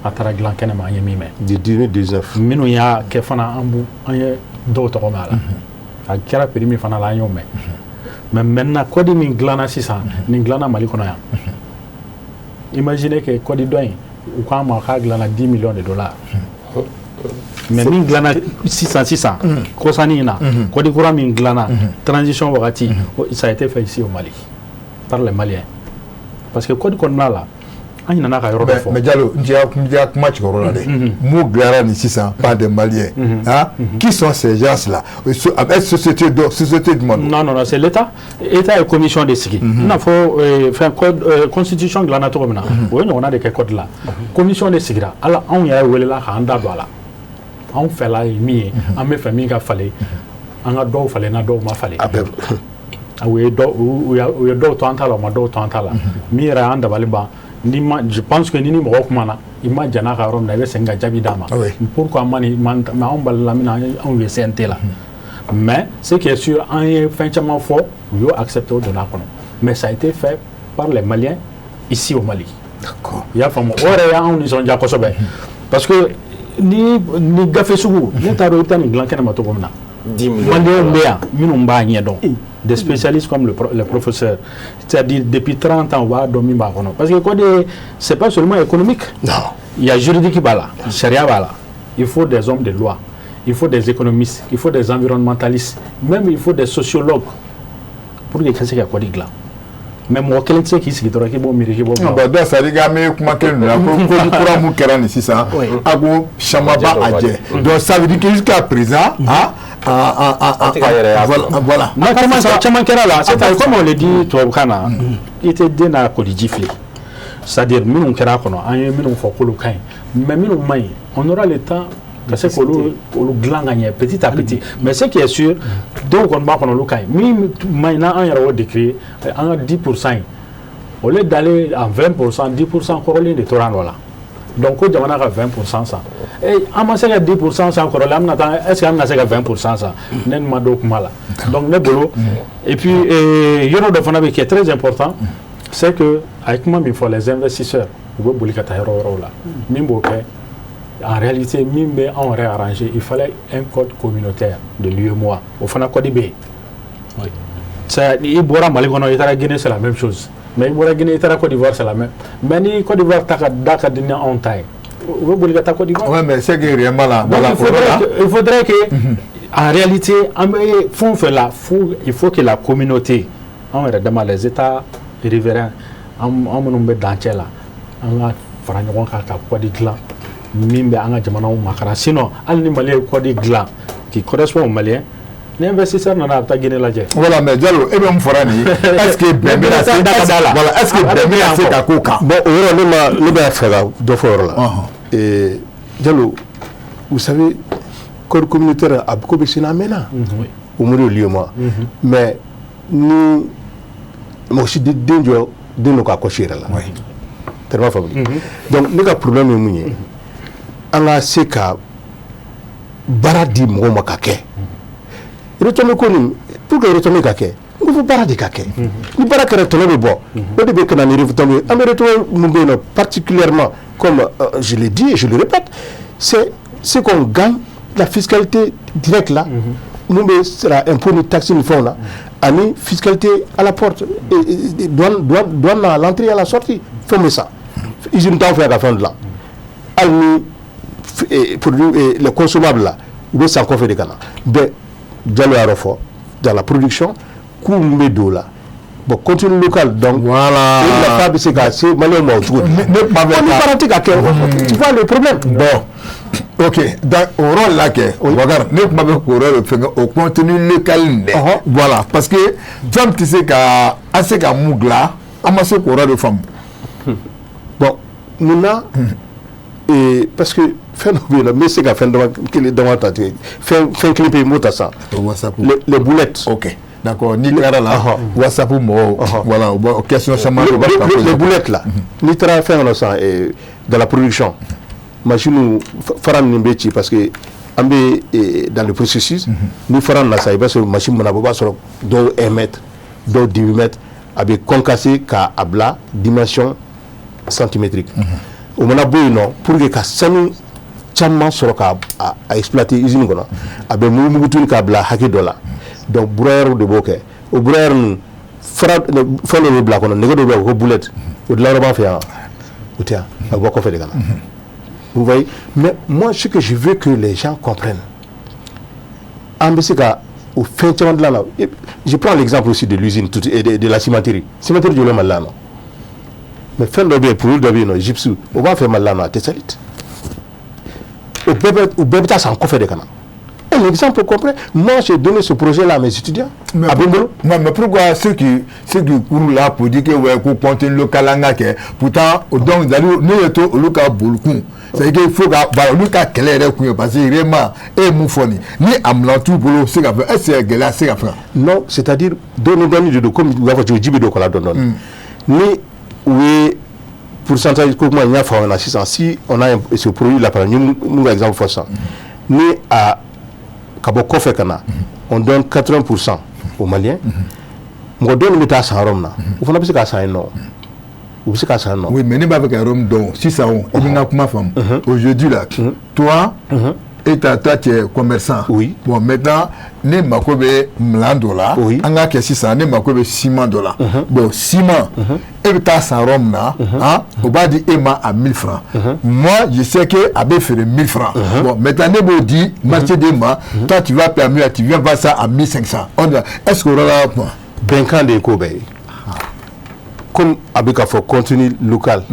a taara dilan kɛnɛma, an ye min mɛn. De 2019. Minnu y'a kɛ fana, an b'u, an ye dɔw tɔgɔ mɛn a la, a kɛra prix min fana la, an y'o mɛn. Mais maintenant, code min dilanna sisan, nin dilanna Mali kɔnɔ yan. Imaginez que code dɔ in, u k'an ma k'a dilanna 10 millions de dollars, mais min dilanna sisan sisan, kɔsanni in na, code kura min dilanna transition wagati, ça a été fait ici au Mali par les Maliens, parce que code kɔnɔna la, an ɲinɛna ka yɔrɔ dɔ fɔ. Mais Diallo, n t'i ka kuma cɛkɔrɔba la dɛ. Mun dilanna nin sisan par des Maliens, hein? Qui sont ces gens-là? Avec société dɔ, société jumɛn don? Non, non, non, c'est l'État. État ye commission de sigi. I n'a fɔ fɛn, code constitution dilanna cogo min na, o ye ɲɔgɔnna de kɛ code la. Commission de sigira. Ala, anw yɛrɛ welela k'an da don a la. Anw fɛla ye min ye, an bɛ fɛ min ka falen, an ka dɔw falen na, dɔw ma falen. A bɛɛ. U ye dɔw, u ye dɔw to an ta la, u ma dɔw to an ta la. Min yɛrɛ y'an dabali ban, ni ma, je pense que ni ni mɔgɔ kumana, i ma jɛn n'a ka yɔrɔ min na, i bɛ segin ka jaabi d'a ma. Pourquoi ma nin man, mais anw balila min na, anw ye CNT la. Mais ce qui est sûr, an ye fɛn caman fɔ, u y'o accepté, o donna a kɔnɔ. Mais ça a été fait par les Maliens ici au Mali. I y'a faamu, o yɛrɛ y'anw nisɔndiya kosɛbɛ, parce que ni gafe sugu, ne t'a dɔn i bɛ taa nin dilan kɛnɛma cogo min na. 10 millions. Maliyɛnw bɛ yan minnu b'a ɲɛdɔn. Des spécialistes comme le professeur, c'est-à-dire depuis 30 ans, u b'a dɔn min b'a kɔnɔ, parce que code, c'est pas seulement économique. Non. Il y a juridique b'a la, sariya b'a la. Il faut des hommes de loi, il faut des économistes, il faut des environnementalistes, même il faut des sociologues pour que ka se ka code dilan. Mais mɔgɔ kelen tɛ se k'i sigi dɔrɔn k'i b'o miiri k'i b'o bila. Bon, donc ça veut dire k'an bɛ kuma kelen de la, ko code kura mun kɛra nin sisan, a ko caman b'a a jɛ. Donc ça veut dire que jusqu'à présent, ah ah ah ah, voilà. Non, caman caman kɛra la. C'est comme on le dit tubabukan na, i tɛ den n'a koliji fili. C'est-à-dire minnu kɛra a kɔnɔ, an ye minnu fɔ k'olu ka ɲi, mais minnu man ɲi, on aura le temps ka se k'olu olu dilan ka ɲɛ petit à petit. Mais ce qui est sûr, dɔw kɔni b'a kɔnɔ, olu ka ɲi. Min man ɲi, n'an yɛrɛ y'o décrier, an ka 10 % ye, au lieu d'aller en 20 %, 10 % kɔrɔlen de tora a nɔ la. Donc ko jamana ka 20 % san, an ma se ka 10 % san kɔrɔlen, an bɛna taa, est ce que an bɛna se ka 20 % san? Ne ma d'o kuma la. Donc ne bolo, et puis yɔrɔ dɔ fana bɛ qui est très important, c'est que a ye kuma min fɔ, les investisseurs, u bɛ boli ka taa yɔrɔ wɛrɛw la. Min b'o kɛ, en réalité, min bɛ anw yɛrɛ arranger, il fallait un code communautaire de l'UEMOA. O fana code bɛ yen. I bɔra Mali kɔnɔ, i taara Guinée, c'est la même chose. Mais i bɔra Guinée, i taara Côte d'Ivoire, c'est la même. Mais ni Côte d'Ivoire ta ka da ka di ni anw ta ye, u bɛ boli ka taa Côte d'Ivoire. Ouais, mais c'est que réellement là, voilà, il faudrait que, en réalité, an bɛ fɛn o fɛn la, il faut que la communauté, anw yɛrɛ dama, les États riverains, an minnu bɛ dancɛ la, an ka fara ɲɔgɔn kan ka code dilan min bɛ an ka jamanaw makara. Sinon, hali ni Mali ye code dilan qui correspond aux Maliens, ni investisseur nana, a bɛ taa Guinée lajɛ. Voilà, mais Diallo, e bɛ mun fɔra nin ye? Est-ce que bɛn bɛna se, voilà, est-ce que bɛn bɛna se ka k'o kan? Bon, o yɔrɔ, ne ma, ne b'a fɛ ka dɔ fɔ o yɔrɔ la. Diallo, vous savez, code communautaire a ko bɛ sen na, a mɛnna o mori l'UEMOA, mais ni mɔgɔ si den jɔ den dɔ k'a kɔsi yɛrɛ la, tɛ faamu. Donc ne ka problème ye mun ye? An ka se ka baara di mɔgɔw ma ka kɛ retombée ko nin. Pour que retombée ka kɛ, n ko fo baara de ka kɛ. Ni baara kɛra, tɔnɔ bɛ bɔ, o de bɛ ka na ni retombée. An bɛ retombée mun bɛ yen nɔ, particulièrement, comme je l'ai dit et je le répète, c'est ce qu'on gagne, la fiscalité directe là, mun bɛ sara impôt ni taxe ni fɛnw na, ani fiscalité à la porte, douane, douane, douane à l'entrée et à la sortie. Fɛn bɛ san, usine t'anw fɛ yan ka fɛn dilan. Hali ni produit, les consommables là, u bɛ san kɔfɛ de ka na. Bɛɛ Diallo y'a fɔ, dans la production, coût min bɛ don o la, bon, contenu local, donc voilà, o nafa bɛ se ka se Maliyɛnw ma o cogo di? Ne kuma bɛ ni baara tɛ ka kɛ, tu vois le problème. Bon, ok, donc o yɔrɔ la kɛ, Bakari, ne kuma bɛ k'o yɔrɔ de fɛngɛ, o contenu local nin dɛ. Voilà, parce que fɛn tɛ se ka an se ka mun dilan, an ma se k'o yɔrɔ de faamu. Bon, munna? Parce que fɛn dɔ bɛ yen nɔ, n bɛ se ka fɛn dama kelen dama ta tigɛ, fɛn fɛn kelen pe yen, n b'o ta sisan. WhatsApp. Les boulettes. Ok, d'accord, n'i tilara la, WhatsApp mɔgɔw, voilà, u b'a question caman u b'a. Les boulettes là, n'i taara fɛn kɔnɔ sisan, dans la production, machine fara ninnu bɛ ci, parce que an bɛ dans le processus, ni fara nana sisan, i b'a sɔrɔ machine mana bɔ, i b'a sɔrɔ dɔw 1 mètre, dɔw 18 mètres, a bɛ concasser k'a bila dimension centimétrique. O mana bɔ yen nɔ, pour que ka sanu caman sɔrɔ ka a exploiter usine kɔnɔ, a bɛ mugu mugu turu k'a bila hakɛ dɔ la. Donc broyeur de b'o kɛ. O broyeur ninnu, fara fɛn dɔ bɛ bila a kɔnɔ, nɛgɛ dɔ bɛ yen ko boulette, o dilanyɔrɔ b'an fɛ yan, o tɛ yan, a bɛ bɔ kɔfɛ de ka na. Vous voyez? Mais moi, ce que je veux que les gens comprennent, an bɛ se ka o fɛn caman dilan la. Je prends l'exemple aussi de l'usine et de la cimenterie. Cimenterie jɔlen Mali la yan nɔ, mais fɛn dɔ bɛ yen, produit dɔ bɛ yen nɔ, gypse, o b'a fɛ Mali la yan nɔ, a tɛ Tessalit. O bɛɛ bɛ, u bɛɛ bɛ taa san kɔfɛ de ka na. Un exemple concret, moi j'ai donné ce projet là à mes étudiants. Mais, a bɛ n bolo. Non, mais pourquoi ceux qui courent là pour dire que ouais, ko contenu local an ka kɛ, pourtant donc ne ye to olu ka bolikun, c'est que il faut ka, voilà, olu ka kɛlɛ yɛrɛ kun ye, parce que vraiment e ye mun fɔ nin, ni a minɛn t'u bolo se ka fɛ, est ce que gɛlɛya se ka fɛn? Non, c'est à dire dɔɔni dɔɔni de don, komi u b'a fɔ cogo, ji bɛ don kɔla dɔɔni dɔɔni. Ni u ye pourcentage ko kuma n y'a fɔ aw ɲɛna sisan, si on a ce produit là, par exemple, n ka exemple fɔ sisan, ni a ka bɔ kɔfɛ ka na, on donne 80 % aux Maliens. Mɔgɔ dɔɔni bɛ taa san yɔrɔ min na, o fana bɛ se k'a san yen nɔ, u bɛ se k'a san yen nɔ. Oui, mais ne b'a fɛ ka yɔrɔ min dɔn sisan, o i bɛ n ka kuma faamu. Aujourd'hui là, toi Et toi, tu es commerçant. Oui. Bon, maintenant, ne mako bɛ minan dɔ la. Oui. An k'a kɛ sisan, ne mako bɛ ciment dɔ la. Bon, ciment, e bɛ taa san yɔrɔ min na, hein, o b'a di e ma à 1000 francs. Moi, je sais que a bɛ feere 1000 francs. Bon, maintenant, ne b'o di marché d'e ma, toi, tu vas payer à 1000, tu viens vendre ça à 1500. On est-ce que o yɔrɔ la kuma? Bɛnkan de ye ko bɛɛ ye. Comme a bɛ ka fɔ contenu local,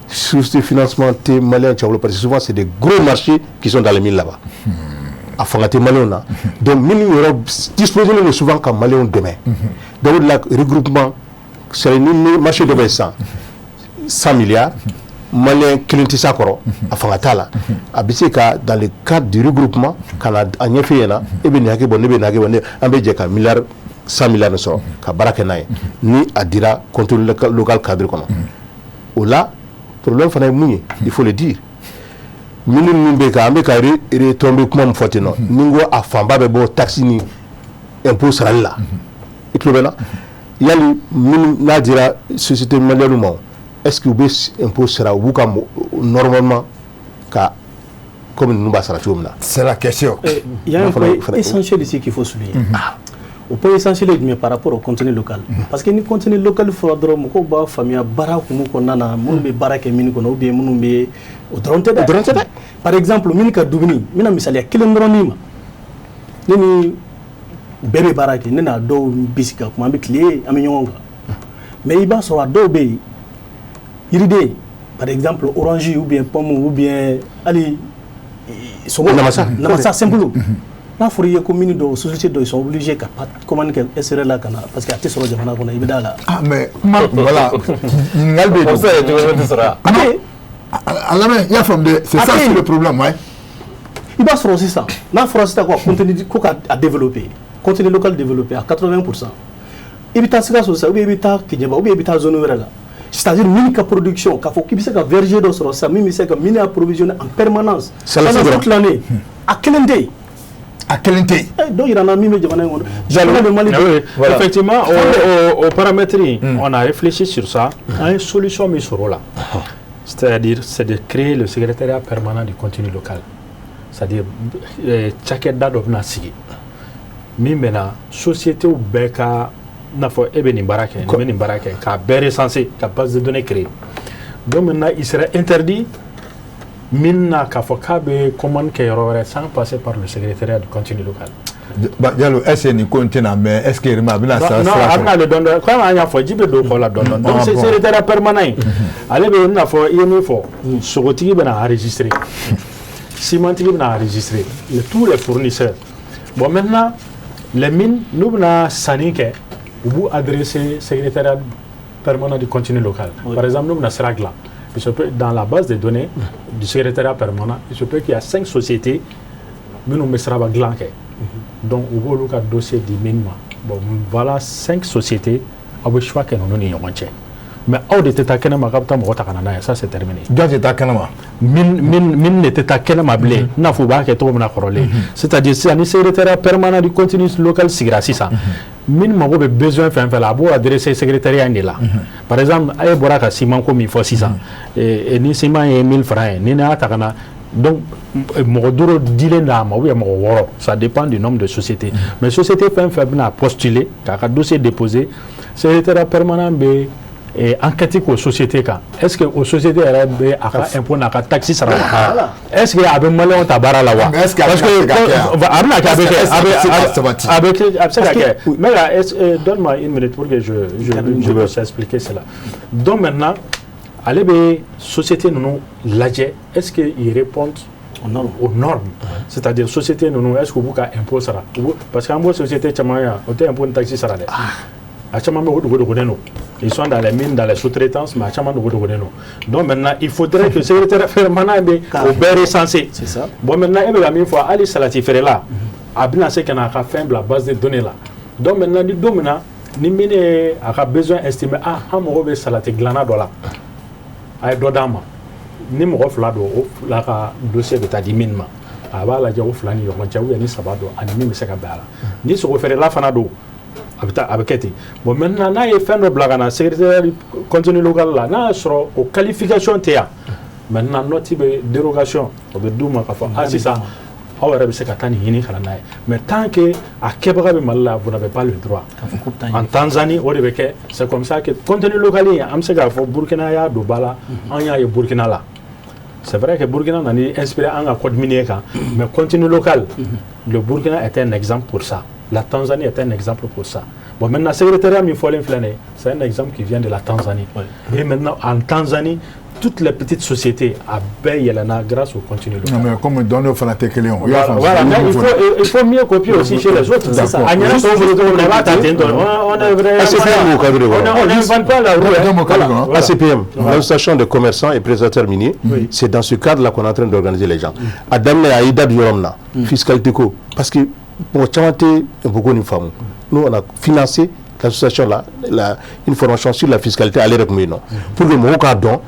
source de financement tɛ malien caman bolo, parce que souvent c'est des gros marchés qui sont dans les mines là-bas. A fanga tɛ maliyɛnw na. Donc minnu yɛrɛ disposé don souvent ka maliyɛnw dɛmɛ, donc o de la regroupement, c'est ni marché dɔ bɛ yen sisan 100 milliards, malien kelen tɛ s'a kɔrɔ, a fanga t'a la, a bɛ se ka dans le cadre du regroupement ka na a ɲɛf'e ɲɛna: e bɛ nin hakɛ bɔ, ne bɛ nin hakɛ bɔ, ne an bɛ jɛ ka milliard 100 milliards sɔrɔ ka baara kɛ n'a ye. Ni a dira contenu local cadre kɔnɔ, o la problème fana ye mun ye? Il faut le dire, minnu min bɛ ka an bɛ ka retombées kuma min fɔ ten nɔ, ni n ko a fanba bɛ bɔ taxe ni impôt sarali la, i tulo bɛ n na? Yali minnu n'a dira société malienne ma, est-ce que u bɛ impôt sara, u b'u ka normalement ka comme ninnu b'a sara cogo min na? C'est la question. Il y a un point essentiel ici qu'il faut souligner. O point essentiel ye jumɛn par rapport au contenu local? Parce que ni contenu local fɔra dɔrɔn, mɔgɔw b'a faamuya baara hukumu kɔnɔna na, minnu bɛ baara kɛ mine kɔnɔ ou bien minnu bɛ o dɔrɔn tɛ dɛ. O dɔrɔn tɛ dɛ. Par exemple, mine ka dumuni, n bɛna misaliya kelen dɔrɔn d'i ma. Ne ni bɛɛ bɛ baara kɛ, ne n'a dɔw bɛ sigi ka kuma, an bɛ tile, an bɛ ɲɔgɔn kan, mais i b'a sɔrɔ a dɔw bɛ yen, yiriden, par exemple orange ou bien pomme ou bien hali sogo, namasa, namasa simple, n'a fɔra i ye ko mine dɔw, société dɔw, ils sont obligés ka commande kɛ SRL la ka na, parce que a tɛ sɔrɔ jamana kɔnɔ, i bɛ da la. Ah, mais kuma, voilà, ɲininkali bɛ yen. O bɛ se ka kɛ cogo tɛ sɔrɔ yan. A tɛ. A lamɛn, i y'a faamu dɛ, c'est ça, c'est le problème, ouais. I b'a sɔrɔ sisan, n'a fɔra sisan ko contenu, ko ka a développer, contenu local développé à 80%, i bɛ taa Sikaso sisan, ou bien i bɛ taa Keɲeba, ou bien i bɛ taa zone wɛrɛ la, c'est-à-dire mine ka production, k'a fɔ k'i bɛ se ka verger dɔ sɔrɔ sisan min bɛ se ka mine approvisionner en permanence pendant toute l'année, a kelen tɛ yen. A kelen tɛ yen. Dɔ yira n na min bɛ jamana in kɔnɔ. Jalo de Mali. Oui, voilà. Effectivement, au paramètre, on a réfléchi sur ça. An ye solution min sɔrɔ o la, c'est-à-dire c'est de créer le secrétariat permanent du contenu local, c'est-à-dire cakɛda dɔ bɛna sigi min bɛna sociétés bɛɛ ka, i n'a fɔ e bɛ nin baara kɛ, nin bɛ nin baara kɛ, k'a bɛɛ recenser, ka base de données créer. Donc maintenant, il serait interdit min na k'a fɔ k'a bɛ commande kɛ yɔrɔ wɛrɛ sans passer par le secrétariat du contenu local. Ba Diallo, est-ce que nin ko in tɛna mɛn? Est-ce que a bɛna sa? Non, a bɛna ale dɔɔnin dɔɔnin, comme an y'a fɔ, ji bɛ don kɔ la dɔɔnin dɔɔnin. Donc secrétariat permanent in, ale bɛ i n'a fɔ i ye min fɔ, sogotigi bɛna enregistrer, cimentigi bɛna enregistrer, tous les fournisseurs. Bon, maintenant, les mines, n'u bɛna sanni kɛ, u b'u adresser secrétariat permanent du contenu local. Par exemple, n'u bɛna sira dilan, il se peut, dans la base de données du secrétariat permanent, il se peut qu'il y a cinq sociétés minnu bɛ siraba dilan kɛ. Donc u b'olu ka dossier di mine ma: bon, voilà cinq sociétés, aw bɛ choix kɛ ninnu ni ɲɔgɔn cɛ, mais aw de tɛ taa kɛnɛma k'aw bɛ taa mɔgɔ ta ka na n'a ye, ça c'est terminé. Jɔn tɛ taa kɛnɛma? Mine de tɛ taa kɛnɛma bilen, i n'a fɔ u b'a kɛ cogo min na kɔrɔlen. C'est-à-dire sisan, ni secrétariat permanent du contenu local sigira sisan, min mago bɛ besoin fɛn fɛn la, a b'o adresser secrétariat in de la. Par exemple, a ye bɔra ka ciment ko min fɔ sisan, ni ciment ye 1000 francs ye, ni ne y'a ta ka na, donc mɔgɔ duuru dilen d'a ma ou bien mɔgɔ wɔɔrɔ, ça dépend du nombre de sociétés, mais société fɛn fɛn bɛna postuler k'a ka dossier déposer, secrétariat permanent bɛ enquête k'o société kan: est-ce que o société yɛrɛ bɛ a ka impôt n'a ka taxe sara wa? Est-ce que a bɛ maliyɛnw ta baara la wa? Est-ce que a Parce bɛna se ka kɛ a bɛna kɛ, a bɛ kɛ, Est-ce que a bɛ se ka sabati? A bɛ kɛ, a bɛ se ka kɛ, mais là, donne-moi une minute pour que je puisse expliquer cela. Donc maintenant, ale bɛ société ninnu lajɛ, est-ce que ils répondent aux normes? Aux normes, c'est-à-dire société ninnu, est-ce que u b'u ka impôt sara? Parce que an b'o société caman ye yan, o tɛ impôt ni taxe sara dɛ. A caman bɛ o dogo dogolen don. Ils sont dans les mines, dans les sous-traitances, mais a caman dogo dogolen don. Donc maintenant, il faudrait que secrétaire permanent bɛ o bɛɛ recenser. C'est ça. Bon, maintenant, e bɛ ka min fɔ, hali salati feerela, a bɛna se ka na a ka fɛn bila base de données la. Donc maintenant, ni don min na ni min ye a ka besoin estimé, ah, an mago bɛ salati dilanna dɔ la, a ye dɔ d'an ma, ni mɔgɔ fila don, o fila ka dossier bɛ taa di min ma, a b'a lajɛ o fila ni ɲɔgɔn cɛ, ou bien ni saba don, ani min bɛ se ka bɛn a la. Ni sogo feerela fana don, a bɛ taa, a bɛ kɛ ten. Bon, maintenant, n'a ye fɛn dɔ bila ka na secrétaire du contenu local la, n'a y'a sɔrɔ o qualification tɛ yan, Maintenant, note bɛ dérogation, o bɛ d'u ma k'a fɔ ah, sisan aw yɛrɛ bɛ se ka taa nin ɲini ka na n'a ye. Mais tant que a kɛbaga bɛ Mali la, vous n'avez pas le droit. En Tanzanie, o de bɛ kɛ. C'est comme ça que contenu local in, an bɛ se k'a fɔ Burkina y'a don ba la. An y'a ye Burkina la. C'est vrai que Burkina nana inspiré an ka code minier kan, mais contenu local, le Burkina est un exemple pour ça, la Tanzanie est un exemple pour ça. Bon, maintenant, secrétariat min fɔlen filɛ nin ye, c'est un exemple qui vient de la Tanzanie. Et maintenant, en Tanzanie, toutes les petites sociétés a bɛɛ yɛlɛnna grâce au contenu local. Non, mais comme dɔnniw fana tɛ kelen ye o. Voilà, mais il faut mieux copier aussi chez les autres. C'est ça. A ɲɛna tɔw bolo cogo min na, i b'a ta ten tɔ. On est vrai. ACPM au cadre de On n'invente pas la roue. Voilà. ACPM, l'association des commerçants et prestataires miniers, c'est dans ce cadre-là qu'on est en train d'organiser les gens. A daminɛ a y'i da don yɔrɔ min na, fiscalité ko, parce que mɔgɔ caman tɛ impôt ko nin faamu. Nous, on a financé l'association là, une formation sur la fiscalité, ale yɛrɛ tun bɛ yen nɔ, pour que mɔgɔw k'a dɔn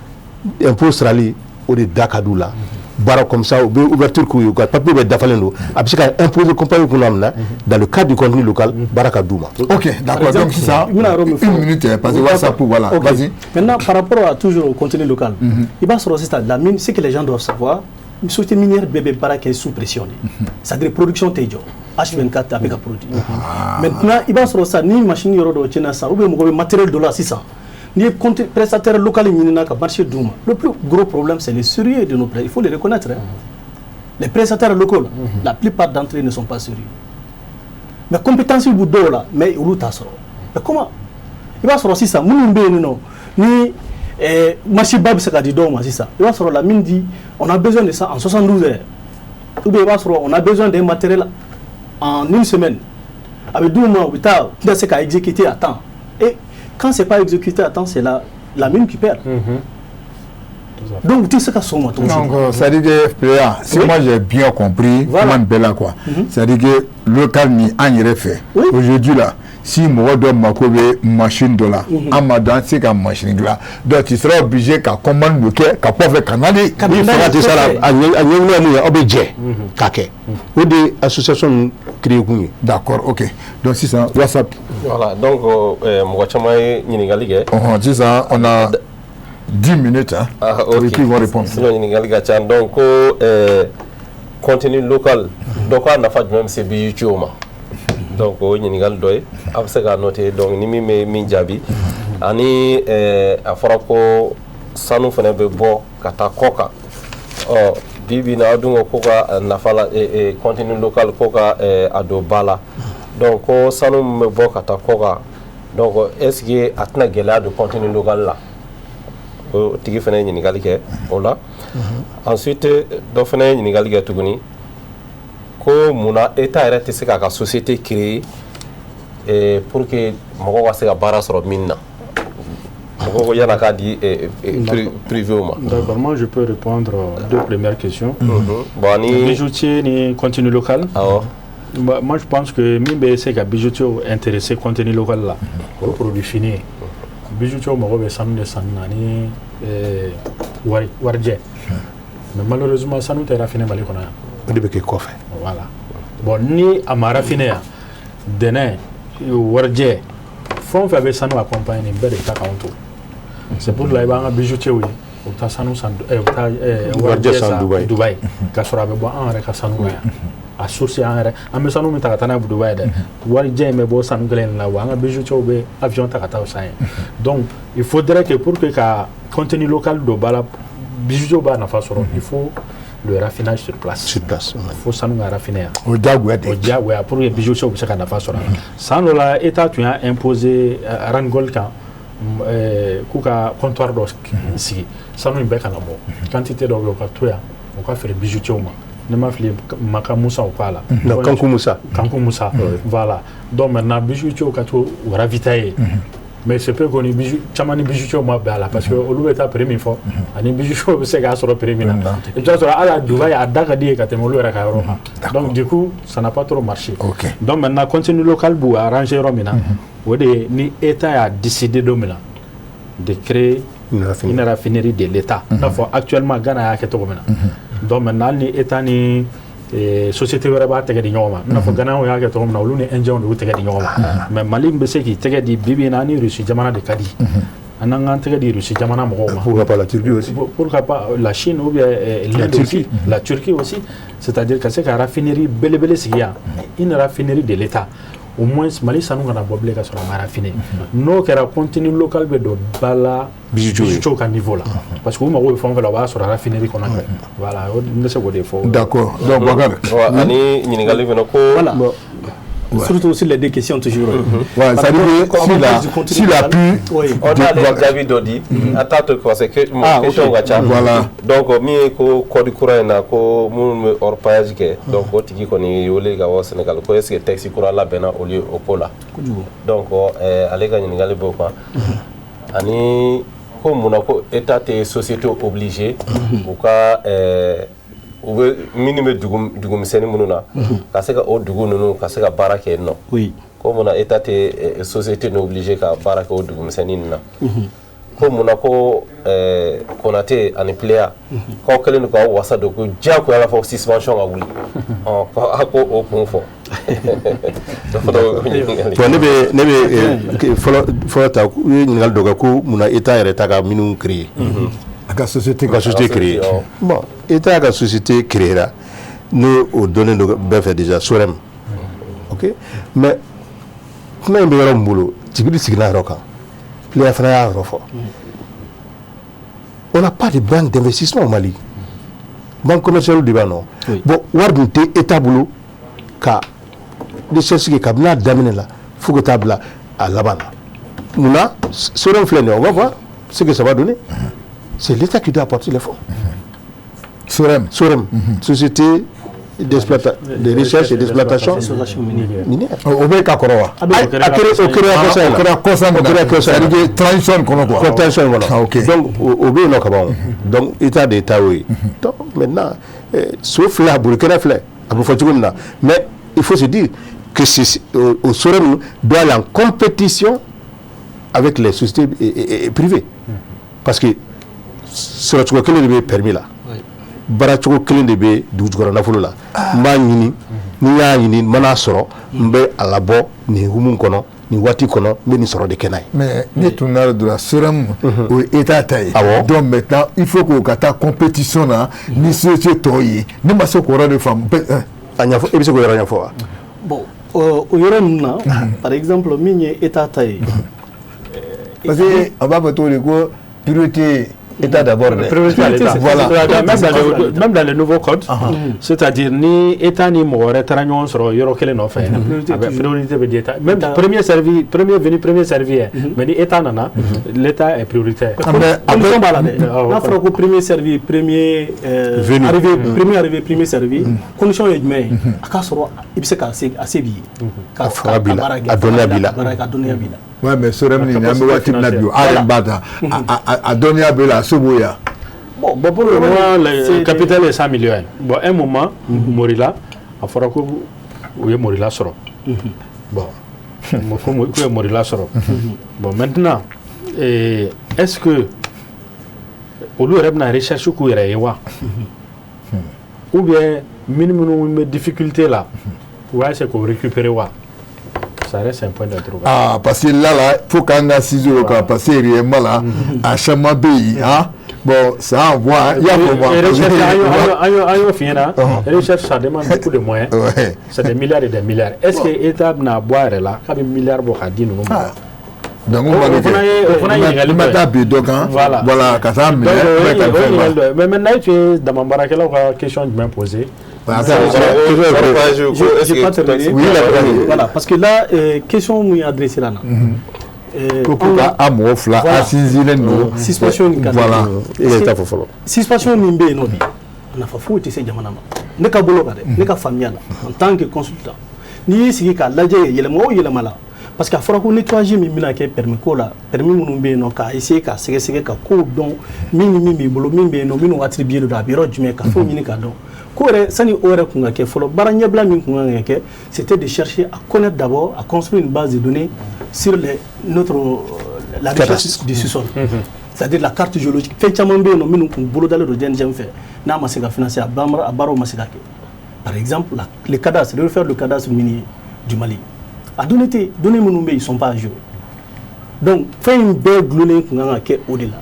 impôt sarali o de da ka d'u la. Baara comme ça, u bɛ ouverture k'u ye, u ka papier bɛɛ dafalen don, a bɛ se ka imposer compagnie kunna min na, dans le cadre du contenu local, baara ka d'u ma. Ok, d'accord. Donc ça, une minute, parce que WhatsApp, voilà. Vas-y. Maintenant, par rapport à toujours au contenu local, i b'a sɔrɔ sisan la mine, ce que les gens doivent savoir, société minière bɛɛ bɛ baara kɛ sous pression de, c'est-à-dire production tɛ jɔ, H24 a bɛ ka produit. Maintenant, i b'a sɔrɔ sisan ni machine yɔrɔ dɔ tiɲɛna sisan, ou bien mɔgɔ bɛ matériel dɔ la sisan, n'i ye prestataire local ɲinina ka marché d'u ma, le plus gros problème, c'est le sérieux de nos prestataires. Il faut les reconnaître, hein. Les prestataires locaux là, la plupart d'entre eux ne sont pas sérieux, mais compétence b'u dɔw la, mais olu t'a sɔrɔ. Mais comment i b'a sɔrɔ sisan minnu bɛ yen nɔ ni marché ba bɛ se ka di dɔw ma sisan, i b'a sɔrɔ la mine dit on a besoin de ça en 72 heures, ou bien i b'a sɔrɔ on a besoin d'un matériel en une semaine, a bɛ d'u ma, u bɛ taa, u tɛna se ka exécuter à temps. Et quand c'est pas exécuté à temps, c'est la mine qui perd. Donc, tu sais qu'à son. Donc, c'est-à-dire que, si moi j'ai bien compris, voilà, comment là, quoi. C'est-à-dire que local ni an yɛrɛ fɛ. Aujourd'hui là, si mɔgɔ dɔ mako bɛ machine dɔ la, an ma dɔn an tɛ se ka machine dilan. Donc tu seras obligé ka commande dɔ kɛ ka kɔfɛ ka na de. Ni fanga tɛ s'a la, a ɲɛɲini ye mun ye, aw bɛ jɛ k'a kɛ. O de ye association ninnu créé kun ye. D'accord, ok. Donc sisan WhatsApp. Voilà, donc mɔgɔ caman ye ɲininkali kɛ. Ɔhɔn, sisan on a 10 minutes, hein. Ah, ok. Et puis ils vont répondre. Sinon ɲininkali ka ca. Donc ko contenu local, donc k'a nafa jumɛn bɛ se bijoutier ma? Donc o ye ɲininkali dɔ ye, a bɛ se k'a noter. Donc ni min bɛ min jaabi ani a fɔra ko sanu fana bɛ bɔ ka taa kɔ kan. Ɔ bi bi in na, aw dun ko ka nafa la contenu local ko ka a don ba la. Donc ko sanu min bɛ bɔ ka taa kɔ kan, donc est ce que a tɛna gɛlɛya don contenu local la? O tigi fana ye ɲininkali kɛ o la. Ensuite, dɔ fana ye ɲininkali kɛ tuguni ko munna État yɛrɛ tɛ se k'a ka société créer pour que mɔgɔw ka se ka baara sɔrɔ min na, mɔgɔw ko yan'a k'a di privé ma. D'accord, moi je peux répondre aux deux premières questions. Bon, ani Bijoutier ni contenu local. Awɔ. Bah, moi je pense que min bɛ se ka bijoutier intéressé contenu local la, o ye produit fini ye. Bijoutier mago bɛ sanu de sanni na ani wari warijɛ. Mais malheureusement, sanu tɛ raffiné Mali kɔnɔ yan. O de bɛ kɛ kɔfɛ. Voilà. Bon, ni a ma raffiné yan, dɛnɛ, warijɛ, fɛn o fɛn bɛ sanu accompagner, nin bɛɛ de bɛ taa k'anw to. C'est pour cela i b'an ka bijoutier ye, u bɛ taa sanu san, u bɛ taa warijɛ san Dubaï. Dubaï, k'a sɔrɔ a bɛ bɔ an yɛrɛ ka sanu na yan. A source an yɛrɛ, an bɛ sanu min ta ka taa n'a ye Dubaï dɛ, warijɛ in bɛ bɔ sanu kelen de la wa an ka bijoutier bɛ avion ta ka taa o san yen. Donc il faudrait que pour que ka contenu local don ba la, bijoutier b'a nafa sɔrɔ, il faut le raffinage sur place. Sur place. Fo sanu ka raffiner yan. O diyagoya de. O diyagoya pour que bijoutier bɛ se ka nafa sɔrɔ a la. San dɔ la, État tun y'a imposer Randgold kan k'u ka comptoir dɔ sigi, sanu in bɛɛ kana bɔ, quantité dɔw bɛ yen, u ka to yan, u ka feere bijoutier ma. Ne ma fili, Maka Musa o k'a la. Non, Kanku Musa. Kanku Musa, voilà. Donc maintenant, bijoutier ka to u ravitailler. Mais c'est peu que ni bijou caman ni bijoutier ma bɛn a la, parce que olu bɛ taa prix min fɔ ani bijoutier bɛ se k'a sɔrɔ prix min na, i bɛ taa sɔrɔ hali a Dubaï a da ka di ye ka tɛmɛ olu yɛrɛ ka yɔrɔ kan. Donc du coup, ça n'a pas trop marché. Donc maintenant, contenu local b'u arranger yɔrɔ min na, o de ye ni État y'a décidé don min na de créer une une raffinerie de l'État, i n'a fɔ actuellement Ghana y'a kɛ cogo min na. Donc maintenant, hali ni État ni société wɛrɛ b'a tɛgɛ di ɲɔgɔn ma, i n'a fɔ Ghana y'a kɛ cogo min na, olu ni Indiens de y'u tɛgɛ di ɲɔgɔn ma. Mais Mali bɛ se k'i tɛgɛ di bi bi in na, ni Russie jamana de ka di. An n'an k'an tɛgɛ di Russie jamana mɔgɔw ma. Pourquoi pas la Turquie aussi? Pourquoi pas la Chine ou bien l'Inde aussi, la Turquie aussi. C'est-à-dire ka se ka raffinerie belebele sigi yan, une raffinerie de l'État. Au moins Mali sanu kana bɔ bilen ka sɔrɔ a ma raffiner. N'o kɛra, contenu local bɛ don ba la bijoutier ka niveau la. Parce que u mago bɛ fɛn o fɛn la, o b'a sɔrɔ raffinerie kɔnɔ. Voilà, n bɛ se k'o de fɔ. D'accord. Donc Bakari. Ani ɲininkali fana ko. Voilà. Surtout sur les deux questions toujours. Ouais, ça veut dire s'il a pu. On a les jaabi dɔ di. A t'a to parce que question ka ca. Voilà. Donc min ye ko code kura in na, ko minnu bɛ orpaillage kɛ, donc o tigi kɔni ye wele ka bɔ Sénégal ko est ce que texte kura labɛnna olu ye o ko la. Donc ale ka ɲininkali b'o kan. Ani ko munna ko État tɛ société obligé u ka u bɛ minnu bɛ dugumisɛnnin minnu na, ka se ka o dugu ninnu ka se ka baara kɛ yen nɔ. Ko munna État tɛ société ninnu obligé ka baara kɛ o dugumisɛnnin ninnu na. Ko munna ko Konate ani Pleya k'aw kɛlen don k'aw wasa don ko diyagoya la fɔ suspension ka wuli, ko a ko o kun fɔ. Bon, ne bɛ fɔlɔ fɔlɔ ta, u ye ɲininkali dɔ kɛ ko munna État yɛrɛ ta ka minnu créer. A ka société. Ka société créer. Bon, État ka société créer la, n'o o dɔnnen don bɛɛ fɛ déjà, SOREM. Ok, mais kuma in bɛ yɔrɔ min bolo, Djibril siginna yɔrɔ kan, Pleya fana y'a yɔrɔ fɔ. On n'a pas de banque d'investissement au Mali. Banque commerciale de b'an nɔ. Bon, wari dun tɛ État bolo ka recherche kɛ kabini a daminɛ la fo ka taa bila a laban na. Munna SOREM filɛ nin ye, on va voir ce que ça va donner. C'est l'État qui doit apporter les fonds. SOREM. SOREM, Société de recherche et d'exploitation minière. O bɛ ka kɔrɔ wa? A kɛra, o kɛra kɔsa in O kɛra kɔsa O kɛra kɔsa in na. C'est-à-dire transition kɔnɔ quoi. Transition kɔnɔ. Ah, ok. Donc o bɛ yen nɔ ka ban o. Donc État de ta y'o ye. Donc maintenant, so filɛ, a bolikɛnɛ filɛ, a bɛ fɔ cogo min na, mais il faut se dire que o SOREM doit aller en compétition avec les sociétés privées. Parce que sɔrɔcogo kelen de bɛ permis la, baaracogo kelen de bɛ dugujukɔrɔ nafolo la. N b'a ɲini, ni n y'a ɲini, n man'a sɔrɔ, n bɛ a labɔ nin hukumu kɔnɔ, nin waati kɔnɔ, n bɛ nin sɔrɔ de kɛ n'a ye. Mais ne tun n'a donna SOREM, o ye État ta ye. Awɔ. Donc maintenant il faut k'o ka taa compétition na ni société tɔw ye. Ne ma se k'o yɔrɔ de faamu. A ɲɛfɔ, e bɛ se k'o yɔrɔ ɲɛfɔ wa? Bon, o yɔrɔ ninnu na, par exemple min ye État ta ye. Parce que a b'a fɔ cogo di ko priorité État d'abord dɛ. Priorité à l'État. Voilà. Même dans le nouveau code, c'est-à-dire ni État ni mɔgɔ wɛrɛ taara ɲɔgɔn sɔrɔ yɔrɔ kelen nɔfɛ, a bɛ priorité bɛ di État. Même premier servi, premier venu, premier servi ye. Mais ni État nana, l'État est prioritaire. Mais condition b'a la dɛ. N'a fɔra ko premier servi, premier venu, arrivé, premier arrivé, premier servi, condition ye jumɛn ye? A k'a sɔrɔ i bɛ se k'a se, a se b'i ye. A fanga b'i la, a dɔnniya b'i la. A dɔnniya b'i la. Ouais, mais SOREM ni an bɛ waati min na bi, a yɛrɛ b'a ta, a dɔnniya b'e la, a so b'o yan. Bon, pour le moment, le capital est 100 millions. Bon, un moment, Morila, a fɔra ko u ye Morila sɔrɔ. Bon, ko k'u ye Morila sɔrɔ. Bon, maintenant, est-ce que olu yɛrɛ bɛna recherche k'u yɛrɛ ye wa? Ou bien minnu bɛ difficulté la, u b'a essayer k'o récupérer wa? Ça reste un point d'interrogation. Ah, parce que là, faut qu'an ka ciseaux kan, parce que réellement là, a caman bɛ yen, hein. Bon, ça envoie, il y a comment. Recherche, an y'o f'i ɲɛna, recherche, ça demande beaucoup de moyens. C'est des milliards et des milliards. Est-ce que État bɛna bɔ a yɛrɛ la k'a bɛ milliard bɔ k'a di ninnu ma? Donc O fana ye ɲininkali i ma dɔ ye. taa bin dɔ kan. Voilà. Voilà, ka taa minɛ. Donc, o ye ka o ye fɛn ɲininkali dɔ ye. Mais maintenant, tu ye dama baarakɛlaw ka question jumɛn posé? J'ai pas terminé. Oui, la Voilà, parce que là, question mun adressée là. Ko ka a mɔgɔ fila a sinsinlen don. Suspension nin ka Voilà. E yɛrɛ t'a fɔ fɔlɔ. Suspension min bɛ yen nɔ bi, a nafa foyi tɛ se jamana ma. Ne ka bolo kan dɛ, ne ka faamuya la, en tant que consultant, n'i y'i sigi k'a lajɛ yɛlɛma o yɛlɛma la, parce que a fɔra ko nettoyage min bɛna kɛ permis ko la, permis minnu bɛ yen nɔ, k'a essayer k'a sɛgɛsɛgɛ ka kow dɔn, min ni min b'i bolo, min bɛ yen nɔ, minnu attribué don, a bɛ yɔrɔ jumɛn, ka fɛnw ɲini k'a dɔn. Ko yɛrɛ sani o yɛrɛ kun ka kɛ fɔlɔ, baara ɲɛbila min kun kan ka kɛ, c'était de chercher à connaître d'abord, à construire une base de données sur les notre la recherche du sous-sol, c'est-à-dire la carte géologique. Fɛn caman bɛ yen nɔ minnu kun bolodalen don DNGM fɛ, n'a ma se ka financer, a baaraw ma se ka kɛ. Par exemple le cadastre, refaire le cadastre minier du Mali, a données tɛ, données minnu bɛ yen, ils sont pas à jour. Donc fɛn in bɛɛ gulonnen tun kan ka kɛ o de la,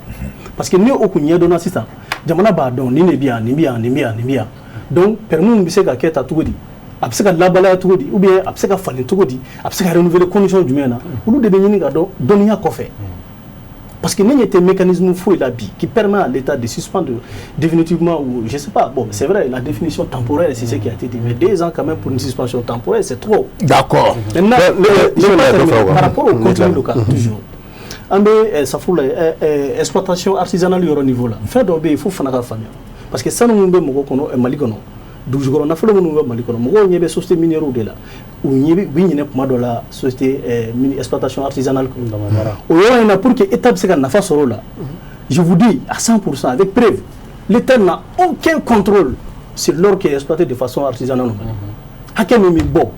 parce que ni o kun ɲɛdɔnna sisan, jamana b'a dɔn nin de bɛ yan, nin bɛ yan, nin bɛ yan, nin bɛ yan. Donc permis bɛ se ka kɛ ta cogo di, a bɛ se ka labalaya cogo di, ou bien a bɛ se ka falen cogo di, a bɛ se ka renouveler condition jumɛn na, olu de bɛ ɲini ka dɔn dɔnniya kɔfɛ. Parce que ne ɲɛ tɛ mécanisme foyi la bi qui permet à l'État de suspendre définitivement ou je sais pas. Bon, c'est vrai, la définition temporaire, c'est ce qui a été dit, mais 2 ans quand même pour une suspension temporaire, c'est trop. D'accord. Maintenant, par rapport au contenu local, toujours an bɛ safuru la, exploitation artisanale yɔrɔ niveau la, fɛn dɔw bɛ yen, fo fana ka faamuya, parce que sanu min bɛ mɔgɔ kɔnɔ Mali kɔnɔ, dugujukɔrɔ nafolo minnu bɛ Mali kɔnɔ, mɔgɔw ɲɛ bɛ société minière de la, u ɲɛ bɛ, u bɛ ɲinɛ kuma dɔ la société mini exploitation artisanale o yɔrɔ in na. Pour que État bɛ se ka nafa sɔrɔ o la, je vous dis à 100% avec preuve, l'État n'a aucun contrôle sur l'or qui est exploité de façon artisanale au Mali. Hakɛ min bɛ bɔ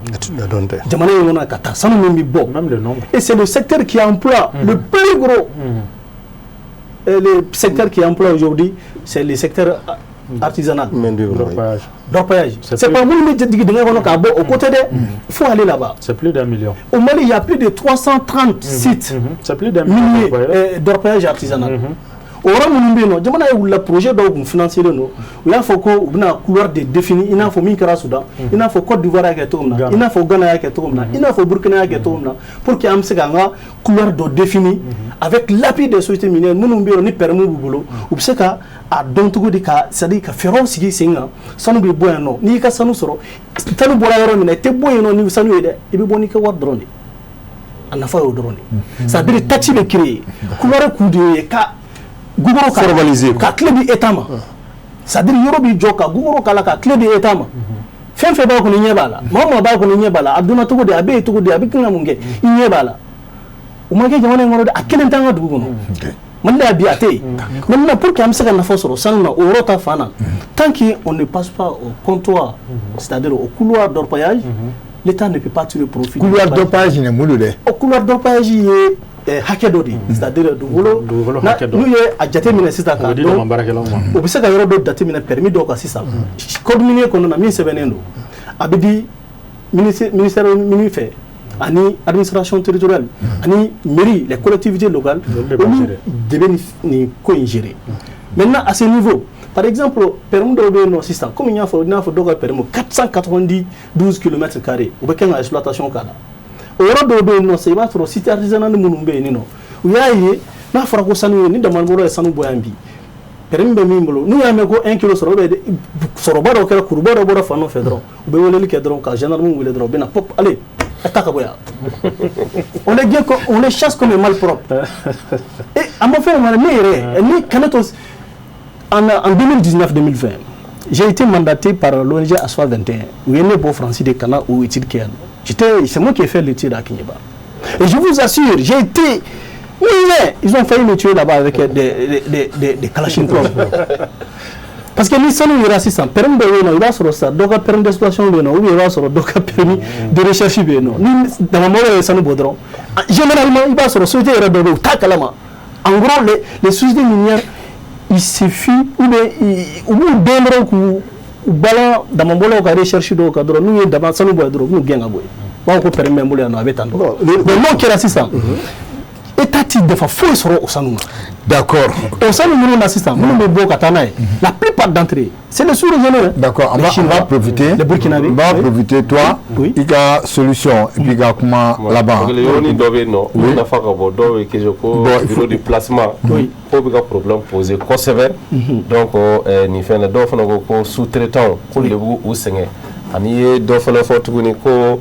jamana in kɔnɔ ka taa, sanu min bɛ bɔ, même le nombre, et c'est le secteur qui emploie le plus gros. Et le secteur qui emploie aujourd'hui, c'est le secteur artisanal d'orpaillage. C'est pas minnu bɛ jigin dingɛ kɔnɔ k'a bɔ o côté dɛ, il faut aller là-bas. C'est plus d'un million. Au Mali, il y a plus de 330 sites C'est plus d'un million miniers d'orpaillage artisanal. O yɔrɔ minnu bɛ yen nɔ, jamana ye wulila, projet dɔw tun financé len don, u y'a fɔ ko u bɛna couloir de définir, i n'a fɔ min kɛra Soudan, i n'a fɔ Côte d'Ivoire y'a kɛ cogo min na, i n'a fɔ Ghana y'a kɛ cogo min na, i n'a fɔ Burkina y'a kɛ cogo min na, pour que an bɛ se k'an ka couloir dɔ définir avec l'appui des sociétés minières minnu bɛ yen nɔ ni permis b'u bolo, u bɛ se ka a dɔn cogo di ka, c'est à dire ka fɛɛrɛw sigi sen kan. Sanu bɛ bɔ yan nɔ, n'i y'i ka sanu sɔrɔ, sanu bɔra yɔrɔ min na, i tɛ bɔ yen nɔ ni sanu ye dɛ, i bɛ bɔ n'i ka wari dɔrɔn de, a nafa y'o dɔrɔn de. C'est à dire taxe bɛ créer, couloir kun de ye ka gogoro formaliser ka clé di État ma, c'est à dire yɔrɔ b'i jɔ ka gogoro k'a la ka clé di État ma. Fɛn fɛn b'a kɔnɔ, i ɲɛ b'a la, maa o maa b'a kɔnɔ, i ɲɛ b'a la, a donna cogo di, a bɛ yen cogo di, a bɛ kan ka mun kɛ, i ɲɛ b'a la. O ma kɛ jamana in kɔnɔ dɛ, a kelen t'an ka dugu kɔnɔ Mali la bi, a tɛ yen. Maintenant, pour que an bɛ se ka nafa sɔrɔ sanu na o yɔrɔ ta fan na, tant qu'on ne passe pas au comptoir, c'est-à-dire au couloir d'orpaillage, l'État ne peut pas tirer profit. Couloir d'orpaillage nin mun don dɛ? O couloir d'orpaillage ye hakɛ dɔ de ye, c'est-à-dire dugukolo n'u ye a jateminɛ sisan k'a dɔn, u bɛ se ka yɔrɔ dɔ jateminɛ permis dɔw kan sisan, code minier kɔnɔna na min sɛbɛnnen don, a bɛ di ministère mini fɛ ani administration territoriale ani mairie, les collectivités locales, olu de bɛ nin ko in gérer. Maintenant, à ce niveau, par exemple, permis dɔw bɛ yen nɔ sisan, komi n y'a fɔ, i n'a fɔ dɔw ka permis 492 kilomètres carrés, u bɛ kɛ ka exploitation k'a la. O yɔrɔ dɔw bɛ yen nɔ sisan, i b'a sɔrɔ site artisanal minnu bɛ yen nɔ, u y'a ye n'a fɔra ko sanu ye, ni damanbɔrɔ ye sanu bɔ yan bi, permis bɛ min bolo, n'u y'a mɛn ko 1 kilo sɔrɔ, ou bien sɔrɔba dɔ kɛra, kuruba dɔ bɔra fan dɔ fɛ dɔrɔn, u bɛ weleli kɛ dɔrɔn ka gendarme wele dɔrɔn, u bɛ na pop, allez, a ta ka bɔ yan. On les gère, on les chasse comme un malpropre. Et a ma fɛn o ma, ne yɛrɛ ni kana to, en 2019-2020, j'ai été mandaté par l'ONG ASFA 21. U ye ne bɔ Faransi de ka na o étude kɛ yan nɔ. C'est moi qui ai fait l'étude à Kéniéba. Et je vous assure, j'ai été. Oui, ils ont failli me tuer là-bas avec des kalachnikovs. Parce que ni sanu yera sisan, permis dɔ bɛ yen nɔ, i b'a sɔrɔ sisan dɔ ka permis d'exploitation bɛ yen nɔ, ou bien i b'a sɔrɔ dɔ ka permis de recherche bɛ yen nɔ. Ni damamɔgɔw ye sanu bɔ dɔrɔn, généralement i b'a sɔrɔ société yɛrɛ dɔ bɛ yen, u t'a kalama. En gros, les sociétés minières, il suffit ou bien u b'u den dɔrɔn k'u balan damabɔlaw ka recherche dɔw kan dɔrɔn, n'u ye dama sanu bɔ yen dɔrɔn, u b'u gɛn ka bɔ yen. U b'a fɔ ko permis bɛ n bolo yan nɔ, a bɛ tan tɔ. Mais n'o kɛra sisan, État ti nafa foyi sɔrɔ o sanu na. D'accord. O sanu minnu na sisan, minnu bɛ bɔ ka taa n'a ye, la plupart d'entre eux, c'est les sous-régionaux. D'accord, on va profiter. Les Burkinabés. On va profiter, toi, i ka solution et puis i ka kuma laban. Yɔrɔnin dɔ bɛ yen nɔ, o nafa ka bon, dɔw bɛ question ko bureau de placement k'o bɛ ka problème poser kosɛbɛ. Donc nin fɛn na, dɔw fana ko ko sous-traitants ko de b'u sɛgɛn, ani i ye dɔ fana fɔ tuguni ko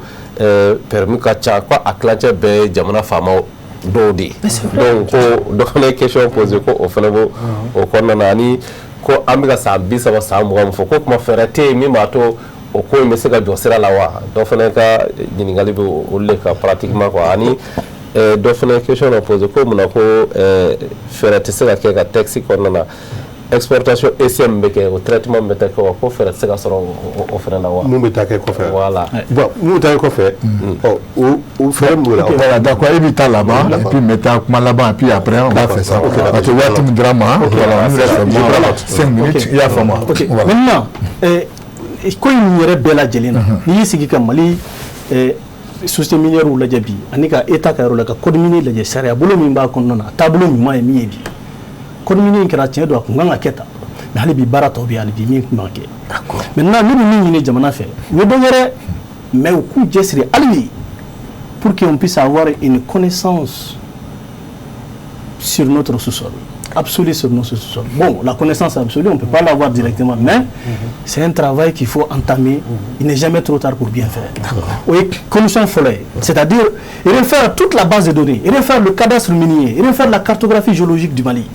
permis ka ca, ko a tilancɛ bɛɛ ye jamana faamaw dɔw de ye. Donc ko dɔ fana ye question poser ko o fana b'o o kɔnɔna na, ani ko an bɛ ka san 30, san 20 min fɔ, ko tuma fɛɛrɛ tɛ yen min b'a to o ko in bɛ se ka jɔ sira la wa? Dɔ fana ka ɲininkali bɛ olu de kan pratiquement quoi. Ani dɔ fana ye question dɔ poser ko munna ko fɛɛrɛ tɛ se ka kɛ ka texte kɔnɔna na, exportation ECM bɛ kɛ, o traitement bɛ taa kɛ wa, ko fɛɛrɛ tɛ se ka sɔrɔ o fana na wa? Mun bɛ taa kɛ kɔfɛ? Voilà. Bon, mun bɛ taa kɛ kɔfɛ, ɔ o fɛɛrɛ min b'o la. Voilà, d'accord, e bɛ taa laban et puis maintenant kuma laban et puis après on va faire ça. Parce que waati min dira ma, voilà, nous reste seulement 5 minutes, i y'a faamu. Ok. Voilà. Maintenant, ko in yɛrɛ bɛɛ lajɛlen na, n'i y'i sigi ka Mali Société minière lajɛ bi, ani ka État ka yɔrɔ la, ka code minier lajɛ, sariya bolo min b'a kɔnɔna na, taabolo ɲuman ye min ye bi, code minier in kɛra, tiɲɛ don, a kun kan ka kɛ tan, mais hali bi baara tɔ bɛ yen, hali bi min kun kan ka kɛ. Maintenant, ne bɛ min ɲini jamana fɛ, u ye dɔ kɛ dɛ, mais u k'u cɛsiri hali bi pour qu'on puisse avoir une connaissance sur notre sous-sol, absolue sur notre sous-sol. Bon, la connaissance absolue, on ne peut pas l'avoir directement, mais c'est un travail qu'il faut entamer. Il n'est jamais trop tard pour bien faire. Oui, commission fɔlɔ ye, c'est-à-dire refaire toute la base de données, refaire le cadastre minier, refaire la cartographie géologique du Mali.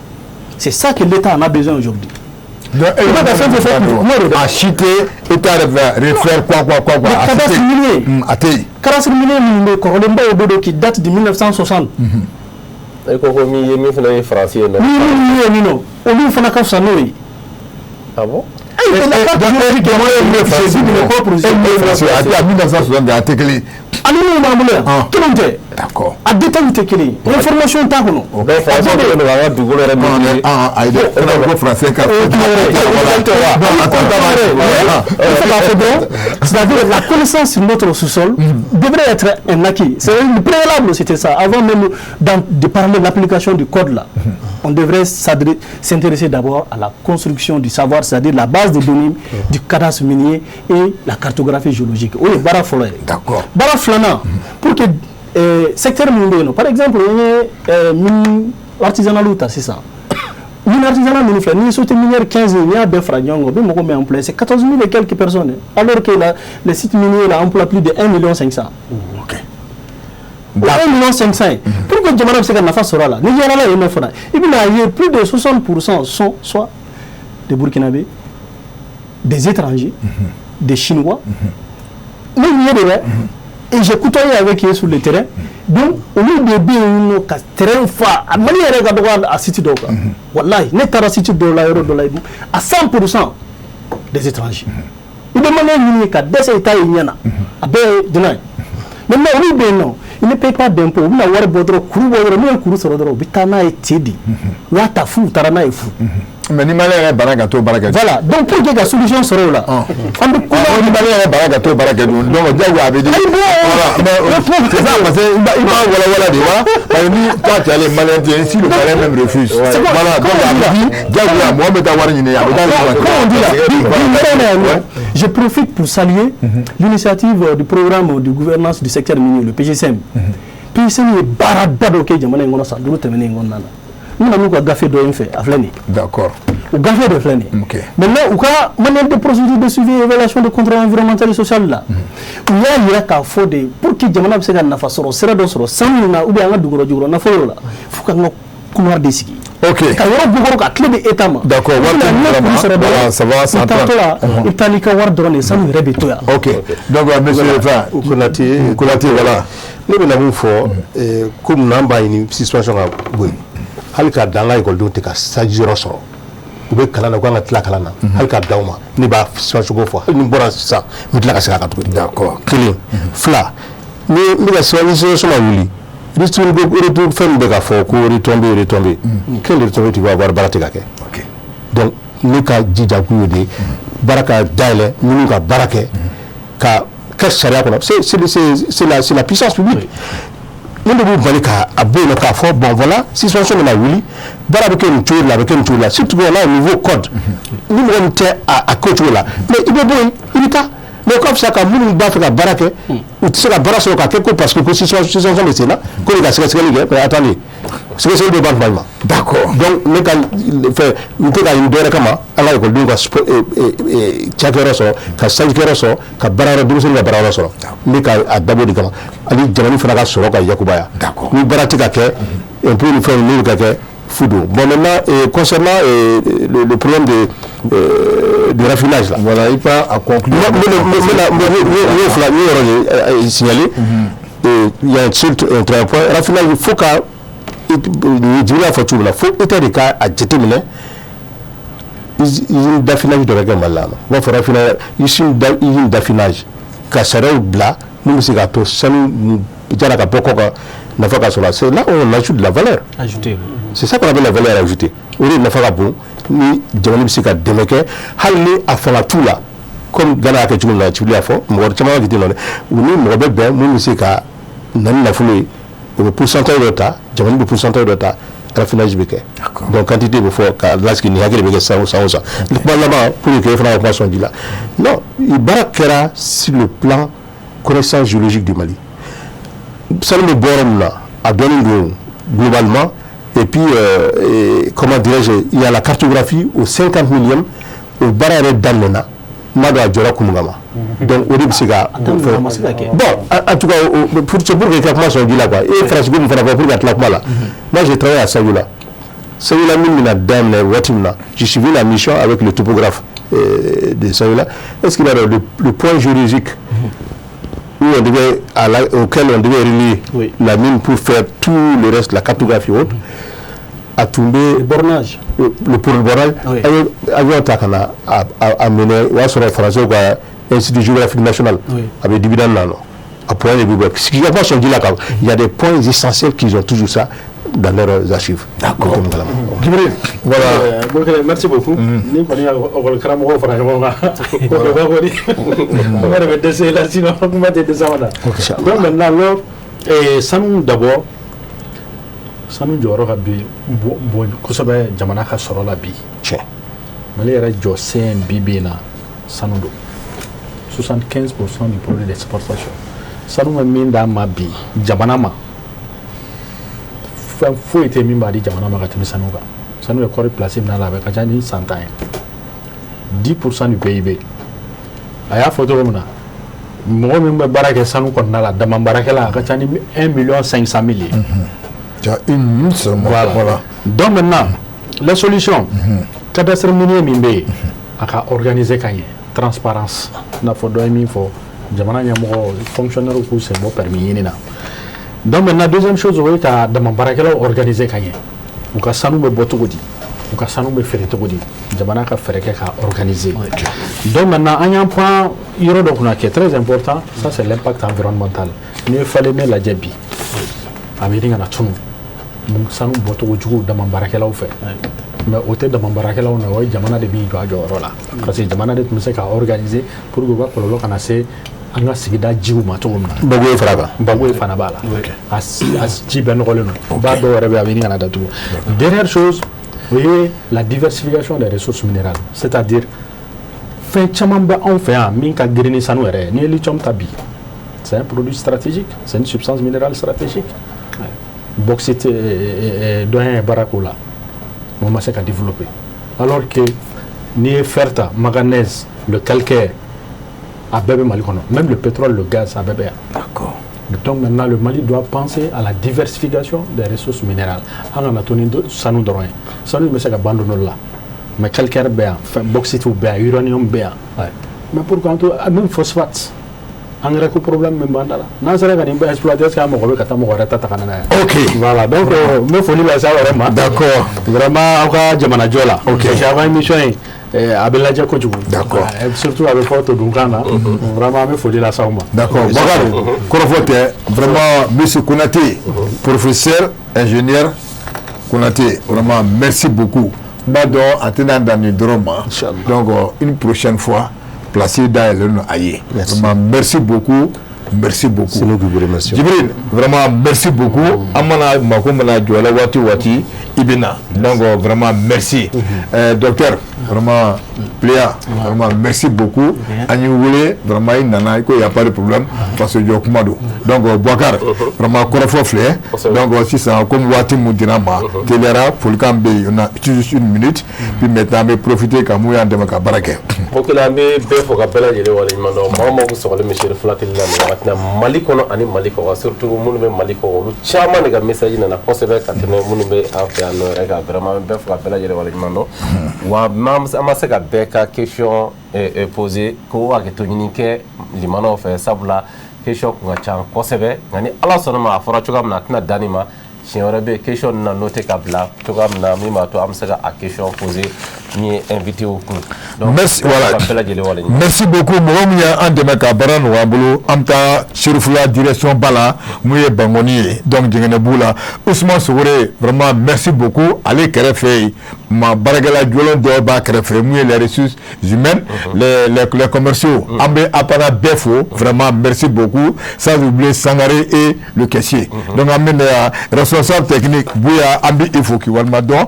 C'est ça que l'État en a besoin aujourd'hui. Donc, I b'a ka fɛn fɛn fɔ, kuma don dɛ. A si tɛ État yɛrɛ fɛ refaire quoi quoi quoi quoi. Le cadastre minier. A tɛ yen. Cadastre minier minnu bɛ yen, kɔrɔlenbaw bɛ don, qui date de 1960. E ko min ye min fana ye Faransi ye nɔ. Ni minnu ye nin nɔ, olu fana ka fisa n'o ye. Ah bon? Ayi, la carte géologique Faransi a 1960, a tɛ kelen. Ani minnu b'an bolo yan, kelenw tɛ. A détail tɛ kelen ye, information t'a kɔnɔ. Donc Faransi kɛlen don k'an ka dugukolo yɛrɛ maîtriser. Ayi dɛ, o ko français ka. Il faut k'a fɔ dɔrɔn, c'est-à-dire la connaissance sur notre sous-sol devrait être un acquis. C'est le préalable, c'était ça. Avant même de parler de l'application du code là, on devrait s'intéresser d'abord à la construction du savoir, c'est-à-dire la base de données du cadastre minier et la cartographie géologique. O ye baara fɔlɔ ye. Baara filanan, pour que secteur minnu bɛ yen nɔ, par exemple, n ye mine artisanale ta sisan, mine artisanale minnu filɛ, n'i ye société minière 15 ye, n'i y'a bɛɛ fara ɲɔgɔn kan, u bɛ mɔgɔ min employé, c'est 14 000 et quelques personnes, alors que les sites miniers là emploient plus de 1 million 500. 1 million 500 ye, pour que jamana bɛ se ka nafa sɔrɔ a la, ni yalala yen nɔ fana, i bɛna ye plus de 60% sont soit des Burkinabés, des étrangers, des Chinois. Ne ye de dɛ, et j'ai côtoyé avec eux sur le terrain. Donc olu de bɛ yen nɔ ka terrain fa. A Mali yɛrɛ ka dɔgɔ a site dɔw kan, walahi, ne taara site dɔw la, yɔrɔ dɔ la, à 100% des étrangers. I bɛ malien ɲini ka dɛsɛ, i t'a ye ɲɛ na, a bɛɛ ye dunan ye. Maintenant, olu bɛ yen nɔ, ils ne payent pas d'impôt. U bɛna wari bɔ dɔrɔn, kuru bɔ dɔrɔn, n'u ye kuru sɔrɔ dɔrɔn, u bɛ taa n'a ye ten de, u y'a ta fu, u taara n'a ye fu. Mais ni malien yɛrɛ banna ka t'o baara kɛ. Voilà, donc pour que ka solution sɔrɔ o la, an bɛ kuma. Ni malien yɛrɛ banna ka t'o baara kɛ dun, donc diyagoya a bɛ di. Voilà, mais c'est ça, parce que i b'a wala wala de wa, parce que ni toi tu es allé malien tɛ, si le malien même refuse. Voilà, donc a bɛ di diyagoya, mɔgɔ bɛ taa wari ɲini, a bɛ taa. Comme on dit là, je profite pour saluer l'initiative du programme de gouvernance du secteur minier, le PGSM. PGSM ye baaraba dɔ kɛ jamana in kɔnɔ san 5 tɛmɛnen in kɔnɔna na. N bɛna n'u ka gafe dɔ ye n fɛ, a filɛ nin ye. O gafe de filɛ nin ye. Maintenant, u ka manuel de procédure de suivi et évaluation de contrôle environnemental et social la, u y'a yira k'a fɔ de, pour que jamana bɛ se ka nafa sɔrɔ, sira dɔ sɔrɔ sanu in na, ou bien an ka dugukɔrɔ jukɔrɔ nafolo la, fo k'an ka couloir de sigi. Ka yɔrɔ bugɔrɔ ka tile di État ma. Waati min sɔrɔ dɔrɔn, ça va. I taatɔ la, i bɛ taa n'i ka wari dɔrɔn de ye, sanu yɛrɛ bɛ to yan. Ok, donc monsieur Fa Konate. Konate, voilà. Ne bɛna mun fɔ? Komi n'an b'a ɲini suspension ka bɔ yen, hali k'a dan an ka ekɔlidenw tɛ ka stage yɔrɔ sɔrɔ, u bɛ kalan na, u kan ka tila kalan na, hali k'a dan u ma, ne b'a suspension ko fɔ. Hali ni n bɔra sisan, n bɛ tila ka segin a kan tuguni. Kelen, fila, ni n bɛ ka suspension ma wuli, retour fɛn min bɛ ka fɔ ko retombée, retombée, quelle retombée tu vas avoir? Baara tɛ ka kɛ. Donc ne ka jija k'u ye de baara ka dayɛlɛ, minnu ka baara kɛ ka kɛ sariya kɔnɔ, c'est la puissance publique. Mun de b'u bali ka a bɔ yen nɔ k'a fɔ: bon voilà, suspension bɛna wuli, baara bɛ kɛ nin cogo de la, a bɛ kɛ nin cogo de la? Surtout qu'on a un nouveau code, ni mɔgɔ min tɛ a kɛ o cogo la, mais i bɛ bɔ yen, i bɛ taa. Mais o ka fisa ka minnu b'a fɛ ka baara kɛ, u tɛ se ka baara sɔrɔ ka kɛ ko parce que ko suspension bɛ sen na, ko de ka sɛgɛsɛgɛli kɛ. Mais attendez, sɛgɛsɛgɛli bɛ ban tuma jumɛn? Donc ne ka fɛ, n tɛ ka ɲini dɔwɛrɛ kama, an ka ekɔlidenw ka cakɛyɔrɔ sɔrɔ, ka stage kɛyɔrɔ sɔrɔ, ka baara yɔrɔ, denmisɛnninw ka baara yɔrɔ sɔrɔ. N bɛ ka a dabɔ o de kama, ani jamana fana ka sɔrɔ ka yakubaya. Ni baara tɛ ka kɛ, impôt ni fɛnw n'olu ka kɛ fu don. Bon, maintenant, concernant le problème de raffinage là. Voilà, il peut à conclure. N y'o fila, n y'o yɔrɔ de signaler. Il y a un seul un trois point raffinage, il faut ka nin Djibril y'a fɔ cogo min na, fo État de ka a jateminɛ, usine d'affinage dɔ ka kɛ Mali la yan nɔ. U b'a fɔ raffinage, usine d'affinage, ka sariyaw bila min bɛ se k'a to sanu jara ka bɔ kɔ kan, nafa ka sɔrɔ. C'est là où on ajoute de la valeur. Ajouter. C'est ça qu'on appelle la valeur ajoutée. O de nafa ka bon, ni jamana bɛ se ka dɛmɛ kɛ, hali ni a fanga t'u la. Comme Ghana y'a kɛ cogo min na, Djibril y'a fɔ, mɔgɔ caman y'a jateminɛ, u ni mɔgɔ bɛ bɛn mun bɛ se ka na ni nafolo ye, o bɛ pourcentage dɔ ta, jamana bɛ pourcentage dɔ ta, raffinage bɛ kɛ. Donc quantité bɛ fɔ ka lasigi, nin hakɛ de bɛ kɛ san o san o san. Kuma laban, pour que e fana ka kuma sɔn ji la, non, baara kɛra sur le plan connaissance géologique du Mali. Sanu bɛ bɔ yɔrɔ min na, a dɔnnen don globalement. Et puis comment dirais-je, il y a la cartographie au 50 millième. O baara yɛrɛ daminɛna, n m'a dɔn a jɔra kun min kama. Donc o de bɛ se ka bon, en tout cas pour, c'est pour que ka kuma sɔn ji la quoi. E ye faransi ko min fana fɔ pour ka tila kuma la, moi j'ai travaillé à Sayula. Sayula min bɛna daminɛ waati min na, je suis venu en mission avec le topographe de Sayula. Est-ce qu'il y a le point géologique où on devait, auquel on devait relier la mine pour faire tout le reste, la cartographie autre, a tun bɛ Le bornage. Le pour le bornage, avion ta ka na a minɛ, o y'a sɔrɔ français ka institut géographique national a bɛ dividende na nɔ, a point de bɛ bɔ. Sigikafɔ sɔn ji la kan, il y a des points essentiels qu'ils ont toujours ça dans leurs archives. D'accord. Djibril, voilà. Bokele, merci beaucoup. Ni kɔni ka école karamɔgɔw fara ɲɔgɔn kan, o bɛ kɔni, kuma de bɛ dɛsɛ la, sinon kuma tɛ dɛsɛ anw na. Donc maintenant alors, sanu d'abord, sanu jɔyɔrɔ ka bi bon kosɛbɛ jamana ka sɔrɔ la bi. Tiɲɛ. Mali yɛrɛ jɔ sen bi bi in na, sanu don 75% du produit d'exportation. Sanu bɛ min d'an ma bi jamana ma, fɛn foyi tɛ min b'a di jamana ma ka tɛmɛ sanu kan. Sanu bɛ kɔɔri place min na, a bɛ ka ca ni san 10 ye, 10% du PIB. A y'a fɔ cogo min na, mɔgɔ min bɛ baara kɛ sanu kɔnɔna la, dama baarakɛla, a ka ca ni 1 million 500 mille ye. Tu as une minute seulement. Voilà. Voilà. Donc maintenant, la solution, cadastre minier min bɛ yen, a ka organiser ka ɲɛ, transparence. I n'a fɔ dɔ ye min fɔ, jamana ɲɛmɔgɔ, fonctionnaire k'u sen bɔ permis ɲini na. Donc maintenant, deuxième chose, o ye ka dama baarakɛlaw organiser ka ɲɛ. U ka sanu bɛ bɔ cogo di, u ka sanu bɛ feere cogo di, jamana ka fɛɛrɛ kɛ ka organiser. Donc maintenant, an y'an pan yɔrɔ dɔ kunna qui est très important, ça c'est l'impact environnemental. N'i ye Falémé lajɛ bi, a bɛ ɲini ka na tunu sanu bɔcogo jugu dama baarakɛlaw fɛ. Mais o tɛ dama baarakɛlaw na, o ye jamana de b'i jɔ a jɔyɔrɔ la, parce que jamana de tun bɛ se ka organiser pour que u ka kɔlɔlɔ kana se an ka sigida jiw ma cogo min na. Bagoye fara kan. Bagoye fana b'a la, a ji bɛɛ nɔgɔlen don, ba dɔw yɛrɛ bɛ yen, a bɛ ɲini ka na datugu. Dernière chose, o ye la diversification des ressources minérales, c'est-à-dire fɛn caman bɛ anw fɛ yan min ka girin ni sanu yɛrɛ ye. N'i ye lithium ta bi, c'est un produit stratégique, c'est une substance minérale stratégique. Bauxite, dɔ ye baara k'o la, o ma se ka développer, alors que n'i ye fer ta, manganèse, le calcaire, a bɛɛ bɛ Mali kɔnɔ, même le pétrole, le gaz, a bɛɛ bɛ yan. Donc maintenant, le Mali doit penser à la diversification des ressources minérales. An kana to ni sanu dɔrɔn ye. Sanu bɛ se ka ban don dɔ la, mais calcaire bɛ yan, fɛn bauxite bɛ yan, uranium bɛ yan. Mais pourquoi an to même phosphate, engrais ko problème min b'an da la, n'an sera ka nin bɛɛ exploiter, est-ce que an mago bɛ ka taa mɔgɔ wɛrɛ ta ta ka na n'a ye? Voilà, donc n bɛ foli lase aw yɛrɛ ma. Vraiment, aw ka jamanajɔ la. Parce que aw ka émission in, a bɛ lajɛ kojugu. Surtout a bɛ fɔ todunkan na. Vraiment, an bɛ foli lase aw ma. D'accord. Bakari, kɔrɔfɔ tɛ, vraiment, monsieur Konaté, professeur, ingénieur Konaté, vraiment, merci beaucoup. N b'a dɔn a tɛna dan nin dɔrɔn ma. Donc, une prochaine fois, place dayɛlɛlen don a ye. Vraiment, merci beaucoup. Merci beaucoup. C'est nous qui vous remercions. Djibril, vraiment, merci beaucoup. An mana mako mana jɔ la waati o waati, i bɛ na. Donc, vraiment, merci. Docteur, vraiment, Pléa, vraiment, merci beaucoup. An y'i wele, vraiment, i nana, i ko y a pas de problème, parce que jɔ kuma don. Donc, Boubacar, vraiment, kɔrɔfɔ filɛ. Donc, sisan, comme waati mun dira an ma, teliyara, folikan bɛ yen, on a juste une minute. Puis maintenant, an bɛ profiter ka mun y'an dɛmɛ ka baara kɛ. Ok, an bɛ bɛɛ fo ka bɛɛ lajɛlen waleɲuman dɔn. Maa o maa kun sɔgɔlen bɛ Seri Fulatili la nin wagati na Mali kɔnɔ ani Mali kɔkan, surtout minnu bɛ Mali kɔkan, olu caman de ka message nana kosɛbɛ ka tɛmɛ minnu bɛ an fɛ yan nɔ yɛrɛ kan. Vraiment, an bɛ bɛɛ fo ka bɛɛ lajɛlen waleɲuman dɔn. Wa an ma se ka bɛɛ ka question poser, ko hakɛto ɲini kɛ limanaw fɛ, sabula question kun ka ca kosɛbɛ. Nka ni Ala sɔnna ma, a fɔra cogoya min na, a tɛna dan nin ma. Siɲɛ wɛrɛ bɛ yen, question na noter ka bila cogoya min na, min b'a to an bɛ se ka a question poser. Min ye invité kun. Donc Merci, voilà. ka bɛɛ lajɛlen waleɲuman. Merci beaucoup. Mɔgɔ min y'an dɛmɛ ka baara nɔgɔya an bolo, an bɛ taa Serifula direction ba la, mun ye Bankɔni ye, donc Jɛngɛnɛbugu la, Ousmane Sogore, vraiment merci beaucoup. Ale kɛrɛfɛ yen, ma baarakɛla jɔlen dɔw b'a kɛrɛfɛ, mun ye les ressources humaines, les commerciaux. An bɛ appareil bɛɛ fo, vraiment merci beaucoup, sans oublier Sangare et le caissier. Donc an bɛ na yan, responsable technique Bouya, an bɛ i fo k'i walima dɔn.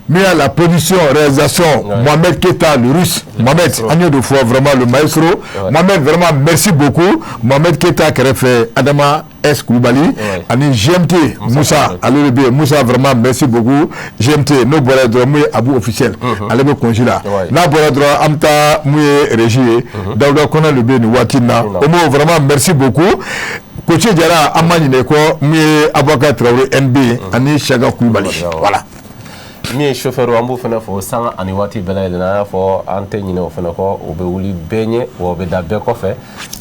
Min y'a la production réalisation, Mohamed Keta le russe, Mohamed, an y'o de fɔ, vraiment le maestro Mohamed, vraiment merci beaucoup. Mohamed Keta kɛrɛfɛ, Adama S Kulubali ani GMT Moussa, ale de bɛ yen. Moussa, vraiment merci beaucoup GMT. N'o bɔra yen dɔrɔn, mun ye Abu officiel, ale bɛ congé la. N'a bɔra dɔrɔn, an bɛ taa mun ye régie ye, Dawuda Kɔnɛ de bɛ yen nin waati in na. O mo, vraiment merci beaucoup. Koce Jara, an ma ɲinɛ kɔ, mun ye Abubakar Tarawele NB ani Saka Kulubali, voilà. Min ye chauffeur, an b'o fana fo sanga ani waati bɛɛ lajɛlen. An y'a fɔ, an tɛ ɲinɛ o fana kɔ. O bɛ wuli bɛɛ ɲɛ, wa o bɛ da bɛɛ kɔfɛ.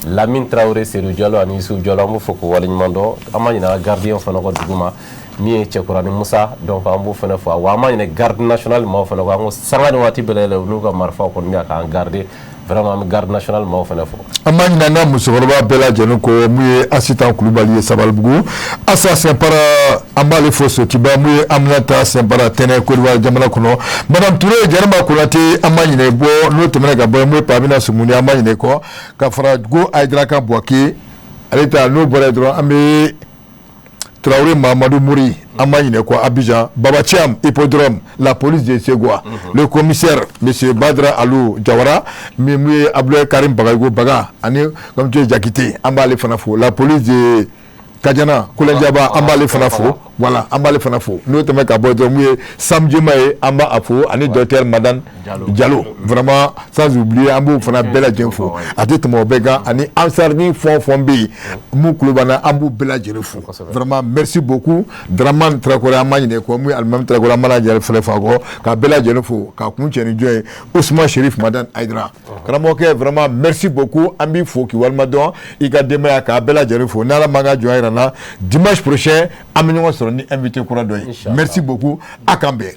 Lamine Traoré, Seydou Diallo ani Youssouf Diallo, an b'u fo k'u waleɲuman dɔn. An ma ɲinɛ an ka gardien fana kɔ dugu ma, min ye Cɛkurani Musa, donc an b'o fana fo. Wa an ma ɲinɛ garde nationale maaw fana kɔ. An ko sanga ni waati bɛɛ lajɛlen, u n'u ka marifaw kɔni bɛ yan k'an garder. Vraiment, an bɛ garde nationale maaw fana fo. An b'a ɲini an ka musokɔrɔba bɛɛ lajɛlen kɔ, mun ye Asitan Kulubali ye Sabalibugu, Asa Sɛnpara, an b'ale fo. Sotiba, mun ye Aminata Sɛnpara, Tɛnɛ, Côte d'Ivoire jamana kɔnɔ, Madame Touré, Jɛnɛba Konate, an b'a ɲinɛ bɔ. N'o tɛmɛna ka bɔ, mun ye Pamina Sumuni, an b'a ɲinɛ kɔ ka fara Go Ayidara kan Buwake, ale ta. N'o bɔra yen dɔrɔn, an bɛ Traoré Mamadou Mouri, an b'a ɲinɛ kɔ Abidjan, Baba Thiam Hippodrome, la police de Ségou, le commissaire monsieur Badra Alou Diawara, min ye Abdoulaye Karim Bagayogo Baga ani comme tu es Jakite, an b'ale fana fo. La police de Kadiana Kolenjaba, an b'ale fana fo, voilà, an b'ale fana fo. N'o tɛmɛ ka bɔ dɔrɔn, mun ye Sam Jema ye, an b'a fo, ani docteur Madane Diallo, vraiment sans oublier, an b'o fana bɛɛ lajɛlen fo. A tɛ tɛmɛ o bɛɛ kan, ani Ansar ni fɛn o fɛn bɛ yen mun tulo b'an na, an b'u bɛɛ lajɛlen fo, vraiment merci beaucoup. Dramane Traoré, an m'a ɲinɛ kɔ, mun ye Alimami Traoré, an b'a lajɛlen fana fo a kɔ, ka bɛɛ lajɛlen fo ka kun cɛ ni jɔn ye, Ousmane Chérif Madane Aïdara. Karamɔgɔkɛ, vraiment merci beaucoup, an b'i fo k'i walima dɔn i ka denbaya, k'a bɛɛ lajɛlen fo. N'Ala m'an ka jɔn yira n na, dimanche prochain an bɛ ɲɔgɔn sɔrɔ ni invité kura dɔ ye. Merci beaucoup, a k'an bɛn.